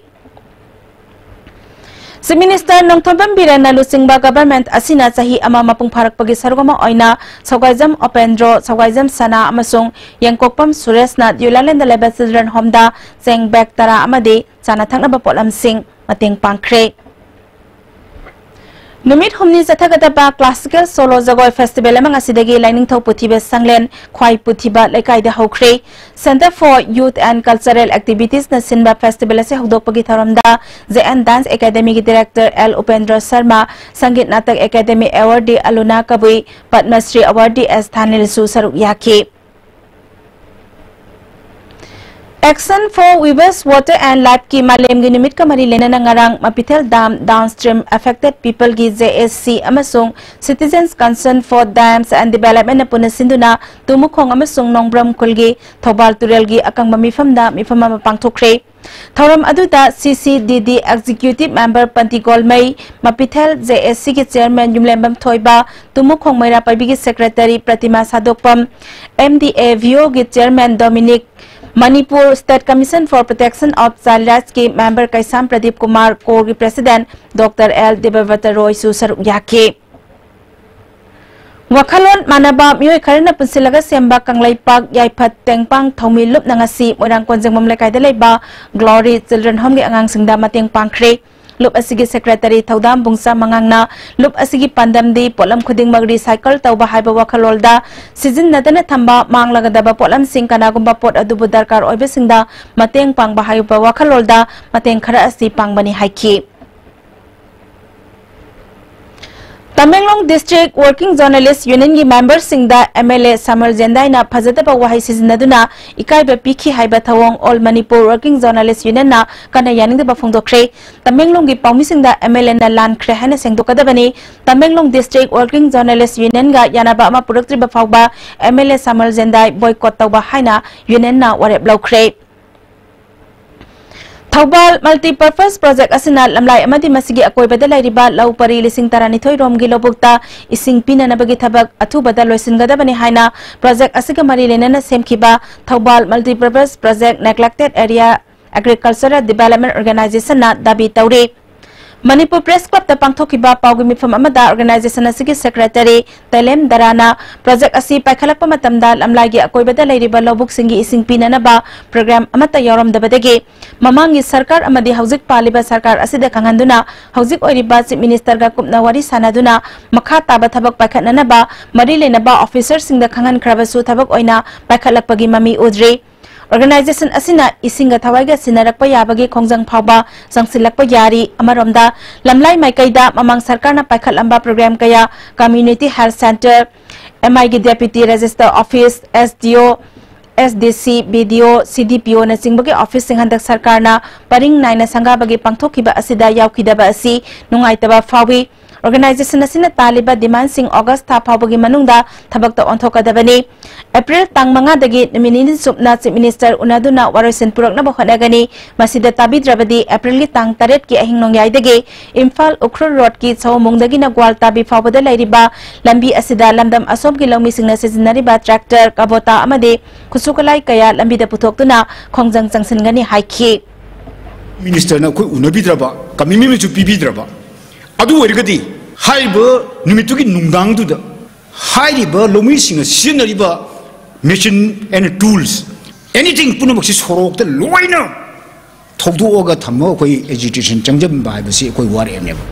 Chief Minister ꯅꯣꯡꯊꯣꯝꯕꯝ ꯕꯤꯔꯦꯟꯅ ꯂꯨꯆꯤꯡꯕ government ꯑꯁꯤꯅ ꯆꯍꯤ ꯑꯃ ꯃꯄꯨꯡ ꯐꯥꯔꯛꯄꯒꯤ ꯁꯔꯨꯛ ꯑꯃ ꯑꯣꯏꯅ ꯁꯧꯒꯥꯏꯖꯝ ꯎꯄꯦꯟꯗ꯭ꯔꯣ, ꯁꯧꯒꯥꯏꯖꯝ ꯁꯅꯥ ꯑꯃꯁꯨꯡ ꯌꯦꯡꯀꯣꯛꯄꯝ ꯁꯨꯔꯦꯁꯅ ꯗ꯭ꯌꯨꯂꯥꯂꯦꯟꯗ ꯂꯩꯕ Children Home ꯗ ꯆꯦꯡ bag ꯇꯔꯥ ꯑꯃꯗꯤ ꯆꯥꯅ ꯊꯛꯅꯕ ꯄꯣꯠꯂꯝꯁꯤꯡ ꯃꯇꯦꯡ ꯄꯥꯡꯈ꯭ꯔꯦ꯫ ꯅꯨꯃꯤꯠ ꯍꯨꯝꯅꯤ ꯆꯠꯊꯒꯗꯕ Classical Solo ꯖꯒꯣꯏ festival ꯑꯃ ꯉꯁꯤꯗꯒꯤ ꯂꯥꯏꯅꯤꯡꯊꯧ ꯄꯨꯊꯤꯕ ꯁꯪꯂꯦꯟ ꯈ꯭ꯋꯥꯏ ꯄꯨꯊꯤꯕ ꯂꯩꯀꯥꯏꯗ ꯍꯧꯈ꯭ꯔꯦ꯫ Centre for Youth and Cultural Activities ꯅ ꯁꯤꯟꯕ festival ꯑꯁꯤ ꯍꯧꯗꯣꯛꯄꯒꯤ ꯊꯧꯔꯝꯗ J N Dance Academy ꯒꯤ director L Upendra Sharma, Sangeet Natak Academy awardee Aluna Kabui, Padma Shri awardee S ꯊꯥꯅꯤꯜꯁꯨ ꯁꯔꯨꯛ ꯌꯥꯈꯤ꯫ Action for Weavers Water and Life ꯀꯤ ꯃꯥꯂꯦꯝꯒꯤ ꯅꯨꯃꯤꯠꯀ ꯃꯔꯤ ꯂꯩꯅꯅ ꯉꯔꯥꯡ ꯃꯄꯤꯊꯦꯜ dam downstream affected people ꯒꯤ J S C ꯑꯃꯁꯨꯡ Citizens Concern for Dams and Development ꯅ ꯄꯨꯟꯅ ꯁꯤꯟꯗꯨꯅ ꯇꯨꯃꯨꯈꯣꯡ ꯑꯃꯁꯨꯡ ꯅꯣꯡꯕ꯭ꯔꯝ ꯈꯨꯜꯒꯤ ꯊꯧꯕꯥꯜ ꯇꯨꯔꯦꯜꯒꯤ ꯑꯀꯪꯕ ꯃꯤꯐꯝꯗ ꯃꯤꯐꯝ ꯑꯃ ꯄꯥꯡꯊꯣꯛꯈ꯭ꯔꯦ꯫ ꯊꯧꯔꯝ ꯑꯗꯨꯗ C C D D Executive Member ꯄꯟꯇꯤ ꯒꯣꯜꯃꯩ, ꯃꯄꯤꯊꯦꯜ J S C ꯒꯤ chairman ꯌꯨꯝꯂꯦꯝꯕꯝ ꯊꯣꯏꯕ, ꯇꯨꯃꯨꯈꯣꯡ ꯃꯩꯔꯥ ꯄꯥꯏꯕꯤꯒꯤ secretary ꯄ꯭ꯔꯇꯤꯃꯥ ꯁꯥꯗꯣꯛꯄꯝ, M D A V O ꯒꯤ chairman ꯗꯣꯃꯤꯅꯤꯛ, Manipur State Commission for Protection of Child Rights ꯀꯤ member ꯀꯩꯁꯥꯝ ꯄ꯭ꯔꯗꯤꯞ ꯀꯨꯃꯥꯔ, core ꯒꯤ president Doctor L ꯗꯦꯕꯕ꯭ꯔꯇ ꯔꯣꯏꯁꯨ ꯁꯔꯨꯛ ꯌꯥꯈꯤ꯫ ꯋꯥꯈꯜꯂꯣꯟ ꯃꯥꯟꯅꯕ ꯃꯤꯑꯣꯏ ꯈꯔꯅ ꯄꯨꯟꯁꯤꯜꯂꯒ ꯁꯦꯝꯕ ꯀꯪꯂꯩꯄꯥꯛ ꯌꯥꯏꯐ ꯇꯦꯡꯄꯥꯡ ꯊꯧꯃꯤ ꯂꯨꯞꯅ ꯉꯁꯤ ꯃꯣꯏꯔꯥꯡ ꯀꯣꯟꯖꯦꯡꯕꯝ ꯂꯩꯀꯥꯏꯗ ꯂꯩꯕ Glory Children Home ꯒꯤ ꯑꯉꯥꯡꯁꯤꯡꯗ ꯃꯇꯦꯡ ꯄꯥꯡꯈ꯭ꯔꯦ꯫ ꯂꯨꯞ ꯑꯁꯤꯒꯤ secretary ꯊꯧꯗꯥꯝ ꯕꯨꯡꯆꯥ ꯃꯉꯥꯡꯅ ꯂꯨꯞ ꯑꯁꯤꯒꯤ ꯄꯥꯟꯗꯝꯗꯤ ꯄꯣꯠꯂꯝ ꯈꯨꯗꯤꯡꯃꯛ recycle ꯇꯧꯕ ꯍꯥꯏꯕ ꯋꯥꯈꯜꯂꯣꯟꯗ ꯁꯤꯖꯤꯟꯅꯗꯅ ꯊꯝꯕ ꯃꯥꯡꯂꯒꯗꯕ ꯄꯣꯠꯂꯝꯁꯤꯡ ꯀꯅꯥꯒꯨꯝꯕ ꯄꯣꯠ ꯑꯗꯨꯕꯨ ꯗꯔꯀꯥꯔ ꯑꯣꯏꯕꯁꯤꯡꯗ ꯃꯇꯦꯡ ꯄꯥꯡꯕ ꯍꯥꯏꯕ ꯋꯥꯈꯜꯂꯣꯟꯗ ꯃꯇꯦꯡ ꯈꯔ ꯑꯁꯤ ꯄꯥꯡꯕꯅꯤ ꯍꯥꯏꯈꯤ꯫ Tamenglong District Working Journalist Union ꯒꯤ member ꯁꯤꯡꯗ M L A ꯁꯃꯔ ꯖꯦꯟꯗꯥꯏꯅ ꯐꯖꯗꯕ ꯋꯥꯍꯩ ꯁꯤꯖꯤꯟꯅꯗꯨꯅ ꯏꯀꯥꯏꯕ ꯄꯤꯈꯤ ꯍꯥꯏꯕ ꯊꯧꯑꯣꯡ All Manipur Working Journalist Union ꯅ ꯀꯟꯅ ꯌꯥꯅꯤꯡꯗꯕ ꯐꯣꯡꯗꯣꯛꯈ꯭ꯔꯦ꯫ ꯇꯃꯦꯡꯂꯣꯡꯒꯤ ꯄꯥꯎꯃꯤꯁꯤꯡꯗ M L A ꯅ ꯂꯥꯟꯈ꯭ꯔꯦ ꯍꯥꯏꯅ ꯁꯦꯡꯗꯣꯛꯀꯗꯕꯅꯤ꯫ Tamenglong District Working Journalist Union ꯒ ꯌꯥꯅꯕ ꯑꯃ ꯄꯨꯔꯛꯇ꯭ꯔꯤꯕ ꯐꯥꯎꯕ M L A summer ꯖꯦꯟꯗꯥꯏ boycott ꯇꯧꯕ ꯍꯥꯏꯅ union ꯅ ꯋꯥꯔꯦꯞ ꯂꯧꯈ꯭ꯔꯦ꯫ ꯊꯧꯕꯥꯜ Multipurpose Project ꯑꯁꯤꯅ ꯂꯝꯂꯥꯏ ꯑꯃꯗꯤ ꯃꯁꯤꯒꯤ ꯑꯀꯣꯏꯕꯗ ꯂꯩꯔꯤꯕ ꯂꯧ ꯄꯔꯤ ꯂꯤꯁꯤꯡ ꯇꯔꯥꯅꯤꯊꯣꯏ ꯔꯣꯝꯒꯤ ꯂꯧꯕꯨꯛꯇ ꯏꯁꯤꯡ ꯄꯤꯅꯅꯕꯒꯤ ꯊꯕꯛ ꯑꯊꯨꯕꯗ ꯂꯣꯏꯁꯤꯟꯒꯗꯕꯅꯤ ꯍꯥꯏꯅ project ꯑꯁꯤꯒ ꯃꯔꯤ ꯂꯩꯅꯅ ꯁꯦꯝꯈꯤꯕ Thoubal Multipurpose Project Neglected Area Agricultural Development Organization ꯅ ꯗꯥꯕꯤ ꯇꯧꯔꯤ꯫ ꯃꯅꯤꯄꯨꯔ Press Club ꯇ ꯄꯥꯡꯊꯣꯛꯈꯤꯕ ꯄꯥꯎꯒꯤ ꯃꯤꯐꯝ ꯑꯃꯗ organization ꯑꯁꯤꯒꯤ secretary ꯇꯦꯂꯦꯝ ꯗꯔꯥꯅ project ꯑꯁꯤ ꯄꯥꯏꯈꯠꯂꯛꯄ ꯃꯇꯝꯗ ꯂꯝꯂꯥꯏꯒꯤ ꯑꯀꯣꯏꯕꯗ ꯂꯩꯔꯤꯕ ꯂꯧꯕꯨꯛꯁꯤꯡꯒꯤ ꯏꯁꯤꯡ ꯄꯤꯅꯅꯕ program ꯑꯃꯠꯇ ꯌꯥꯎꯔꯝꯗꯕꯗꯒꯤ ꯃꯃꯥꯡꯒꯤ ꯁꯔꯀꯥꯔ ꯑꯃꯗꯤ ꯍꯧꯖꯤꯛ ꯄꯥꯜꯂꯤꯕ ꯁꯔꯀꯥꯔ ꯑꯁꯤꯗ ꯈꯪꯍꯟꯗꯨꯅ ꯍꯧꯖꯤꯛ ꯑꯣꯏꯔꯤꯕ Chief Minister ꯒ ꯀꯨꯞꯅ ꯋꯥꯔꯤ ꯁꯥꯅꯗꯨꯅ ꯃꯈꯥ ꯇꯥꯕ ꯊꯕꯛ ꯄꯥꯏꯈꯠꯅꯅꯕ ꯃꯔꯤ ꯂꯩꯅꯕ officer ꯁꯤꯡꯗ ꯈꯪꯍꯟꯈ꯭ꯔꯕꯁꯨ ꯊꯕꯛ ꯑꯣꯏꯅ ꯄꯥꯏꯈꯠꯂꯛꯄꯒꯤ ꯃꯃꯤ ꯎꯗ꯭ꯔꯤ꯫ Organization ꯑꯁꯤꯅ ꯏꯁꯤꯡꯒ ꯊꯋꯥꯏꯒ ꯁꯤꯟꯅꯔꯛꯄ ꯌꯥꯕꯒꯤ ꯈꯣꯡꯖꯪ ꯐꯥꯎꯕ ꯆꯪꯁꯤꯜꯂꯛꯄ ꯌꯥꯔꯤ꯫ ꯑꯃꯔꯣꯝꯗ ꯂꯝꯂꯥꯏ ꯃꯥꯏꯀꯩꯗ ꯃꯃꯥꯡ ꯁꯔꯀꯥꯔꯅ ꯄꯥꯏꯈꯠꯂꯝꯕ program ꯀꯌꯥ, Community Health Centre, M I ꯒꯤ Deputy Register Office, S D O, S D C, B D O, C D P O ꯅꯆꯤꯡꯕꯒꯤ office ꯁꯤꯡ ꯍꯟꯗꯛ ꯁꯔꯀꯥꯔꯅ ꯄꯔꯤꯡ ꯅꯥꯏꯅ ꯁꯪꯒꯥꯕꯒꯤ ꯄꯥꯡꯊꯣꯛꯈꯤꯕ ꯑꯁꯤꯗ ꯌꯥꯎꯈꯤꯗꯕ ꯑꯁꯤ ꯅꯨꯡꯉꯥꯏꯇꯕ ꯐꯥꯎꯏ꯫ Organization ꯑꯁꯤꯅ ꯇꯥꯜꯂꯤꯕ demand ꯁꯤꯡ August ꯊꯥ ꯐꯥꯎꯕꯒꯤ ꯃꯅꯨꯡꯗ ꯊꯕꯛꯇ ꯑꯣꯟꯊꯣꯛꯀꯗꯕꯅꯤ꯫ April ꯇꯥꯡ ꯃꯉꯥꯗꯒꯤ ꯅꯨꯃꯤꯠ ꯅꯤꯅꯤ ꯆꯨꯞꯅ Chief Minister ꯎꯅꯗꯨꯅ ꯋꯥꯔꯣꯏꯁꯤꯟ ꯄꯨꯔꯛꯅꯕ ꯍꯣꯠꯅꯒꯅꯤ꯫ ꯃꯁꯤꯗ ꯇꯥꯕꯤꯗ꯭ꯔꯕꯗꯤ April ꯒꯤ ꯇꯥꯡ ꯇꯔꯦꯠꯀꯤ ꯑꯍꯤꯡ ꯅꯣꯡꯌꯥꯏꯗꯒꯤ ꯏꯝꯐꯥꯜ ꯎꯈ꯭ꯔꯨꯜ road ꯀꯤ ꯁꯑꯣꯝꯕꯨꯡꯗꯒꯤꯅ ꯒ꯭ꯋꯥꯜꯇꯥꯕꯤ ꯐꯥꯎꯕꯗ ꯂꯩꯔꯤꯕ ꯂꯝꯕꯤ ꯑꯁꯤꯗ ꯂꯝꯗꯝ ꯑꯁꯣꯝꯒꯤ ꯂꯧꯃꯤꯁꯤꯡꯅ ꯁꯤꯖꯤꯟꯅꯔꯤꯕ tractor, Kubota ꯑꯃꯗꯤ ꯈꯨꯠꯁꯨ ꯈꯨꯠꯂꯥꯏ ꯀꯌꯥ ꯂꯝꯕꯤꯗ ꯄꯨꯊꯣꯛꯇꯨꯅ ꯈꯣꯡꯖꯪ ꯆꯪꯁꯤꯟꯒꯅꯤ ꯍꯥꯏꯈꯤ꯫ Minister ꯅ ꯑꯩꯈꯣꯏ ꯎꯅꯕꯤꯗ꯭ꯔꯕ, commitment ꯁꯨ ꯄꯤꯕꯤꯗ꯭ꯔꯕ, ꯑꯗꯨ ꯑꯣꯏꯔꯒꯗꯤ ꯍꯥꯏꯔꯤꯕ ꯅꯨꯃꯤꯠꯇꯨꯒꯤ ꯅꯨꯡꯗꯥꯡꯗꯨꯗ ꯍꯥꯏꯔꯤꯕ ꯂꯧꯃꯤꯁꯤꯡꯅ ꯁꯤꯖꯤꯟꯅꯔꯤꯕ machine and tools, anything ꯄꯨꯝꯅꯃꯛꯁꯤ ꯁꯣꯔꯣꯛꯇ ꯂꯣꯏꯅ ꯊꯧꯗꯣꯛꯑꯒ ꯊꯝꯃꯒ ꯑꯩꯈꯣꯏ agitation ꯆꯪꯖꯟꯕ ꯍꯥꯏꯕꯁꯤ ꯑꯩꯈꯣꯏ ꯋꯥꯔꯛꯑꯦꯕꯅꯦꯕ꯫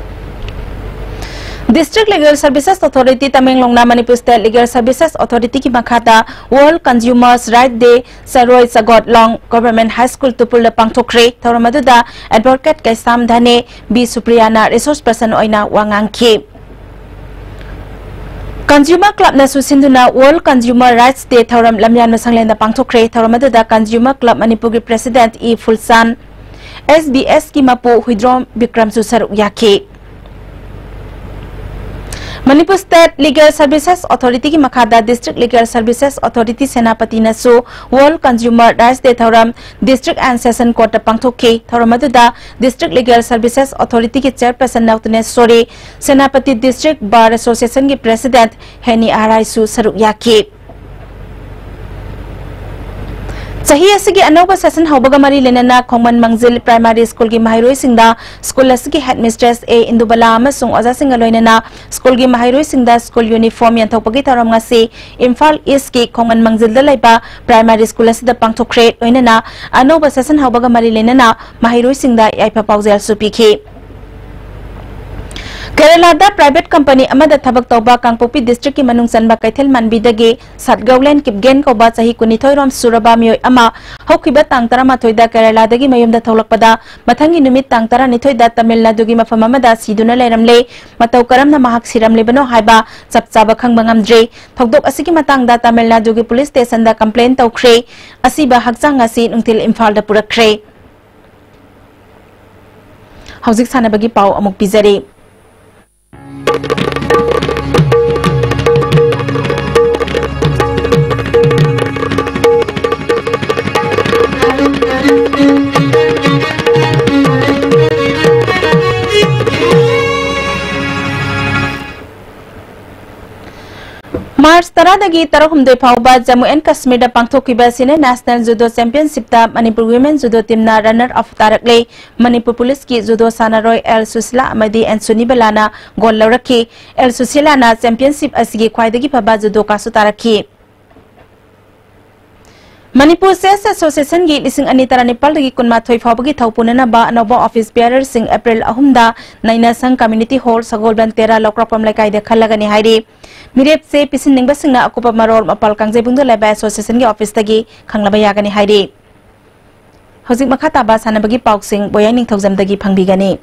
District Legal Services Authority ꯇꯃꯦꯡꯂꯣꯡꯅ Manipur State Legal Services Authority ꯒꯤ ꯃꯈꯥꯗ World Consumers Right Day ꯆꯔꯣꯏ ꯆꯒꯣꯠꯂꯣꯡ Government High School ꯇꯨꯄꯨꯜꯗ ꯄꯥꯡꯊꯣꯛꯈ꯭ꯔꯦ꯫ ꯊꯧꯔꯝ ꯑꯗꯨꯗ Advocate ꯀꯩꯁꯥꯝ ꯙꯅꯦ, ꯕꯤ ꯁꯨꯄ꯭ꯔꯤꯌꯥꯅ resource person ꯑꯣꯏꯅ ꯋꯥ ꯉꯥꯡꯈꯤ꯫ Consumer Club ꯅꯁꯨ ꯁꯤꯟꯗꯨꯅ World Consumer Rights Day ꯊꯧꯔꯝ ꯂꯝꯌꯥꯟꯕ ꯁꯪꯂꯦꯟꯗ ꯄꯥꯡꯊꯣꯛꯈ꯭ꯔꯦ꯫ ꯊꯧꯔꯝ ꯑꯗꯨꯗ Consumer Club ꯃꯅꯤꯄꯨꯔꯒꯤ President E Phulsan, S B S ꯀꯤ ꯃꯄꯨ ꯍꯨꯏꯗ꯭ꯔꯣꯝ ꯕꯤꯀ꯭ꯔꯝꯁꯨ ꯁꯔꯨꯛ ꯌꯥꯈꯤ꯫ ꯃꯅꯤꯄꯨꯔ ꯁ꯭ꯇꯦꯠ ꯂꯤꯒꯦꯜ ꯁꯔꯚꯤꯁꯦꯁ ꯑꯣꯊꯣꯔꯤꯇꯤꯒꯤ ꯃꯈꯥꯗ ꯗꯤꯁꯇ꯭ꯔꯤꯛ ꯂꯤꯒꯦꯜ ꯁꯔꯚꯤꯁꯦꯁ ꯑꯣꯊꯣꯔꯤꯇꯤ ꯁꯦꯅꯥꯄꯇꯤꯅꯁꯨ ꯋꯥꯔꯜꯗ ꯀꯟꯖꯨꯃꯔ ꯔꯥꯏꯠꯁ ꯗꯦ ꯊꯧꯔꯝ ꯗꯤꯁꯇ꯭ꯔꯤꯛ ꯑꯦꯟ ꯁꯦꯁꯟ ꯀꯣꯔꯠꯇ ꯄꯥꯡꯊꯣꯛꯈꯤ꯫ ꯊꯧꯔꯝ ꯑꯗꯨꯗ ꯗꯤꯁꯇ꯭ꯔꯤꯛ ꯂꯤꯒꯦꯜ ꯁꯔꯚꯤꯁꯦꯁ ꯑꯣꯊꯣꯔꯤꯇꯤꯒꯤ ꯆꯦꯌꯔꯄꯔꯁꯟ ꯅꯧꯇꯅꯦꯁꯣꯔꯤ, ꯁꯦꯅꯥꯄꯇꯤ ꯗꯤꯁꯇ꯭ꯔꯤꯛ ꯕꯥꯔ ꯑꯦꯁꯣꯁꯤꯌꯦꯁꯟꯒꯤ ꯄ꯭ꯔꯦꯁꯤꯗꯦꯟꯠ ꯍꯦꯅꯤ ꯑꯥꯔꯥꯏꯁꯨ ꯁꯔꯨꯛ ꯌꯥꯈꯤ꯫ ꯆꯍꯤ ꯑꯁꯤꯒꯤ ꯑꯅꯧꯕ ꯁꯦꯁꯟ ꯍꯧꯕꯒ ꯃꯔꯤ ꯂꯩꯅꯅ ꯈꯣꯡꯃꯟ ꯃꯥꯡꯖꯤꯜ ꯄ꯭ꯔꯥꯏꯃꯥꯔꯤ ꯁ꯭ꯀꯨꯜꯒꯤ ꯃꯍꯩꯔꯣꯏꯁꯤꯡꯗ ꯁ꯭ꯀꯨꯜ ꯑꯁꯤꯒꯤ ꯍꯦꯗꯃꯤꯁꯇ꯭ꯔꯦꯁ ꯑꯦ ꯏꯟꯗꯨꯕꯂꯥ ꯑꯃꯁꯨꯡ ꯑꯣꯖꯥꯁꯤꯡꯒ ꯂꯣꯏꯅꯅ ꯁ꯭ꯀꯨꯜꯒꯤ ꯃꯍꯩꯔꯣꯏꯁꯤꯡꯗ ꯁ꯭ꯀꯨꯜ ꯌꯨꯅꯤꯐꯣꯔꯝ ꯌꯦꯟꯊꯣꯛꯄꯒꯤ ꯊꯧꯔꯝ ꯉꯁꯤ ꯏꯝꯐꯥꯜ ꯏꯁꯀꯤ ꯈꯣꯡꯃꯟ ꯃꯥꯡꯖꯤꯜꯗ ꯂꯩꯕ ꯄ꯭ꯔꯥꯏꯃꯥꯔꯤ ꯁ꯭ꯀꯨꯜ ꯑꯁꯤꯗ ꯄꯥꯡꯊꯣꯛꯈ꯭ꯔꯦ꯫ ꯂꯣꯏꯅꯅ ꯑꯅꯧꯕ ꯁꯦꯁꯟ ꯍꯧꯕꯒ ꯃꯔꯤ ꯂꯩꯅꯅ ꯃꯍꯩꯔꯣꯏꯁꯤꯡꯗ ꯌꯥꯏꯐ ꯄꯥꯎꯖꯦꯜꯁꯨ ꯄꯤꯈꯤ꯫ ꯀꯦꯔꯂꯥꯗ ꯄ꯭ꯔꯥꯏꯚꯦꯠ ꯀꯝꯄꯅꯤ ꯑꯃꯗ ꯊꯕꯛ ꯇꯧꯕ ꯀꯥꯡꯄꯣꯛꯄꯤ ꯗꯤꯁꯇ꯭ꯔꯤꯛꯀꯤ ꯃꯅꯨꯡ ꯆꯟꯕ ꯀꯩꯊꯦꯜ ꯃꯥꯟꯕꯤꯗꯒꯤ ꯁꯠꯒꯧꯂꯦꯟ ꯀꯤꯞꯒꯦꯟ ꯀꯧꯕ ꯆꯍꯤ ꯀꯨꯟꯅꯤꯊꯣꯏ ꯔꯣꯝ ꯁꯨꯔꯕ ꯃꯤꯑꯣꯏ ꯑꯃ ꯍꯧꯈꯤꯕ ꯇꯥꯡ ꯇꯔꯥꯃꯥꯊꯣꯏꯗ ꯀꯦꯔꯂꯥꯗꯒꯤ ꯃꯌꯨꯝꯗ ꯊꯣꯛꯂꯛꯄꯗ ꯃꯊꯪꯒꯤ ꯅꯨꯃꯤꯠ ꯇꯥꯡ ꯇꯔꯥꯅꯤꯊꯣꯏꯗ ꯇꯥꯃꯤꯜ ꯅꯥꯗꯨꯒꯤ ꯃꯐꯝ ꯑꯃꯗ ꯁꯤꯗꯨꯅ ꯂꯩꯔꯝꯂꯦ꯫ ꯃꯇꯧ ꯀꯔꯝꯅ ꯃꯍꯥꯛ ꯁꯤꯔꯝꯂꯤꯕꯅꯣ ꯍꯥꯏꯕ ꯆꯞ ꯆꯥꯕ ꯈꯪꯕ ꯉꯝꯗ꯭ꯔꯤ꯫ ꯊꯧꯗꯣꯛ ꯑꯁꯤꯒꯤ ꯃꯇꯥꯡꯗ ꯇꯥꯃꯤꯜ ꯅꯥꯗꯨꯒꯤ ꯄꯨꯂꯤꯁ ꯁ꯭ꯇꯦꯁꯟꯗ ꯀꯝꯄ꯭ꯂꯦꯟ ꯇꯧꯈ꯭ꯔꯦ꯫ ꯑꯁꯤꯕ ꯍꯛꯆꯥꯡ ꯑꯁꯤ ꯅꯨꯡꯊꯤꯜ ꯏꯝꯐꯥꯜꯗ ꯄꯨꯔꯛꯈ꯭ꯔꯦ꯫ ꯍꯧꯖꯤꯛ ꯁꯥꯟꯅꯕꯒꯤ ꯄꯥꯎ ꯑꯃꯨꯛ ꯄꯤꯖꯔꯤ꯫ ꯃꯥꯔꯆ ꯇꯔꯥꯗꯒꯤ ꯇꯔꯥꯍꯨꯝꯗꯣꯏ ꯐꯥꯎꯕ ꯖꯝꯃꯨ ꯑꯦꯟ ꯀꯥꯁꯃꯤꯔꯗ ꯄꯥꯡꯊꯣꯛꯈꯤꯕ ꯁꯤꯅꯤꯌꯔ ꯅꯦꯁꯅꯦꯜ ꯖꯨꯗꯣ ꯆꯦꯝꯄꯤꯌꯟꯁꯤꯞꯇ ꯃꯅꯤꯄꯨꯔ ꯋꯤꯃꯦꯟ ꯖꯨꯗꯣ ꯇꯤꯝꯅ ꯔꯟꯅꯔ ꯑꯞ ꯇꯥꯔꯛꯂꯦ꯫ ꯃꯅꯤꯄꯨꯔ ꯄꯨꯂꯤꯁꯀꯤ ꯖꯨꯗꯣ ꯁꯥꯟꯅꯔꯣꯏ ꯑꯦꯜ ꯁꯨꯁꯤꯂꯥ ꯑꯃꯗꯤ ꯑꯦꯟ ꯁꯨꯅꯤꯕꯂꯥꯅ ꯒꯣꯜ ꯂꯧꯔꯛꯈꯤ꯫ ꯑꯦꯜ ꯁꯨꯁꯤꯂꯥꯅ ꯆꯦꯝꯄꯤꯌꯟꯁꯤꯞ ꯑꯁꯤꯒꯤ ꯈ꯭ꯋꯥꯏꯗꯒꯤ ꯐꯕ ꯖꯨꯗꯣꯀꯥꯁꯨ ꯇꯥꯔꯛꯈꯤ꯫ ꯃꯅꯤꯄꯨꯔ ꯆꯦꯁ ꯑꯦꯁꯣꯁꯤꯌꯦꯁꯟꯒꯤ ꯂꯤꯁꯤꯡ ꯑꯅꯤ ꯇꯔꯥꯅꯤꯄꯥꯜꯗꯒꯤ ꯀꯨꯟꯃꯥꯊꯣꯏ ꯐꯥꯎꯕꯒꯤ ꯊꯧ ꯄꯨꯅꯅꯕ ꯑꯅꯧꯕ ꯑꯣꯐꯤꯁ ꯕꯤꯌꯥꯔꯔꯁꯤꯡ ꯑꯦꯄ꯭ꯔꯤꯜ ꯑꯍꯨꯝꯗ ꯅꯩꯅꯁꯪ ꯀꯝꯃ꯭ꯌꯨꯅꯤꯇꯤ ꯍꯣꯜ, ꯁꯒꯣꯜꯕꯟ ꯇꯦꯔꯥ, ꯂꯧꯀ꯭ꯔꯥꯛꯄꯝ ꯂꯩꯀꯥꯏꯗ ꯈꯜꯂꯒꯅꯤ ꯍꯥꯏꯔꯤ꯫ ꯃꯤꯔꯦꯞꯁꯦ ꯄꯤꯁꯤꯟꯅꯤꯡꯕꯁꯤꯡꯅ ꯑꯀꯨꯞꯄ ꯃꯔꯣꯜ ꯃꯄꯥꯜ ꯀꯥꯡꯖꯩꯕꯨꯡꯗ ꯂꯩꯕ ꯑꯦꯁꯣꯁꯤꯌꯦꯁꯟꯒꯤ ꯑꯣꯐꯤꯁꯇꯒꯤ ꯈꯪꯂꯕ ꯌꯥꯒꯅꯤ ꯍꯥꯏꯔꯤ꯫ ꯍꯧꯖꯤꯛ ꯃꯈꯥ ꯇꯥꯕ ꯁꯥꯟꯅꯕꯒꯤ ꯄꯥꯎꯁꯤꯡ ꯕꯣꯌꯥꯏ ꯅꯤꯡꯊꯧꯖꯝꯗꯒꯤ ꯐꯪꯕꯤꯒꯅꯤ꯫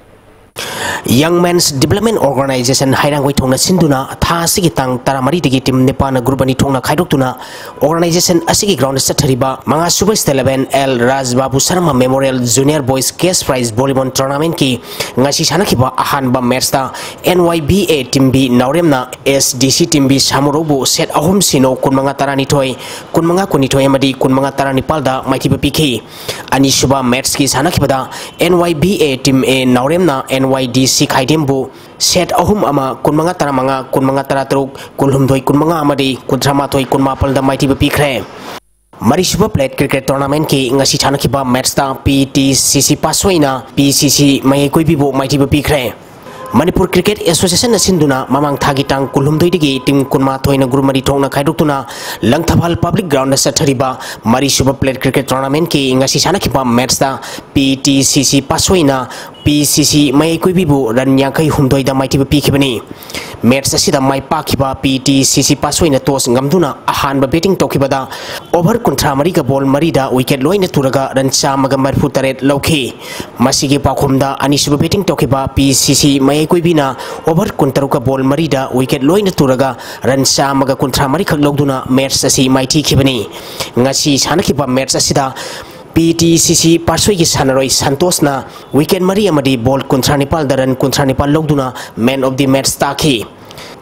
Young Men's Development Organization ꯍꯩꯔꯥꯡꯒꯣꯏ ꯊꯣꯡꯅ ꯁꯤꯟꯗꯨꯅ ꯊꯥ ꯑꯁꯤꯒꯤ ꯇꯥꯡ ꯇꯔꯥꯃꯔꯤꯗꯒꯤ team ꯅꯤꯄꯥꯟꯅ group ꯑꯅꯤ ꯊꯣꯛꯅ ꯈꯥꯏꯗꯣꯛꯇꯨꯅ organization ꯑꯁꯤꯒꯤ ground ꯁꯠꯊꯔꯤꯕ ꯃꯉꯥ ꯁꯨꯕ State Level L ꯔꯥꯖ ꯕꯥꯕꯨ Sharma Memorial Junior Boys Cash Prize Volleyball Tournamentꯀꯤ ꯉꯁꯤ ꯁꯥꯟꯅꯈꯤꯕ ꯑꯍꯥꯟꯕ matchꯇ N Y B A Team B ꯅꯥꯎꯔꯦꯝꯅ S D C Team B ꯁꯥꯃꯨꯔꯧꯕꯨ set ꯑꯍꯨꯝ ꯁꯤꯅꯣ ꯀꯨꯟꯃꯉꯥ ꯇꯔꯥꯅꯤꯊꯣꯏ, ꯀꯨꯟꯃꯉꯥ ꯀꯨꯟꯅꯤꯊꯣꯏ ꯑꯃꯗꯤ ꯀꯨꯟꯃꯉꯥ ꯇꯔꯥꯅꯤꯄꯥꯜꯗ ꯃꯥꯏꯊꯤꯕ ꯄꯤꯈꯤ꯫ ꯑꯅꯤꯁꯨꯕ matchꯀꯤ ꯁꯥꯟꯅꯈꯤꯕꯗ N Y B A Team A ꯅꯥꯎꯔꯦꯝꯅ N Y D C ꯈꯥꯏꯗꯦꯝꯕꯨ set ꯑꯍꯨꯝ ꯑꯃ, ꯀꯨꯟꯃꯉꯥ ꯇꯔꯥꯃꯉꯥ, ꯀꯨꯟꯃꯉꯥ ꯇꯔꯥꯇꯔꯨꯛ, ꯀꯨꯟꯍꯨꯝꯗꯣꯏ ꯀꯨꯟꯃꯉꯥ ꯑꯃꯗꯤ ꯀꯨꯟꯊ꯭ꯔꯥ ꯃꯥꯊꯣꯏ ꯀꯨꯟꯃꯥꯄꯜꯗ ꯃꯥꯏꯊꯤꯕ ꯄꯤꯈ꯭ꯔꯦ꯫ ꯃꯔꯤꯁꯨꯕ Plate Cricket Tournamentꯀꯤ ꯉꯁꯤ ꯁꯥꯟꯅꯈꯤꯕ matchꯇ P T C C ꯄꯥꯠꯁꯣꯏꯅ P C C ꯃꯌꯥꯏ ꯀꯣꯏꯕꯤꯕꯨ ꯃꯥꯏꯊꯤꯕ ꯄꯤꯈ꯭ꯔꯦ꯫ ꯃꯅꯤꯄꯨꯔ Cricket Associationꯅ ꯁꯤꯟꯗꯨꯅ ꯃꯃꯥꯡ ꯊꯥꯒꯤ ꯇꯥꯡ ꯀꯨꯟꯍꯨꯝꯗꯣꯏꯗꯒꯤ team ꯀꯨꯟꯃꯥꯊꯣꯏꯅ group ꯃꯔꯤ ꯊꯣꯛꯅ ꯈꯥꯏꯗꯣꯛꯇꯨꯅ ꯂꯪꯊꯕꯥꯜ Public Groundꯗ ꯆꯠꯊꯔꯤꯕ ꯃꯔꯤꯁꯨꯕ Plate Cricket Tournamentꯀꯤ ꯉꯁꯤ ꯁꯥꯟꯅꯈꯤꯕ matchꯇ P T C C ꯄꯥꯠꯁꯣꯏꯅ P C C ꯃꯌꯥꯏ ꯀꯣꯏꯕꯤꯕꯨ run ꯌꯥꯡꯈꯩ ꯍꯨꯝꯗꯣꯏꯗ ꯃꯥꯏꯊꯤꯕ ꯄꯤꯈꯤꯕꯅꯤ꯫ Match ꯑꯁꯤꯗ ꯃꯥꯏ ꯄꯥꯛꯈꯤꯕ P T C C ꯄꯥꯠꯁꯣꯏꯅ toss ꯉꯝꯗꯨꯅ ꯑꯍꯥꯟꯕ batting ꯇꯧꯈꯤꯕꯗ over ꯀꯨꯟꯊ꯭ꯔꯥ ꯃꯔꯤꯒ ball ꯃꯔꯤꯗ wicket ꯂꯣꯏꯅ ꯇꯨꯔꯒ run ꯆꯥꯝꯃꯒ ꯃꯔꯤꯐꯨ ꯇꯔꯦꯠ ꯂꯧꯈꯤ꯫ ꯃꯁꯤꯒꯤ ꯄꯥꯎꯈꯨꯝꯗ ꯑꯅꯤꯁꯨꯕ batting ꯇꯧꯈꯤꯕ P C C ꯃꯌꯥꯏ ꯀꯣꯏꯕꯤꯅ over ꯀꯨꯟꯇꯔꯨꯛꯀ ball ꯃꯔꯤꯗ wicket ꯂꯣꯏꯅ ꯇꯨꯔꯒ run ꯆꯥꯝꯃꯒ ꯀꯨꯟꯊ꯭ꯔꯥ ꯃꯔꯤꯈꯛ ꯂꯧꯗꯨꯅ match ꯑꯁꯤ ꯃꯥꯏꯊꯤꯈꯤꯕꯅꯤ꯫ ꯉꯁꯤ ꯁꯥꯟꯅꯈꯤꯕ match ꯑꯁꯤꯗ P T C C ꯄꯥꯠꯁꯣꯏꯒꯤ ꯁꯥꯟꯅꯔꯣꯏ ꯁꯟꯇꯣꯁꯅ wicket ꯃꯔꯤ ꯑꯃꯗꯤ ball ꯀꯨꯟꯊ꯭ꯔꯥ ꯅꯤꯄꯥꯜꯗ run ꯀꯨꯟꯊ꯭ꯔꯥ ꯅꯤꯄꯥꯜ ꯂꯧꯗꯨꯅ man of the match ꯇꯥꯈꯤ꯫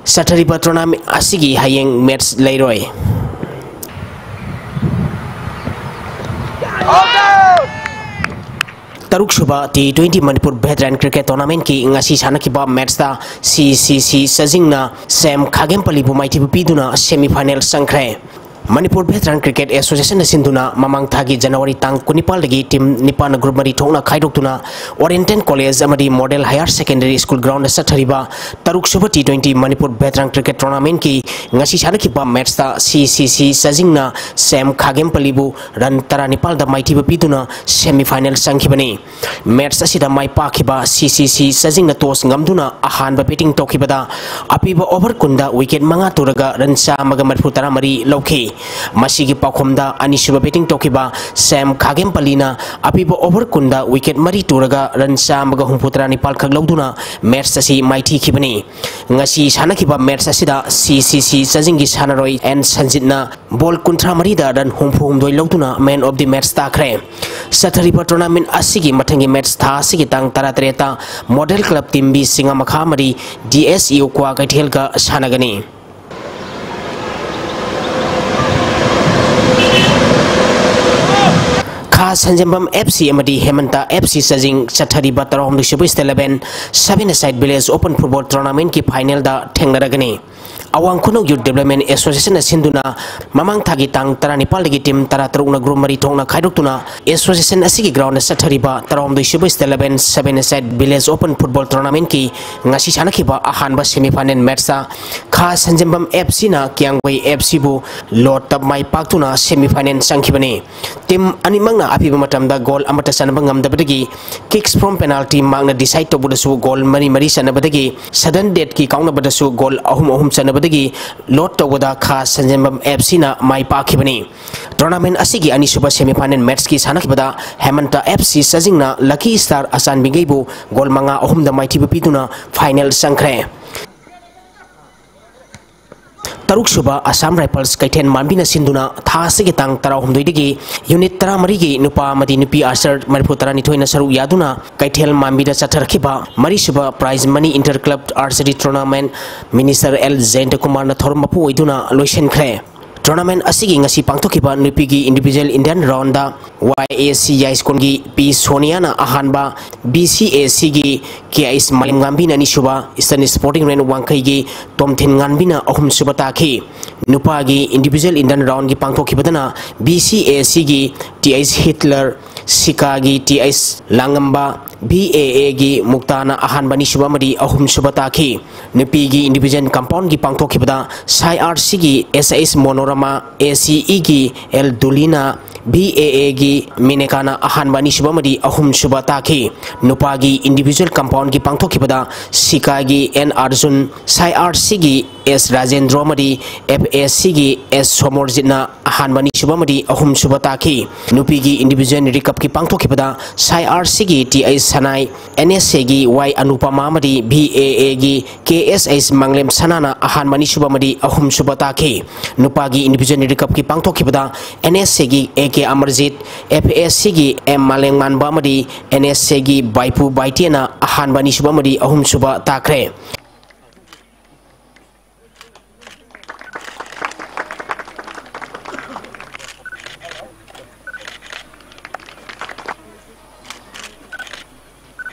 ꯆꯠꯊꯔꯤꯕ tournament ꯑꯁꯤꯒꯤ ꯍꯌꯦꯡ match ꯂꯩꯔꯣꯏ꯫ ꯇꯔꯨꯛꯁꯨꯕ T twenty Manipur Veteran Cricket Tournamentꯀꯤ ꯉꯁꯤ ꯁꯥꯟꯅꯈꯤꯕ matchꯇ C C C ꯆꯥꯖꯤꯡꯅ ꯁꯦꯝ ꯈꯥꯒꯦꯝꯄꯜꯂꯤꯕꯨ ꯃꯥꯏꯊꯤꯕ ꯄꯤꯗꯨꯅ semi final ꯆꯪꯈ꯭ꯔꯦ꯫ ꯃꯅꯤꯄꯨꯔ Veteran Cricket Associationꯅ ꯁꯤꯟꯗꯨꯅ ꯃꯃꯥꯡ ꯊꯥꯒꯤ January ꯇꯥꯡ ꯀꯨꯟꯅꯤꯄꯥꯜꯗꯒꯤ team ꯅꯤꯄꯥꯟꯅ group ꯃꯔꯤ ꯊꯣꯛꯅ ꯈꯥꯏꯗꯣꯛꯇꯨꯅ Oriental College ꯑꯃꯗꯤ Model Higher Secondary School groundꯗ ꯆꯠꯊꯔꯤꯕ ꯇꯔꯨꯛꯁꯨꯕ T twenty Manipur Veteran Cricket Tournamentꯀꯤ ꯉꯁꯤ ꯁꯥꯟꯅꯈꯤꯕ matchꯇ C C C ꯆꯥꯖꯤꯡꯅ ꯁꯦꯝ ꯈꯥꯒꯦꯝꯄꯜꯂꯤꯕꯨ run ꯇꯔꯥꯅꯤꯄꯥꯜꯗ ꯃꯥꯏꯊꯤꯕ ꯄꯤꯗꯨꯅ semi final ꯆꯪꯈꯤꯕꯅꯤ꯫ Match ꯑꯁꯤꯗ ꯃꯥꯏ ꯄꯥꯛꯈꯤꯕ C C C ꯆꯥꯖꯤꯡꯅ toss ꯉꯝꯗꯨꯅ ꯑꯍꯥꯟꯕ batting ꯇꯧꯈꯤꯕꯗ ꯑꯄꯤꯕ over ꯀꯨꯟꯗ wicket ꯃꯉꯥ ꯇꯨꯔꯒ run ꯆꯥꯝꯃꯒ ꯃꯔꯤꯐꯨ ꯇꯔꯥꯃꯔꯤ ꯂꯧꯈꯤ꯫ ꯃꯁꯤꯒꯤ ꯄꯥꯎꯈꯨꯝꯗ ꯑꯅꯤꯁꯨꯕ batting ꯇꯧꯈꯤꯕ ꯁꯦꯝ ꯈꯥꯒꯦꯝꯄꯜꯂꯤꯅ ꯑꯄꯤꯕ over ꯀꯨꯟꯗ wicket ꯃꯔꯤ ꯇꯨꯔꯒ run ꯆꯥꯝꯃꯒ ꯍꯨꯝꯐꯨꯇꯔꯥ ꯅꯤꯄꯥꯜ ꯈꯛ ꯂꯧꯗꯨꯅ match ꯑꯁꯤ ꯃꯥꯏꯊꯤꯈꯤꯕꯅꯤ꯫ ꯉꯁꯤ ꯁꯥꯟꯅꯈꯤꯕ match ꯑꯁꯤꯗ C C C ꯆꯥꯖꯤꯡꯒꯤ ꯁꯥꯟꯅꯔꯣꯏ ꯑꯦꯟ ꯁꯟꯖꯤꯠꯅ ball ꯀꯨꯟꯊ꯭ꯔꯥ ꯃꯔꯤꯗ run ꯍꯨꯝꯐꯨ ꯍꯨꯝꯗꯣꯏ ꯂꯧꯗꯨꯅ man of the match ꯇꯥꯈ꯭ꯔꯦ꯫ ꯆꯠꯊꯔꯤꯕ tournament ꯑꯁꯤꯒꯤ ꯃꯊꯪꯒꯤ match ꯊꯥ ꯑꯁꯤꯒꯤ ꯇꯥꯡ ꯇꯔꯥꯇꯔꯦꯠꯇ Model Club Team B ꯆꯤꯡꯉꯥꯃꯈꯥ ꯃꯔꯤ D S U ꯀ꯭ꯋꯥꯀꯩꯊꯦꯜꯒ ꯁꯥꯟꯅꯒꯅꯤ꯫ ꯈꯥ ꯁꯟꯖꯦꯝꯕꯝ F C ꯑꯃꯗꯤ ꯍꯦꯃꯟꯇ F C ꯆꯥꯖꯤꯡ ꯆꯠꯊꯔꯤꯕ ꯇꯔꯥꯍꯨꯝꯗꯣꯏ ꯁꯨꯕ State Level Seven Aside Village Open Football Tournamentꯀꯤ finalꯗ ꯊꯦꯡꯅꯔꯒꯅꯤ꯫ ꯑꯋꯥꯡ ꯈꯨꯅꯧ Youth Development Associationꯅ ꯁꯤꯟꯗꯨꯅ ꯃꯃꯥꯡ ꯊꯥꯒꯤ ꯇꯥꯡ ꯇꯔꯥꯅꯤꯄꯥꯜꯗꯒꯤ team ꯇꯔꯥꯇꯔꯨꯛꯅ group ꯃꯔꯤ ꯊꯣꯛꯅ ꯈꯥꯏꯗꯣꯛꯇꯨꯅ association ꯑꯁꯤꯒꯤ groundꯗ ꯆꯠꯊꯔꯤꯕ ꯇꯔꯥꯍꯨꯝꯗꯣꯏ ꯁꯨꯕ State Level Seven Aside Village Open Football Tournamentꯀꯤ ꯉꯁꯤ ꯁꯥꯟꯅꯈꯤꯕ ꯑꯍꯥꯟꯕ semifinal matchꯇ ꯈꯥ ꯁꯟꯖꯦꯝꯕꯝ F Cꯅ ꯀꯤꯌꯥꯡꯒꯣꯏ F Cꯕꯨ ꯂꯣꯠꯇ ꯃꯥꯏ ꯄꯥꯛꯇꯨꯅ semifinal ꯆꯪꯈꯤꯕꯅꯤ꯫ Team ꯑꯅꯤꯃꯛꯅ ꯑꯄꯤꯕ ꯃꯇꯝꯗ goal ꯑꯃꯠꯇ ꯆꯟꯕ ꯉꯝꯗꯕꯗꯒꯤ kicks from penalty markꯅ decide ꯇꯧꯕꯗꯁꯨ goal ꯃꯔꯤ ꯃꯔꯤ ꯆꯟꯅꯕꯗꯒꯤ sudden deathꯀꯤ ꯀꯥꯎꯅꯕꯗꯁꯨ goal ꯑꯍꯨꯝ ꯑꯍꯨꯝ ꯆꯟꯅꯕꯗꯒꯤ ꯂꯣꯠ ꯇꯧꯕꯗ ꯈꯥ ꯁꯟꯖꯦꯝꯕꯝ F Cꯅ ꯃꯥꯏ ꯄꯥꯛꯈꯤꯕꯅꯤ꯫ Tournament ꯑꯁꯤꯒꯤ ꯑꯅꯤꯁꯨꯕ semifinal matchꯀꯤ ꯁꯥꯟꯅꯈꯤꯕꯗ ꯍꯦꯃꯟꯇ F C ꯆꯥꯖꯤꯡꯅ Lucky Star ꯑꯆꯥꯟꯕꯤꯒꯩꯕꯨ goal ꯃꯉꯥ ꯑꯍꯨꯝꯗ ꯃꯥꯏꯊꯤꯕ ꯄꯤꯗꯨꯅ final ꯆꯪꯈ꯭ꯔꯦ꯫ ꯇꯔꯨꯛꯁꯨꯕ Assam Rifles ꯀꯩꯊꯦꯜ ꯃꯥꯟꯕꯤꯅ ꯁꯤꯟꯗꯨꯅ ꯊꯥ ꯑꯁꯤꯒꯤ ꯇꯥꯡ ꯇꯔꯥꯍꯨꯝꯗꯣꯏꯗꯒꯤ unit ꯇꯔꯥꯃꯔꯤꯒꯤ ꯅꯨꯄꯥ ꯑꯃꯗꯤ ꯅꯨꯄꯤ archer ꯃꯔꯤꯐꯨ ꯇꯔꯥꯅꯤꯊꯣꯏꯅ ꯁꯔꯨꯛ ꯌꯥꯗꯨꯅ ꯀꯩꯊꯦꯜ ꯃꯥꯟꯕꯤꯗ ꯆꯠꯊꯔꯛꯈꯤꯕ ꯃꯔꯤꯁꯨꯕ prize money inter club archery tournament Minister L ꯖꯌꯟꯇꯀꯨꯃꯥꯔꯅ ꯊꯧꯔꯝ ꯃꯄꯨ ꯑꯣꯏꯗꯨꯅ ꯂꯣꯏꯁꯤꯟꯈ꯭ꯔꯦ꯫ Tournament ꯑꯁꯤꯒꯤ ꯉꯁꯤ ꯄꯥꯡꯊꯣꯛꯈꯤꯕ ꯅꯨꯄꯤꯒꯤ individual inter roundꯗ Y A C ꯌꯥꯏꯁ꯭ꯀꯨꯜꯒꯤ ꯄꯤ ꯁꯣꯅꯤꯌꯥꯅ ꯑꯍꯥꯟꯕ, B C A Cꯒꯤ K S ꯃꯥꯂꯦꯝꯉꯥꯟꯕꯤꯅ ꯑꯅꯤꯁꯨꯕ, Eastern Sporting Rank ꯋꯥꯡꯈꯩꯒꯤ ꯇꯣꯝꯊꯤꯟ ꯉꯥꯟꯕꯤꯅ ꯑꯍꯨꯝꯁꯨꯕ ꯇꯥꯈꯤ꯫ ꯅꯨꯄꯥꯒꯤ individual inter roundꯒꯤ ꯄꯥꯡꯊꯣꯛꯈꯤꯕꯗꯅ B C A Cꯒꯤ T H Hitler, ꯁꯤꯀꯥꯒꯤ T H ꯂꯥꯡꯉꯝꯕ, B A Aꯒꯤ ꯃꯨꯛꯇꯥꯅ ꯑꯍꯥꯟꯕ, ꯑꯅꯤꯁꯨꯕ ꯑꯃꯗꯤ ꯑꯍꯨꯝꯁꯨꯕ ꯇꯥꯈꯤ꯫ ꯅꯨꯄꯤꯒꯤ individual compoundꯒꯤ ꯄꯥꯡꯊꯣꯛꯈꯤꯕꯗ ꯁꯥꯏ R Cꯒꯤ S H ꯃꯣꯅꯣꯔꯃꯥ, A C Eꯒꯤ L ꯗꯨꯂꯤꯅꯥ, B A Aꯒꯤ ꯃꯤꯅꯦꯀꯥꯅ ꯑꯍꯥꯟꯕ, ꯑꯅꯤꯁꯨꯕ ꯑꯃꯗꯤ ꯑꯍꯨꯝꯁꯨꯕ ꯇꯥꯈꯤ꯫ ꯅꯨꯄꯥꯒꯤ individual compoundꯒꯤ ꯄꯥꯡꯊꯣꯛꯈꯤꯕꯗ ꯁꯤꯀꯥꯒꯤ N ꯑꯥꯔꯖꯨꯟ, ꯁꯥꯏ R Cꯒꯤ ꯑꯦꯁ ꯔꯥꯖꯦꯟꯗ꯭ꯔꯣ ꯑꯃꯗꯤ ꯑꯦꯐ ꯑꯦꯁ ꯁꯤꯒꯤ ꯑꯦꯁ ꯁꯣꯃꯣꯔꯖꯤꯠꯅ ꯑꯍꯥꯟꯕ, ꯑꯅꯤꯁꯨꯕ ꯑꯃꯗꯤ ꯑꯍꯨꯝꯁꯨꯕ ꯇꯥꯈꯤ꯫ ꯅꯨꯄꯤꯒꯤ ꯏꯟꯗꯤꯚꯤꯖꯨꯋꯦꯜ ꯔꯤꯀꯞꯀꯤ ꯄꯥꯡꯊꯣꯛꯈꯤꯕꯗ ꯁꯥꯏ ꯑꯥꯔ ꯁꯤꯒꯤ ꯇꯤ ꯑꯩꯆ ꯁꯅꯥꯏ, ꯑꯦꯟ ꯑꯦꯁ ꯑꯦꯒꯤ ꯋꯥꯏ ꯑꯅꯨꯄꯃꯥ ꯑꯃꯗꯤ ꯚꯤ ꯑꯦ ꯑꯦꯒꯤ ꯀꯦ ꯑꯦꯁ ꯑꯩꯆ ꯃꯥꯡꯂꯦꯝ ꯁꯅꯥꯅ ꯑꯍꯥꯟꯕ, ꯑꯅꯤꯁꯨꯕ ꯑꯃꯗꯤ ꯑꯍꯨꯝꯁꯨꯕ ꯇꯥꯈꯤ꯫ ꯅꯨꯄꯥꯒꯤ ꯏꯟꯗꯤꯚꯤꯖꯨꯋꯦꯜ ꯔꯤꯀꯞꯀꯤ ꯄꯥꯡꯊꯣꯛꯈꯤꯕꯗ ꯑꯦꯟ ꯑꯦꯁ ꯑꯦꯒꯤ ꯑꯦ ꯀꯦ ꯑꯃꯔꯖꯤꯠ, ꯑꯦꯐ ꯑꯦꯁ ꯁꯤꯒꯤ ꯑꯦꯝ ꯃꯥꯂꯦꯝꯉꯥꯟꯕ ꯑꯃꯗꯤ ꯑꯦꯟ ꯑꯦꯁ ꯑꯦꯒꯤ ꯕꯥꯏꯄꯨ ꯕꯥꯏꯇꯦꯅ ꯑꯍꯥꯟꯕ, ꯑꯅꯤꯁꯨꯕ ꯑꯃꯗꯤ ꯑꯍꯨꯝꯁꯨꯕ ꯇꯥꯈ꯭ꯔꯦ꯫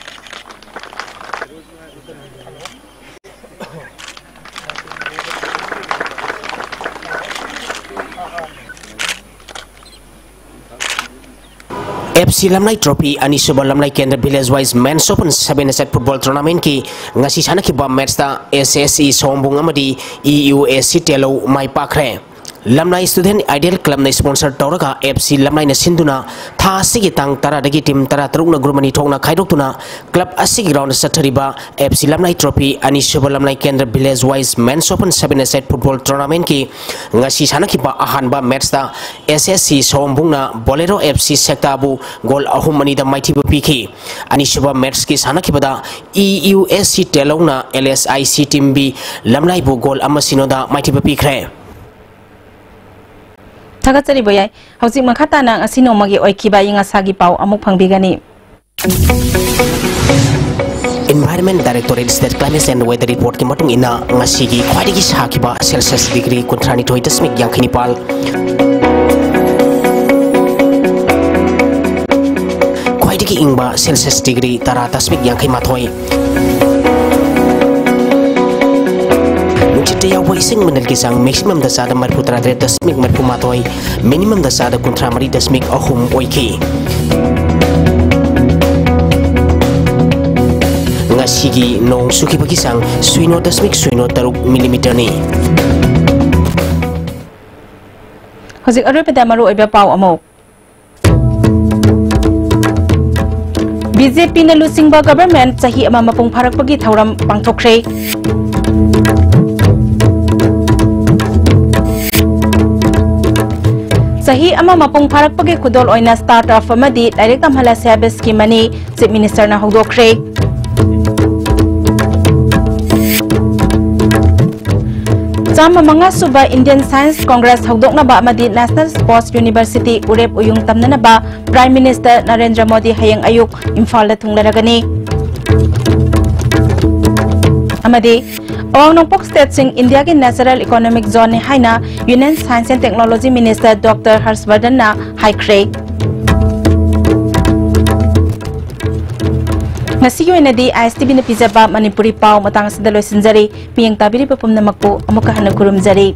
ꯑꯦꯐ ꯁꯤ ꯂꯝꯂꯥꯏ ꯇ꯭ꯔꯣꯐꯤ ꯑꯅꯤꯁꯨꯕ ꯂꯝꯂꯥꯏ ꯀꯦꯟꯗ꯭ꯔ ꯚꯤꯂꯦꯖ ꯋꯥꯏꯁ ꯃꯦꯟꯁ ꯑꯣꯄꯟ ꯁꯚꯦꯟ ꯑꯦꯁ ꯑꯦꯠ ꯐꯨꯠꯕꯣꯜ ꯇꯣꯔꯅꯥꯃꯦꯟꯠꯀꯤ ꯉꯁꯤ ꯁꯥꯟꯅꯈꯤꯕ ꯃꯦꯠꯁꯇ ꯑꯦꯁ ꯑꯦꯁ ꯁꯤ ꯁꯑꯣꯝꯕꯨꯡ ꯑꯃꯗꯤ ꯏ ꯌꯨ ꯑꯦꯁ ꯁꯤ ꯇꯦꯂꯧ ꯃꯥꯏ ꯄꯥꯛꯈ꯭ꯔꯦ꯫ ꯂꯝꯂꯥꯏ ꯁ꯭ꯇꯨꯗꯦꯟꯠ ꯑꯥꯏꯗꯤꯌꯦꯜ ꯀ꯭ꯂꯕꯅ ꯁ꯭ꯄꯣꯟꯁꯔ ꯇꯧꯔꯒ ꯑꯦꯐ ꯁꯤ ꯂꯝꯂꯥꯏꯅ ꯁꯤꯟꯗꯨꯅ ꯊꯥ ꯑꯁꯤꯒꯤ ꯇꯥꯡ ꯇꯔꯥꯗꯒꯤ ꯇꯤꯝ ꯇꯔꯥꯇꯔꯨꯛꯅ ꯒ꯭ꯔꯨꯞ ꯑꯅꯤ ꯊꯣꯛꯅ ꯈꯥꯏꯗꯣꯛꯇꯨꯅ ꯀ꯭ꯂꯕ ꯑꯁꯤꯒꯤ ꯒ꯭ꯔꯥꯎꯟꯗ ꯆꯠꯊꯔꯤꯕ ꯑꯦꯐ ꯁꯤ ꯂꯝꯂꯥꯏ ꯇ꯭ꯔꯣꯐꯤ ꯑꯅꯤꯁꯨꯕ ꯂꯝꯂꯥꯏ ꯀꯦꯟꯗ꯭ꯔ ꯚꯤꯂꯦꯖ ꯋꯥꯏꯁ ꯃꯦꯟꯁ ꯑꯣꯄꯟ ꯁꯚꯦꯟ ꯑꯦꯁ ꯑꯦꯠ ꯐꯨꯠꯕꯣꯜ ꯇꯣꯔꯅꯥꯃꯦꯟꯠꯀꯤ ꯉꯁꯤ ꯁꯥꯟꯅꯈꯤꯕ ꯑꯍꯥꯟꯕ ꯃꯦꯠꯁꯇ ꯑꯦꯁ ꯑꯦꯁ ꯁꯤ ꯁꯑꯣꯝꯕꯨꯡꯅ ꯕꯣꯂꯦꯔꯣ ꯑꯦꯐ ꯁꯤ ꯁꯦꯛꯇꯥꯕꯨ ꯒꯣꯜ ꯑꯍꯨꯝ ꯑꯅꯤꯗ ꯃꯥꯏꯊꯤꯕ ꯄꯤꯈꯤ꯫ ꯑꯅꯤꯁꯨꯕ ꯃꯦꯠꯁꯀꯤ ꯁꯥꯟꯅꯈꯤꯕꯗ E U S C ꯇꯦꯂꯧꯅ L S I C team B ꯂꯝꯂꯥꯏꯕꯨ goal ꯑꯃ ꯁꯤꯅꯣꯗ ꯃꯥꯏꯊꯤꯕ ꯄꯤꯈ꯭ꯔꯦ꯫ ꯊꯥꯒꯠꯆꯔꯤ ꯕꯣꯌꯥꯏ꯫ ꯍꯧꯖꯤꯛ ꯃꯈꯥ ꯇꯥꯅ ꯉꯁꯤ ꯅꯣꯡꯃꯒꯤ ꯑꯣꯏꯈꯤꯕ ꯑꯏꯪ ꯑꯁꯥꯒꯤ ꯄꯥꯎ ꯑꯃꯨꯛ ꯐꯪꯕꯤꯒꯅꯤ꯫ Environment Directorate State Climate and Weather Reportꯀꯤ ꯃꯇꯨꯡ ꯏꯟꯅ, ꯉꯁꯤꯒꯤ ꯈ꯭ꯋꯥꯏꯗꯒꯤ ꯁꯥꯈꯤꯕ ꯁꯦꯜꯁꯤꯌꯁ ꯗꯤꯒ꯭ꯔꯤ ꯀꯨꯟꯊ꯭ꯔꯥꯅꯤꯊꯣꯏ ꯗꯁꯃꯤꯛ ꯌꯥꯡꯈꯩ ꯅꯤꯄꯥꯜ, ꯈ꯭ꯋꯥꯏꯗꯒꯤ ꯏꯪꯕ ꯁꯦꯜꯁꯤꯌꯁ ꯗꯤꯒ꯭ꯔꯤ ꯇꯔꯥ ꯗꯁꯃꯤꯛ ꯌꯥꯡꯈꯩ ꯃꯥꯊꯣꯏ꯫ ꯅꯨꯡꯁꯤꯠꯇ ꯌꯥꯎꯕ ꯏꯁꯤꯡ ꯃꯅꯤꯜꯒꯤ ꯆꯥꯡ ꯃꯦꯛꯁꯤꯃꯝꯗ ꯆꯥꯗ ꯃꯔꯤꯐꯨ ꯇꯔꯥ ꯇꯔꯦꯠ ꯗꯁꯃꯤꯛ ꯃꯔꯤꯐꯨ ꯃꯥꯊꯣꯏ, ꯃꯤꯅꯤꯃꯝꯗ ꯆꯥꯗ ꯀꯨꯟꯊ꯭ꯔꯥ ꯃꯔꯤ ꯗꯁꯃꯤꯛ ꯑꯍꯨꯝ ꯑꯣꯏꯈꯤ꯫ ꯉꯁꯤꯒꯤ ꯅꯣꯡ ꯆꯨꯈꯤꯕꯒꯤ ꯆꯥꯡ ꯁꯨꯏꯅꯣ ꯗꯁꯃꯤꯛ ꯁꯨꯏꯅꯣ ꯇꯔꯨꯛ ꯃꯤꯂꯤꯃꯤꯇꯔꯅꯤ꯫ ꯍꯧꯖꯤꯛ ꯑꯔꯣꯏꯕꯗ ꯃꯔꯨꯑꯣꯏꯕ ꯄꯥꯎ ꯑꯃꯨꯛ꯫ ꯕꯤ ꯖꯦ ꯄꯤꯅ ꯂꯨꯆꯤꯡꯕ ꯒꯚꯔꯟꯃꯦꯟꯠ ꯆꯍꯤ ꯑꯃ ꯃꯄꯨꯡ ꯐꯥꯔꯛꯄꯒꯤ ꯊꯧꯔꯝ ꯄꯥꯡꯊꯣꯛꯈ꯭ꯔꯦ꯫ ꯆꯍꯤ ꯑꯃ ꯃꯄꯨꯡ ꯐꯥꯔꯛꯄꯒꯤ ꯈꯨꯗꯣꯜ ꯑꯣꯏꯅ ꯁ꯭ꯇꯥꯔꯠ ꯑꯞ ꯑꯃꯗꯤ ꯂꯥꯏꯔꯤꯛ ꯇꯝꯍꯜꯂꯁꯦ ꯍꯥꯏꯕ ꯁ꯭ꯀꯤꯝ ꯑꯅꯤ ꯆꯤꯐ ꯃꯤꯅꯤꯁꯇꯔꯅ ꯍꯧꯗꯣꯛꯈ꯭ꯔꯦ꯫ ꯆꯥꯝꯃ ꯃꯉꯥ ꯁꯨꯕ ꯏꯟꯗꯤꯌꯟ ꯁꯥꯏꯟꯁ ꯀꯣꯡꯒ꯭ꯔꯦꯁ ꯍꯧꯗꯣꯛꯅꯕ ꯑꯃꯗꯤ ꯅꯦꯁꯅꯦꯜ ꯁ꯭ꯄꯣꯔꯠꯁ ꯌꯨꯅꯤꯚꯔꯁꯤꯇꯤ ꯎꯔꯦꯞ ꯎꯌꯨꯡ ꯇꯝꯅꯅꯕ ꯄ꯭ꯔꯥꯏꯝ ꯃꯤꯅꯤꯁꯇꯔ ꯅꯔꯦꯟꯗ꯭ꯔ ꯃꯣꯗꯤ ꯍꯌꯦꯡ ꯑꯌꯨꯛ ꯏꯝꯐꯥꯜꯗ ꯊꯨꯡꯂꯔꯒꯅꯤ꯫ ꯑꯃꯗꯤ ꯑꯋꯥꯡ ꯅꯣꯡꯄꯣꯛ ꯁ꯭ꯇꯦꯠꯁꯤꯡ ꯏꯟꯗꯤꯌꯥꯒꯤ ꯅꯦꯆꯔꯦꯜ ꯏꯀꯣꯅꯣꯃꯤꯛ ꯖꯣꯟꯅꯤ ꯍꯥꯏꯅ union science and technology minister doctor Harsh ꯕꯔꯗꯟꯅ ꯍꯥꯏꯈ꯭ꯔꯦ꯫ ꯉꯁꯤꯒꯤ ꯑꯣꯏꯅꯗꯤ ꯑꯥꯏ ꯑꯦꯁ ꯇꯤ ꯚꯤꯅ ꯄꯤꯖꯕ ꯃꯅꯤꯄꯨꯔꯤ ꯄꯥꯎ ꯃꯇꯥꯡ ꯑꯁꯤꯗ ꯂꯣꯏꯁꯤꯟꯖꯔꯤ꯫ ꯃꯤꯠꯌꯦꯡ ꯇꯥꯕꯤꯔꯤꯕ ꯄꯨꯝꯅꯃꯛꯄꯨ ꯑꯃꯨꯛꯀ ꯍꯟꯅ ꯈꯨꯔꯨꯝꯖꯔꯤ꯫